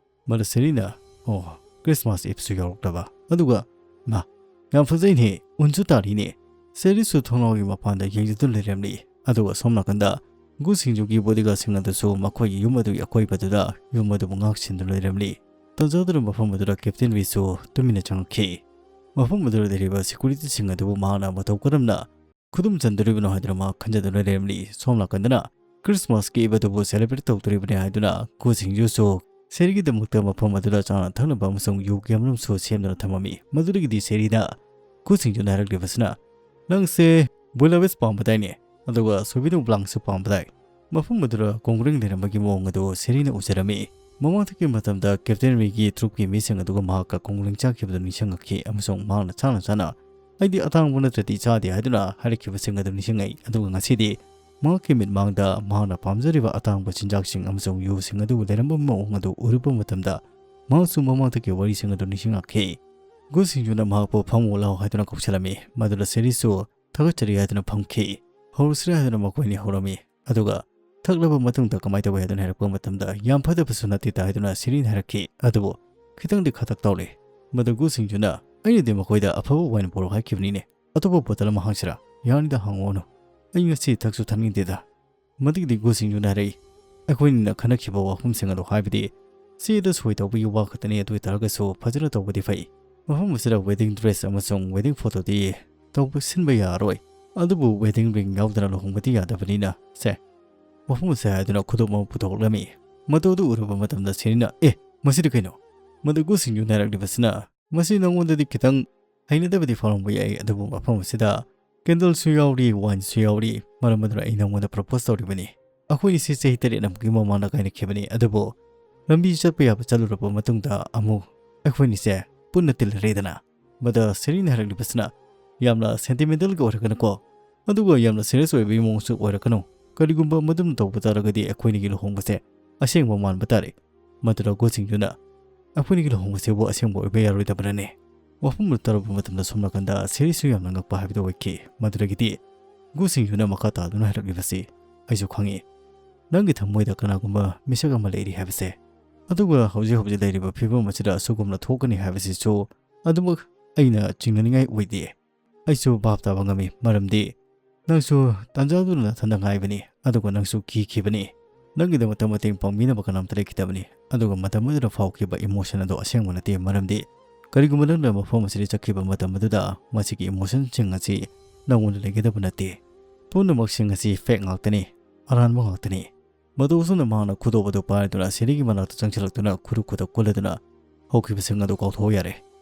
ꯃꯗꯨ ꯁꯦꯔꯤꯅ, "ꯑꯣ, ꯈ꯭ꯔꯤꯁꯃꯥꯁ ꯏꯞꯁꯨ ꯌꯧꯔꯛꯂꯕ? ꯑꯗꯨꯒ, ꯃꯥ, ꯌꯥꯝ ꯐꯖꯩꯅꯦ, ꯎꯟꯁꯨ ꯇꯥꯔꯤꯅꯦ꯫" ꯁꯦꯔꯤꯁꯨ ꯊꯣꯡꯅꯥꯎꯒꯤ ꯃꯄꯥꯟꯗ ꯌꯦꯡꯖꯗꯨꯅ ꯂꯩꯔꯝꯂꯤ꯫ ꯑꯗꯨꯒ ꯁꯣꯝ ꯅꯥꯀꯟꯗ ꯒꯨ ꯁꯤꯡꯖꯨꯒꯤ ꯕꯣꯗꯤꯒꯥꯔꯗꯁꯤꯡ ꯑꯗꯨꯁꯨ ꯃꯈꯣꯏꯒꯤ ꯌꯨꯝ ꯑꯗꯨꯒꯤ ꯑꯀꯣꯏꯕꯗꯨꯗ ꯌꯨꯝ ꯑꯗꯨꯕꯨ ꯉꯥꯛ ꯁꯦꯟꯗꯨꯅ ꯂꯩꯔꯝꯂꯤ꯫ ꯇꯟꯖꯥꯗꯨꯅ ꯃꯐꯝ ꯑꯗꯨꯗ ꯀꯦꯞꯇꯦꯟ ꯋꯤꯁꯨ ꯇꯨꯃꯤꯟꯅ ꯆꯪꯉꯛꯈꯤ꯫ ꯃꯐꯝ ꯑꯗꯨꯗ ꯂꯩꯔꯤꯕ ꯁꯦꯀ꯭ꯌꯨꯔꯤꯇꯤꯁꯤꯡ ꯑꯗꯨꯕꯨ ꯃꯍꯥꯛꯅ ꯃꯇꯧ ꯀꯔꯝꯅ ꯈꯨꯗꯨꯝ ꯆꯟꯗꯣꯔꯤꯕꯅꯣ ꯍꯥꯏꯗꯨꯅ ꯃꯍꯥꯛ ꯈꯟꯖꯗꯨꯅ ꯂꯩꯔꯝꯂꯤ꯫ ꯁꯣꯝ ꯅꯥꯀꯟꯗꯅ ꯈ꯭ꯔꯤꯁꯃꯥꯁꯀꯤ ꯏꯕ ꯑꯗꯨꯕꯨ ꯁꯦꯂꯦꯕ꯭ꯔꯦꯠ ꯇꯧꯗꯣꯔꯤꯕꯅꯤ ꯍꯥꯏꯗꯨꯅ ꯒꯨ ꯁꯤꯡꯖꯨꯁꯨ ꯁꯦꯔꯤꯒꯤꯗꯃꯛꯇ ꯃꯐꯝ ꯑꯗꯨꯗ ꯆꯥꯅ ꯊꯛꯅꯕ ꯑꯃꯁꯨꯡ ꯌꯨ ꯀꯌꯥꯃꯔꯨꯝꯁꯨ ꯁꯦꯝꯗꯨꯅ ꯊꯝꯃꯝꯃꯤ꯫ ꯃꯗꯨꯗꯒꯤꯗꯤ ꯁꯦꯔꯤꯅ ꯒꯨ ꯁꯤꯡꯖꯨꯅ ꯍꯥꯏꯔꯛꯂꯤꯕꯁꯤꯅ, "ꯅꯪꯁꯦ ꯕꯨꯂꯥꯋꯦꯁ ꯄꯥꯝꯕꯗꯥꯏꯅꯦ? ꯑꯗꯨꯒ ꯁꯣꯕꯤꯅꯨ ꯕ꯭ꯂꯥꯡꯁꯨ ꯄꯥꯝꯕꯗꯥꯏ?" ꯃꯐꯝ ꯑꯗꯨꯗ ꯀꯣꯡꯒ꯭ꯔꯦꯡ ꯂꯩꯔꯝꯕꯒꯤ ꯃꯑꯣꯡ ꯑꯗꯨ ꯁꯦꯔꯤꯅ ꯎꯖꯔꯝꯃꯤ꯫ ꯃꯃꯥꯡꯊꯛꯀꯤ ꯃꯇꯝꯗ ꯀꯦꯞꯇꯦꯟ ꯋꯤꯒꯤ ꯇ꯭ꯔꯨꯞꯀꯤ ꯃꯤꯁꯤꯡ ꯑꯗꯨꯒ ꯃꯍꯥꯛꯀ ꯀꯣꯡꯒ꯭ꯔꯦꯡ ꯆꯥꯈꯤꯕꯗꯨ ꯅꯤꯡꯁꯤꯡꯉꯛꯈꯤ ꯑꯃꯁꯨꯡ ꯃꯍꯥꯛꯅ ꯆꯥꯅ ꯆꯥꯅ, "ꯑꯩꯗꯤ ꯑꯇꯥꯡꯕ ꯅꯠꯇ꯭ꯔꯗꯤ ꯆꯥꯗꯦ" ꯍꯥꯏꯗꯨꯅ ꯍꯥꯏꯔꯛꯈꯤꯕꯁꯤꯡ ꯑꯗꯨ ꯅꯤꯡꯁꯤꯡꯉꯛꯏ꯫ ꯑꯗꯨꯒ ꯉꯁꯤꯗꯤ ꯃꯍꯥꯛꯀꯤ ꯃꯤꯠꯃꯥꯡꯗ ꯃꯍꯥꯛꯅ ꯄꯥꯝꯖꯔꯤꯕ ꯑꯇꯥꯡꯕ ꯆꯤꯟꯖꯥꯛꯁꯤꯡ ꯑꯃꯁꯨꯡ ꯌꯨꯁꯤꯡ ꯑꯗꯨ ꯂꯩꯔꯝꯕ ꯃꯑꯣꯡ ꯑꯗꯨ ꯎꯔꯨꯕ ꯃꯇꯝꯗ ꯃꯍꯥꯛꯁꯨ ꯃꯃꯥꯡꯊꯛꯀꯤ ꯋꯥꯔꯤꯁꯤꯡ ꯑꯗꯨ ꯅꯤꯡꯁꯤꯡꯂꯛꯈꯤ꯫ ꯒꯨ ꯁꯤꯡꯖꯨꯅ ꯃꯍꯥꯛꯄꯨ "ꯐꯝꯃꯨ ꯂꯥꯎ" ꯍꯥꯏꯗꯨꯅ ꯀꯧꯁꯤꯜꯂꯝꯃꯤ꯫ ꯃꯗꯨꯗ ꯁꯦꯔꯤꯁꯨ ꯊꯥꯒꯠꯆꯔꯤ ꯍꯥꯏꯗꯨꯅ ꯐꯝꯈꯤ꯫ "ꯍꯧꯔꯁꯤꯔꯥ?" ꯍꯥꯏꯗꯨꯅ ꯃꯈꯣꯏ ꯑꯅꯤ ꯍꯧꯔꯝꯃꯤ꯫ ꯑꯗꯨꯒ ꯊꯛꯂꯕ ꯃꯇꯨꯡꯗ ꯀꯃꯥꯏꯅ ꯇꯧꯏ ꯍꯥꯏꯗꯨꯅ ꯍꯥꯏꯔꯛꯄ ꯃꯇꯝꯗ, "ꯌꯥꯝ ꯐꯠꯇꯕꯁꯨ ꯅꯠꯇꯦꯗ" ꯍꯥꯏꯗꯨꯅ ꯁꯦꯔꯤꯅ ꯍꯥꯏꯔꯛꯈꯤ꯫ ꯑꯗꯨꯕꯨ ꯈꯤꯇꯪꯗꯤ ꯈꯇꯛ ꯇꯧꯔꯦ꯫ ꯃꯗꯨ ꯒꯨ ꯁꯤꯡꯖꯨꯅ, "ꯑꯩꯅꯗꯤ ꯃꯈꯣꯏꯗ ꯑꯐꯕ ꯋꯥꯏꯟ ꯄꯨꯔꯛꯑꯣ ꯍꯥꯏꯈꯤꯕꯅꯤꯅꯦ꯫ ꯑꯇꯣꯞꯄ ꯕꯣꯇꯜ ꯑꯃ ꯍꯥꯡꯁꯤꯔꯥ?" "ꯌꯥꯅꯤꯗ, ꯍꯥꯡꯉꯛꯑꯣꯅꯨ꯫ ꯑꯩ ꯉꯁꯤ ꯊꯛꯁꯨ ꯊꯛꯅꯤꯡꯗꯦꯗ"꯫ ꯃꯗꯨꯒꯤꯗꯤ ꯒꯨ ꯁꯤꯡꯖꯨꯅ ꯍꯥꯏꯔꯛꯏ, "ꯑꯩꯈꯣꯏꯅꯤꯅ ꯈꯟꯅꯈꯤꯕ ꯋꯥꯐꯝꯁꯤꯡ ꯑꯗꯨ ꯍꯥꯏꯕꯗꯤ ꯆꯦꯗ ꯁꯣꯏ ꯇꯧꯕꯒꯤ ꯋꯥ ꯈꯛꯇꯅꯤ, ꯑꯗꯨ ꯑꯣꯏ ꯇꯥꯔꯒꯁꯨ ꯐꯖꯅ ꯇꯧꯕꯗꯤ ꯐꯩ꯫ ꯃꯐꯝ ꯑꯁꯤꯗ wedding dress ꯑꯃꯁꯨꯡ wedding photoꯗꯤ ꯇꯧꯕ ꯁꯤꯟꯕ ꯌꯥꯔꯣꯏ, ꯑꯗꯨꯕꯨ wedding ring ꯌꯥꯎꯗꯅ ꯂꯨꯍꯣꯡꯕꯗꯤ ꯌꯥꯗꯕꯅꯤꯅ, ꯁꯦ, ꯃꯐꯝ ꯑꯁꯦ" ꯍꯥꯏꯗꯨꯅ ꯈꯨꯗꯣꯞ ꯑꯃ ꯄꯨꯊꯣꯛꯂꯝꯃꯤ꯫ ꯃꯗꯨ ꯑꯗꯨ ꯎꯔꯕ ꯃꯇꯝꯗ ꯁꯦꯔꯤꯅ, "ꯑꯦ, ꯃꯁꯤꯗꯤ ꯀꯩꯅꯣ?" ꯃꯗꯨ ꯒꯨ ꯁꯤꯡꯖꯨꯅ ꯍꯥꯏꯔꯛꯂꯤꯕꯁꯤꯅ, "ꯃꯁꯤ ꯅꯉꯣꯟꯗꯗꯤ ꯈꯤꯇꯪ ꯍꯩꯅꯗꯕꯗꯤ ꯐꯥꯎꯔꯝꯕ ꯌꯥꯏ, ꯑꯗꯨꯕꯨ ꯃꯐꯝ ꯑꯁꯤꯗ candleꯁꯨ ꯌꯥꯎꯔꯤ, wineꯁꯨ ꯌꯥꯎꯔꯤ, ꯃꯔꯝ ꯑꯗꯨꯅ ꯑꯩ ꯅꯉꯣꯟꯗ propose ꯇꯧꯔꯤꯕꯅꯤ꯫ ꯑꯩꯈꯣꯏ ꯑꯅꯤꯁꯤ ꯆꯍꯤ ꯇꯔꯦꯠ ꯑꯃꯒꯤ ꯃꯃꯥꯡꯗ ꯀꯥꯏꯅꯈꯤꯕꯅꯤ, ꯑꯗꯨꯕꯨ ꯂꯝꯕꯤ ꯆꯠꯄ ꯌꯥꯕ ꯆꯠꯂꯨꯔꯕ ꯃꯇꯨꯡꯗ ꯑꯃꯨꯛ ꯑꯩꯈꯣꯏ ꯑꯅꯤꯁꯦ ꯄꯨꯟꯅ ꯇꯤꯜꯂꯔꯦꯗꯅ"꯫ ꯃꯗ ꯁꯦꯔꯤꯅ ꯍꯥꯏꯔꯛꯂꯤꯕꯁꯤꯅ, "ꯌꯥꯝꯅ sentimentalꯒ ꯑꯣꯏꯔꯛꯀꯅꯨꯀꯣ, ꯑꯗꯨꯒ ꯌꯥꯝꯅ serious ꯑꯣꯏꯕꯒꯤ ꯃꯑꯣꯡꯁꯨ ꯑꯣꯏꯔꯛꯀꯅꯨ꯫ ꯀꯔꯤꯒꯨꯝꯕ ꯃꯗꯨꯝꯅ ꯇꯧꯕ ꯇꯥꯔꯒꯗꯤ ꯑꯩꯈꯣꯏꯅꯤꯒꯤ ꯂꯨꯍꯣꯡꯕꯁꯦ ꯑꯁꯦꯡꯕ ꯃꯥꯟꯕ ꯇꯥꯔꯦ"꯫ ꯃꯗꯨꯗ ꯒꯨ ꯁꯤꯡꯖꯨꯅ, "ꯑꯩꯈꯣꯏꯅꯤꯒꯤ ꯂꯨꯍꯣꯡꯕꯁꯤꯕꯨ ꯑꯁꯦꯡꯕ ꯑꯣꯏꯕ ꯌꯥꯔꯣꯏꯗꯕꯅꯅꯦ"꯫ ꯋꯥꯐꯝꯗꯨ ꯇꯥꯔꯨꯕ ꯃꯇꯝꯗ ꯁꯣꯝ ꯅꯥꯀꯟꯗ ꯁꯦꯔꯤꯁꯨ ꯌꯥꯝꯅ ꯉꯛꯄ ꯍꯥꯏꯕꯗꯨ ꯑꯣꯏꯈꯤ꯫ ꯃꯗꯨꯗꯒꯤꯗꯤ ꯒꯨ ꯁꯤꯡꯖꯨꯅ ꯃꯈꯥ ꯇꯥꯗꯨꯅ ꯍꯥꯏꯔꯛꯂꯤꯕꯁꯤ, "ꯑꯩꯁꯨ ꯈꯪꯏ, ꯅꯪꯒꯤ ꯊꯃꯣꯏꯗ ꯀꯅꯥꯒꯨꯝꯕ ꯃꯤꯁꯛ ꯑꯃ ꯂꯩꯔꯤ ꯍꯥꯏꯕꯁꯦ꯫ ꯑꯗꯨꯒ ꯍꯧꯖꯤꯛ ꯍꯧꯖꯤꯛ ꯂꯩꯔꯤꯕ ꯐꯤꯕꯝ ꯑꯁꯤꯗ ꯑꯁꯤꯒꯨꯝꯅ ꯊꯣꯛꯀꯅꯤ ꯍꯥꯏꯕꯁꯤꯁꯨ ꯑꯗꯨꯃꯛ ꯑꯩꯅ ꯆꯤꯡꯅꯅꯤꯡꯉꯥꯏ ꯑꯣꯏꯗꯦ꯫ ꯑꯩꯁꯨ ꯚꯥꯞ ꯇꯥꯕ ꯉꯝꯃꯤ, ꯃꯔꯝꯗꯤ ꯅꯪꯁꯨ ꯇꯥꯟꯖꯥꯗꯨꯅ ꯅꯊꯟꯗ ꯉꯥꯏꯕꯅꯤ, ꯑꯗꯨꯒ ꯅꯪꯁꯨ ꯀꯤꯈꯤꯕꯅꯤ꯫ ꯅꯪꯒꯤꯗꯃꯛꯇ ꯃꯇꯦꯡ ꯄꯥꯡꯕꯤꯅꯕ ꯀꯅꯥꯝꯇ ꯂꯩꯈꯤꯗꯕꯅꯤ꯫ ꯑꯗꯨꯒ ꯃꯇꯝ ꯑꯗꯨꯗ ꯐꯥꯎꯈꯤꯕ emotion ꯑꯗꯨ ꯑꯁꯦꯡꯕ ꯅꯠꯇꯦ, ꯃꯔꯝꯗꯤ ꯀꯔꯤꯒꯨꯝꯕ ꯅꯪꯅ ꯃꯐꯝ ꯑꯁꯤꯗ ꯆꯠꯈꯤꯕ ꯃꯇꯝ ꯑꯗꯨꯗ ꯃꯁꯤꯒꯤ emotionꯁꯤꯡ ꯑꯁꯤ ꯅꯪꯉꯣꯟꯗ ꯂꯩꯒꯗꯕ ꯅꯠꯇꯦ꯫ ꯄꯨꯝꯅꯃꯛꯁꯤꯡ ꯑꯁꯤ fake ꯉꯥꯛꯇꯅꯤ, ꯑꯔꯥꯟꯕ ꯉꯥꯛꯇꯅꯤ"꯫ ꯃꯇꯧ ꯑꯁꯨꯝꯅ ꯃꯍꯥꯛꯅ ꯈꯨꯗꯣꯞ ꯑꯗꯨ ꯄꯥꯏꯗꯨꯅ ꯁꯦꯔꯤꯒꯤ ꯃꯅꯥꯛꯇ ꯆꯪꯁꯤꯜꯂꯛꯇꯨꯅ ꯈꯨꯔꯨ ꯈꯨꯗ ꯀꯨꯜꯂꯗꯨꯅ ꯍꯧꯈꯤꯕꯁꯤꯡ ꯑꯗꯨ ꯀꯥꯎꯊꯣꯛꯎ ꯌꯥꯔꯦ꯫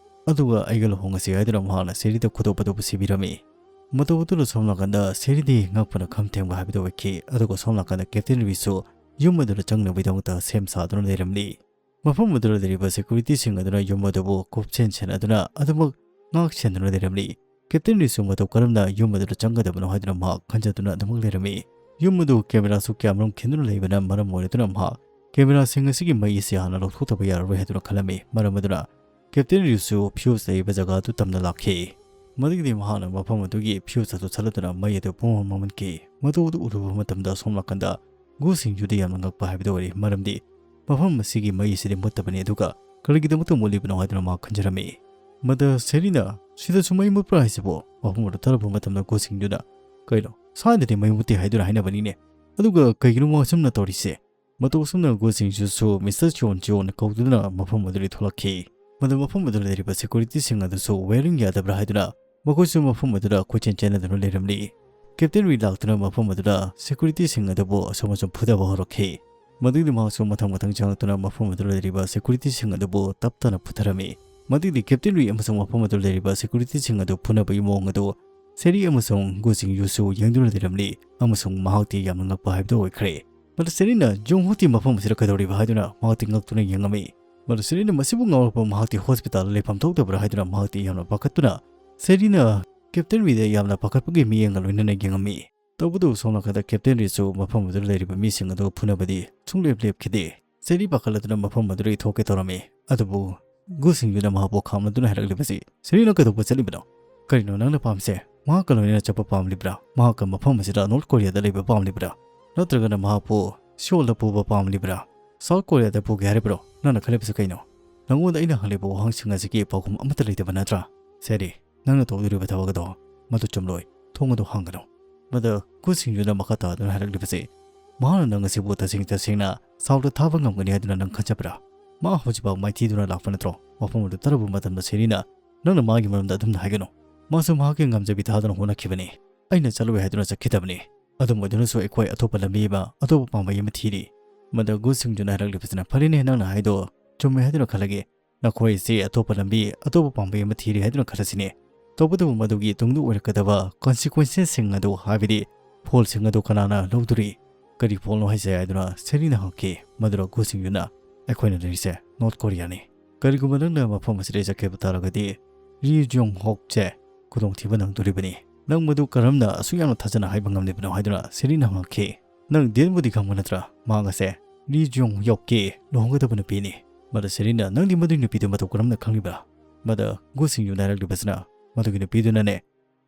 ꯑꯗꯨꯒ ꯑꯩꯒ ꯂꯨꯍꯣꯡꯉꯁꯤ ꯍꯥꯏꯗꯨꯅ ꯃꯍꯥꯛꯅ ꯁꯦꯔꯤꯗ ꯈꯨꯗꯣꯞ ꯑꯗꯨꯕꯨ ꯁꯤꯕꯤꯔꯝꯃꯤ꯫ ꯃꯇꯧ ꯑꯗꯨꯅ ꯁꯣꯝ ꯅꯥꯀꯟꯗ ꯁꯦꯔꯤꯗꯤ ꯉꯛꯄꯅ ꯈꯝ ꯊꯦꯡꯕ ꯍꯥꯏꯕꯗꯨ ꯑꯣꯏꯈꯤ꯫ ꯑꯗꯨꯒ ꯁꯣꯝ ꯅꯥꯀꯟꯗ ꯀꯦꯞꯇꯦꯟ ꯔꯤꯁꯨ ꯌꯨꯝ ꯑꯗꯨꯗ ꯆꯪꯅꯕꯒꯤꯗꯃꯛꯇ ꯁꯦꯝ ꯁꯥꯗꯨꯅ ꯂꯩꯔꯝꯂꯤ꯫ ꯃꯐꯝ ꯑꯗꯨꯗ ꯂꯩꯔꯤꯕ securityꯁꯤꯡ ꯑꯗꯨꯅ ꯌꯨꯝ ꯑꯗꯨꯕꯨ ꯀꯨꯞꯁꯦꯟ ꯁꯦꯟꯅꯗꯨꯅ ꯑꯗꯨꯃꯛ ꯉꯥꯛ ꯁꯦꯟꯗꯨꯅ ꯂꯩꯔꯝꯂꯤ꯫ ꯀꯦꯞꯇꯦꯟ ꯔꯤꯁꯨ ꯃꯇꯧ ꯀꯔꯝꯅ ꯌꯨꯝ ꯑꯗꯨꯗ ꯆꯪꯒꯗꯕꯅꯣ ꯍꯥꯏꯗꯨꯅ ꯃꯍꯥꯛ ꯈꯟꯖꯗꯨꯅ ꯑꯗꯨꯃꯛ ꯂꯩꯔꯝꯃꯤ꯫ ꯌꯨꯝ ꯑꯗꯨ cameraꯁꯨ ꯀꯌꯥꯃꯔꯨꯝ ꯈꯤꯟꯗꯨꯅ ꯂꯩꯕꯅ ꯃꯔꯝ ꯑꯣꯏꯔꯗꯨꯅ ꯃꯍꯥꯛ cameraꯁꯤꯡ ꯑꯁꯤꯒꯤ ꯃꯩ ꯑꯁꯤ ꯍꯥꯟꯅ ꯂꯧꯊꯣꯛꯇꯕ ꯌꯥꯔꯔꯣꯏ ꯍꯥꯏꯗꯨꯅ ꯈꯜꯂꯝꯃꯤ꯫ ꯃꯔꯝ ꯑꯗꯨꯅ ꯀꯦꯞꯇꯦꯟ ꯔꯤꯁꯨ fuse ꯂꯩꯔꯤꯕ ꯖꯒꯥ ꯑꯗꯨ ꯇꯝꯅ ꯂꯥꯛꯈꯤ꯫ ꯃꯗꯨꯒꯤꯗꯤ ꯃꯍꯥꯛꯅ ꯃꯐꯝ ꯑꯗꯨꯒꯤ fuse ꯑꯗꯨ ꯆꯠꯂꯗꯨꯅ ꯃꯩ ꯑꯗꯨ ꯄꯨꯡꯃꯝ ꯃꯝꯍꯟꯈꯤ꯫ ꯃꯇꯧ ꯑꯗꯨ ꯎꯔꯨꯕ ꯃꯇꯝꯗ ꯑꯁꯣꯝ ꯅꯥꯀꯟꯗ ꯒꯨ ꯁꯤꯡꯖꯨꯗ ꯌꯥꯝꯅ ꯉꯛꯄ ꯍꯥꯏꯕꯗꯨ ꯑꯣꯏꯔꯦ, ꯃꯔꯝꯗꯤ ꯃꯐꯝ ꯑꯁꯤꯒꯤ ꯃꯩ ꯑꯁꯤꯗꯤ ꯃꯨꯠꯇꯕꯅꯤ, ꯑꯗꯨꯒ ꯀꯔꯤꯒꯤꯗꯃꯛꯇ ꯃꯨꯠꯂꯤꯕꯅꯣ ꯍꯥꯏꯗꯨꯅ ꯃꯍꯥꯛ ꯈꯟꯖꯔꯝꯃꯤ꯫ ꯃꯗ ꯁꯦꯔꯤꯅ, "ꯁꯤꯗꯁꯨ ꯃꯩ ꯃꯨꯠꯄ꯭ꯔꯥ ꯍꯥꯏꯁꯤꯕꯣ?" ꯃꯐꯝ ꯑꯗꯨ ꯇꯥꯔꯨꯕ ꯃꯇꯝꯗ ꯒꯨ ꯁꯤꯡꯖꯨꯅ, "ꯀꯩꯅꯣ, ꯁ꯭ꯋꯥꯏꯗꯗꯤ ꯃꯩ ꯃꯨꯠꯇꯦ ꯍꯥꯏꯗꯨꯅ ꯍꯥꯏꯅꯕꯅꯤꯅꯦ, ꯑꯗꯨꯒ ꯀꯩꯒꯤꯅꯣ ꯃꯥ ꯑꯁꯨꯝꯅ ꯇꯧꯔꯤꯁꯦ?" ꯃꯇꯧ ꯑꯁꯨꯝꯅ ꯒꯨ ꯁꯤꯡꯖꯨꯁꯨ ꯃꯤꯁꯇꯔ ꯆꯤꯌꯣꯟ ꯆꯤꯌꯣꯟ ꯀꯧꯗꯨꯅ ꯃꯐꯝ ꯑꯗꯨꯗꯒꯤ ꯊꯣꯛꯂꯛꯈꯤ꯫ ꯃꯗꯨ ꯃꯐꯝ ꯑꯗꯨꯗ ꯂꯩꯔꯤꯕ ꯁꯦꯀ꯭ꯌꯨꯔꯤꯇꯤꯁꯤꯡ ꯑꯗꯨꯁꯨ ꯋꯦꯌꯔꯤꯡ ꯌꯥꯗꯕ꯭ꯔꯥ ꯍꯥꯏꯗꯨꯅ ꯃꯈꯣꯏꯁꯨ ꯃꯐꯝ ꯑꯗꯨꯗ ꯀꯣꯏꯆꯦꯟ ꯆꯦꯟꯅꯗꯨꯅ ꯂꯩꯔꯝꯂꯤ꯫ ꯀꯦꯞꯇꯦꯟ ꯔꯤ ꯂꯥꯛꯇꯨꯅ ꯃꯐꯝ ꯑꯗꯨꯗ ꯁꯦꯀ꯭ꯌꯨꯔꯤꯇꯤꯁꯤꯡ ꯑꯗꯨꯕꯨ ꯑꯁꯨꯝ ꯑꯁꯨꯝ ꯐꯨꯊꯕ ꯍꯧꯔꯛꯈꯤ꯫ ꯃꯗꯨꯒꯤ ꯃꯍꯥꯛꯁꯨ ꯃꯊꯪ ꯃꯊꯪ ꯆꯪꯂꯛꯇꯨꯅ ꯃꯐꯝ ꯑꯗꯨꯗ ꯂꯩꯔꯤꯕ ꯁꯦꯀ꯭ꯌꯨꯔꯤꯇꯤꯁꯤꯡ ꯑꯗꯨꯕꯨ ꯇꯞ ꯇꯞꯅ ꯐꯨꯊꯔꯝꯃꯤ꯫ ꯃꯗꯨꯒꯤ ꯀꯦꯞꯇꯦꯟ ꯔꯤ ꯑꯃꯁꯨꯡ ꯃꯐꯝ ꯑꯗꯨꯗ ꯂꯩꯔꯤꯕ ꯁꯦꯀ꯭ꯌꯨꯔꯤꯇꯤꯁꯤꯡ ꯑꯗꯨ ꯐꯨꯅꯕꯒꯤ ꯃꯑꯣꯡ ꯑꯗꯨ ꯁꯦꯔꯤ ꯑꯃꯁꯨꯡ ꯒꯨ ꯁꯤꯡꯖꯨꯁꯨ ꯌꯦꯡꯗꯨꯅ ꯂꯩꯔꯝꯂꯤ, ꯑꯃꯁꯨꯡ ꯃꯍꯥꯛꯇꯤ ꯌꯥꯝꯅ ꯉꯛꯄ ꯍꯥꯏꯕꯗꯨ ꯑꯣꯏꯈ꯭ꯔꯦ꯫ ꯃꯗꯨ ꯁꯦꯔꯤꯅ, "ꯖꯣꯡ ꯍꯣꯇꯤ ꯃꯐꯝ ꯑꯁꯤꯗ ꯀꯩꯗꯧꯔꯤꯕ?" ꯍꯥꯏꯗꯨꯅ ꯃꯍꯥꯛꯇꯤ ꯉꯛꯇꯨꯅ ꯌꯦꯡꯉꯝꯃꯤ꯫ ꯃꯗꯨ ꯁꯦꯔꯤꯅ ꯃꯁꯤꯕꯨ ꯉꯥꯎꯔꯛꯄ, ꯃꯍꯥꯛꯇꯤ ꯍꯣꯁꯄꯤꯇꯥꯜꯗ ꯂꯩꯐꯝ ꯊꯣꯛꯇꯕ꯭ꯔꯥ ꯍꯥꯏꯗꯨꯅ ꯃꯍꯥꯛꯇꯤ ꯌꯥꯝꯅ ꯄꯥꯈꯠꯇꯨꯅ ꯁꯦꯔꯤꯅ ꯀꯦꯞꯇꯦꯟ ꯔꯤꯗ ꯌꯥꯝꯅ ꯄꯥꯈꯠꯄꯒꯤ ꯃꯤꯠꯌꯦꯡꯒ ꯂꯣꯏꯅꯅ ꯌꯦꯡꯉꯝꯃꯤ꯫ ꯇꯧꯕꯇꯕꯨ ꯁꯣꯝ ꯅꯥꯀꯟꯗ ꯀꯦꯞꯇꯦꯟ ꯔꯤꯁꯨ ꯃꯐꯝ ꯑꯗꯨꯗ ꯂꯩꯔꯤꯕ ꯃꯤꯁꯤꯡ ꯑꯗꯨ ꯐꯨꯅꯕꯗꯤ ꯁꯨꯡꯂꯦꯞ ꯂꯦꯞꯈꯤꯗꯦ꯫ ꯁꯦꯔꯤ ꯄꯥꯈꯠꯂꯗꯨꯅ ꯃꯐꯝ ꯑꯗꯨꯗꯒꯤ ꯊꯣꯛꯀꯦ ꯇꯧꯔꯝꯃꯤ꯫ ꯑꯗꯨꯕꯨ ꯒꯨ ꯁꯤꯡꯖꯨꯅ ꯃꯍꯥꯛꯄꯨ ꯈꯥꯝꯂꯗꯨꯅ ꯍꯥꯏꯔꯛꯂꯤꯕꯁꯤ, "ꯁꯦꯔꯤ, ꯅꯪ ꯀꯩꯗꯧꯕ ꯆꯠꯂꯤꯕꯅꯣ? ꯀꯔꯤꯅꯣ ꯅꯪꯅ ꯄꯥꯝꯃꯤꯁꯦ? ꯃꯍꯥꯛꯀ ꯂꯣꯏꯅꯅ ꯆꯠꯄ ꯄꯥꯝꯂꯤꯕ꯭ꯔꯥ? ꯃꯍꯥꯛꯀ ꯃꯐꯝ ꯑꯁꯤꯗ ꯅꯣꯔꯠ ꯀꯣꯔꯤꯌꯥꯗ ꯂꯩꯕ ꯄꯥꯝꯂꯤꯕ꯭ꯔꯥ? ꯅꯠꯇ꯭ꯔꯒꯅ ꯃꯍꯥꯛꯄꯨ ꯁꯤꯑꯣꯜꯗ ꯄꯨꯕ ꯄꯥꯝꯂꯤꯕ꯭ꯔꯥ? ꯁꯥꯎꯠ ꯀꯣꯔꯤꯌꯥꯗ ꯄꯨꯒꯦ ꯍꯥꯏꯔꯤꯕ꯭ꯔꯣ? ꯅꯪꯅ ꯈꯜꯂꯤꯕꯁꯤ ꯀꯩꯅꯣ? ꯅꯪꯉꯣꯟꯗ ꯑꯩꯅ ꯍꯪꯂꯤꯕ ꯋꯥꯍꯪꯁꯤꯡ ꯑꯁꯤꯒꯤ ꯄꯥꯎꯈꯨꯝ ꯑꯃꯠꯇ ꯂꯩꯇꯕ ꯅꯠꯇ꯭ꯔꯥ? ꯁꯦꯔꯤ, ꯅꯪꯅ ꯇꯧꯗꯣꯔꯤꯕ ꯊꯕꯛ ꯑꯗꯣ ꯃꯗꯨ ꯆꯨꯝꯂꯣꯏ꯫ ꯊꯣꯡ ꯑꯗꯨ ꯍꯥꯡꯒꯅꯨ꯫" ꯃꯗꯨ ꯒꯨ ꯁꯤꯡꯖꯨꯅ ꯃꯈꯥ ꯇꯥꯗꯨꯅ ꯍꯥꯏꯔꯛꯂꯤꯕꯁꯤ, "ꯃꯍꯥꯛꯅ ꯅꯪ ꯑꯁꯤꯕꯨ ꯇꯁꯦꯡ ꯇꯁꯦꯡꯅ ꯁꯥꯎꯠꯇ ꯊꯥꯕ ꯉꯝꯒꯅꯤ ꯍꯥꯏꯗꯨꯅ ꯅꯪ ꯈꯟꯖꯕ꯭ꯔꯥ? ꯃꯥ ꯍꯧꯖꯤꯛꯐꯥꯎ ꯃꯥꯏꯊꯤꯗꯨꯅ ꯂꯥꯛꯄ ꯅꯠꯇ꯭ꯔꯣ?" ꯃꯐꯝ ꯑꯗꯨ ꯇꯥꯔꯨꯕ ꯃꯇꯝꯗ ꯁꯦꯔꯤꯅ, "ꯅꯪꯅ ꯃꯥꯒꯤ ꯃꯔꯝꯗ ꯑꯗꯨꯝꯅ ꯍꯥꯏꯒꯅꯨ꯫ ꯃꯥꯁꯨ ꯃꯍꯥꯛꯀꯤ ꯉꯝꯖꯕꯤ ꯊꯥꯗꯨꯅ ꯍꯣꯠꯅꯈꯤꯕꯅꯤ꯫ ꯑꯩꯅ ꯆꯠꯂꯣꯏ ꯍꯥꯏꯗꯨꯅ ꯆꯠꯈꯤꯗꯕꯅꯤ꯫ ꯑꯗꯨꯝ ꯑꯣꯏꯗꯨꯅꯁꯨ ꯑꯩꯈꯣꯏ ꯑꯇꯣꯞꯄ ꯂꯝꯕꯤ ꯑꯃ, ꯑꯇꯣꯞꯄ ꯄꯥꯝꯕꯩ ꯑꯃ ꯊꯤꯔꯤ꯫" ꯃꯗꯨ ꯒꯨ ꯁꯤꯡꯖꯨꯅ ꯍꯥꯏꯔꯛꯂꯤꯕꯁꯤꯅ, "ꯐꯔꯦꯅꯦ, ꯅꯪꯅ ꯍꯥꯏꯗꯣ ꯆꯨꯝꯃꯦ ꯍꯥꯏꯗꯨꯅ ꯈꯜꯂꯒꯦ꯫ ꯅꯈꯣꯏ ꯑꯁꯤ ꯑꯇꯣꯞꯄ ꯂꯝꯕꯤ, ꯑꯇꯣꯞꯄ ꯄꯥꯝꯕꯩ ꯑꯃ ꯊꯤꯔꯤ ꯍꯥꯏꯗꯨꯅ ꯈꯜꯂꯁꯤꯅꯦ꯫ ꯇꯧꯕꯇꯕꯨ ꯃꯗꯨꯒꯤ ꯇꯨꯡꯗ ꯑꯣꯏꯔꯛꯀꯗꯕ ꯀꯣꯟꯁꯤꯀ꯭ꯋꯦꯟꯁꯦꯁꯁꯤꯡ ꯑꯗꯨ, ꯍꯥꯏꯕꯗꯤ ꯐꯣꯜꯁꯤꯡ ꯑꯗꯨ ꯀꯅꯥꯅ ꯂꯧꯗꯣꯔꯤ? ꯀꯔꯤ ꯐꯣꯜꯅꯣ ꯍꯥꯏꯁꯦ?" ꯍꯥꯏꯗꯨꯅ ꯁꯦꯔꯤꯅ ꯍꯪꯈꯤ꯫ ꯃꯗꯨꯗ ꯒꯨ ꯁꯤꯡꯖꯨꯅ, "ꯑꯩꯈꯣꯏꯅ ꯂꯩꯔꯤꯁꯦ ꯅꯣꯔꯠ ꯀꯣꯔꯤꯌꯥꯅꯤ꯫ ꯀꯔꯤꯒꯨꯝꯕ ꯅꯪꯅ ꯃꯐꯝ ꯑꯁꯤꯗꯒꯤ ꯆꯠꯈꯤꯕ ꯇꯥꯔꯒꯗꯤ ꯔꯤ ꯖꯣꯡ ꯍꯣꯛꯁꯦ ꯈꯨꯗꯣꯡꯊꯤꯕ ꯅꯪꯗꯣꯔꯤꯕꯅꯤ꯫ ꯅꯪ ꯃꯗꯨ ꯀꯔꯝꯅ ꯑꯁꯨꯛ ꯌꯥꯝꯅ ꯊꯥꯖꯅ ꯍꯥꯏꯕ ꯉꯝꯂꯤꯕꯅꯣ?" ꯍꯥꯏꯗꯨꯅ ꯁꯦꯔꯤꯅ ꯍꯪꯂꯛꯈꯤ꯫ "ꯅꯪ ꯗꯦꯟꯕꯨꯗꯤ ꯈꯪꯕ ꯅꯠꯇ꯭ꯔꯥ? ꯃꯍꯥꯛ ꯑꯁꯦ ꯔꯤ ꯖꯣꯡ ꯌꯣꯛꯀꯤ ꯂꯨꯍꯣꯡꯒꯗꯕ ꯅꯨꯄꯤꯅꯤ꯫" ꯃꯗꯨ ꯁꯦꯔꯤꯅ, "ꯅꯪꯗꯤ ꯃꯗꯨꯒꯤ ꯅꯨꯄꯤꯗꯨ ꯃꯇꯧ ꯀꯔꯝꯅ ꯈꯪꯂꯤꯕ?" ꯃꯗ ꯒꯨ ꯁꯤꯡꯖꯨꯅ ꯍꯥꯏꯔꯛꯂꯤꯕꯁꯤꯅ, "ꯃꯗꯨꯒꯤ ꯅꯨꯄꯤꯗꯨꯅꯅꯦ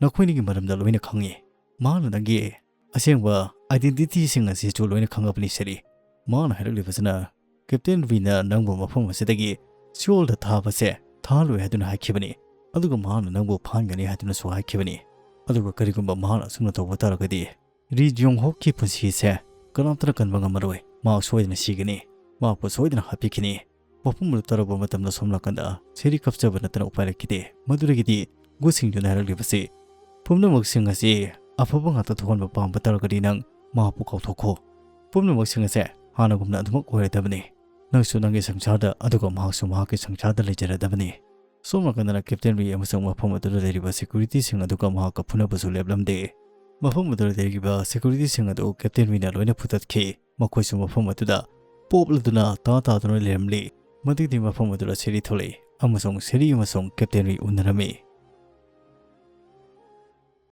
ꯅꯈꯣꯏꯅꯤꯒꯤ ꯃꯔꯝꯗ ꯂꯣꯏꯅ ꯈꯪꯉꯤ꯫ ꯃꯍꯥꯛꯅ ꯅꯪꯒꯤ ꯑꯁꯦꯡꯕ identityꯁꯤꯡ ꯑꯁꯤꯁꯨ ꯂꯣꯏꯅ ꯈꯪꯉꯕꯅꯤ ꯁꯦꯔꯤ꯫ ꯃꯥꯅ ꯍꯥꯏꯔꯛꯂꯤꯕꯁꯤꯅ, "ꯀꯦꯞꯇꯦꯟ ꯔꯤꯅ ꯅꯪꯕꯨ ꯃꯐꯝ ꯑꯁꯤꯗꯒꯤ ꯁꯤꯑꯣꯜꯗ ꯊꯥꯕꯁꯦ ꯊꯥꯍꯜꯂꯣꯏ ꯍꯥꯏꯗꯨꯅ ꯍꯥꯏꯈꯤꯕꯅꯤ꯫ ꯑꯗꯨꯒ ꯃꯍꯥꯛꯅ ꯅꯪꯕꯨ ꯐꯥꯍꯟꯒꯅꯤ ꯍꯥꯏꯗꯨꯅꯁꯨ ꯍꯥꯏꯈꯤꯕꯅꯤ꯫ ꯑꯗꯨꯒ ꯀꯔꯤꯒꯨꯝꯕ ꯃꯍꯥꯛꯅ ꯑꯁꯨꯝꯅ ꯇꯧꯕ ꯇꯥꯔꯒꯗꯤ, ꯔꯤ ꯖꯤꯌꯣꯡ ꯍꯣꯛꯀꯤ ꯄꯨꯟꯁꯤꯁꯦ ꯀꯅꯥꯝꯇꯅ ꯀꯟꯕ ꯉꯝꯃꯔꯣꯏ꯫ ꯃꯍꯥꯛ ꯁꯣꯏꯗꯅ ꯁꯤꯒꯅꯤ꯫ ꯃꯍꯥꯛꯄꯨ ꯁꯣꯏꯗꯅ ꯍꯥꯠꯄꯤꯈꯤꯅꯤ꯫" ꯃꯐꯝ ꯑꯗꯨ ꯇꯧꯔꯕ ꯃꯇꯝꯗ ꯁꯣꯝ ꯅꯥꯀꯟꯗ ꯁꯦꯔꯤ ꯀꯞꯆꯕ ꯅꯠꯇꯅ ꯎꯄꯥꯏ ꯂꯩꯈꯤꯗꯦ꯫ ꯃꯗꯨꯗꯒꯤꯗꯤ ꯒꯨꯁꯤꯡꯗꯨꯅ ꯍꯥꯏꯔꯛꯂꯤꯕꯁꯤ, "ꯄꯨꯝꯅꯃꯛꯁꯤꯡ ꯑꯁꯤ ꯑꯐꯕ ꯉꯥꯛꯇ ꯊꯣꯛꯍꯟꯕ ꯄꯥꯝꯕ ꯇꯥꯔꯒꯗꯤ ꯅꯪ ꯃꯍꯥꯛꯄꯨ ꯀꯥꯎꯊꯣꯛꯈꯣ꯫ ꯄꯨꯝꯅꯃꯛꯁꯤꯡ ꯑꯁꯦ ꯍꯥꯟꯅꯒꯨꯝꯅ ꯑꯗꯨꯃꯛ ꯑꯣꯏꯔꯗꯕꯅꯤ꯫ ꯅꯪꯁꯨ ꯅꯪꯒꯤ ꯁꯪꯁꯥꯔꯗ, ꯑꯗꯨꯒ ꯃꯍꯥꯛꯁꯨ ꯃꯍꯥꯛꯀꯤ ꯁꯪꯁꯥꯔꯗ ꯂꯩꯖꯔꯗꯕꯅꯤ꯫" ꯁꯣꯝ ꯅꯥꯀꯟꯗꯅ ꯀꯦꯞꯇꯦꯟ ꯔꯤ ꯑꯃꯁꯨꯡ ꯃꯐꯝ ꯑꯗꯨꯗ ꯂꯩꯔꯤꯕ ꯁꯦꯀ꯭ꯌꯨꯔꯤꯇꯤꯁꯤꯡ ꯑꯗꯨꯒ ꯃꯍꯥꯛꯀ ꯐꯨꯅꯕꯁꯨ ꯂꯦꯞꯂꯝꯗꯦ꯫ ꯃꯐꯝ ꯑꯗꯨꯗ ꯂꯩꯔꯤꯕ ꯁꯦꯀ꯭ꯌꯨꯔꯤꯇꯤꯁꯤꯡ ꯑꯗꯨ ꯀꯦꯞꯇꯦꯟ ꯔꯤꯅ ꯂꯣꯏꯅ ꯐꯨꯊꯠꯈꯤ꯫ ꯃꯈꯣꯏꯁꯨ ꯃꯐꯝ ꯑꯗꯨꯗ ꯄꯣꯞꯂꯗꯨꯅ ꯇꯥ ꯇꯥꯗꯨꯅ ꯂꯩꯔꯝꯂꯤ꯫ ꯃꯗꯨꯒꯤ ꯃꯐꯝ ꯑꯗꯨꯗ ꯁꯦꯔꯤ ꯊꯣꯛꯂꯛꯏ ꯑꯃꯁꯨꯡ ꯁꯦꯔꯤ ꯑꯃꯁꯨꯡ ꯀꯦꯞꯇꯦꯟ ꯔꯤ ꯎꯅꯔꯝꯃꯤ꯫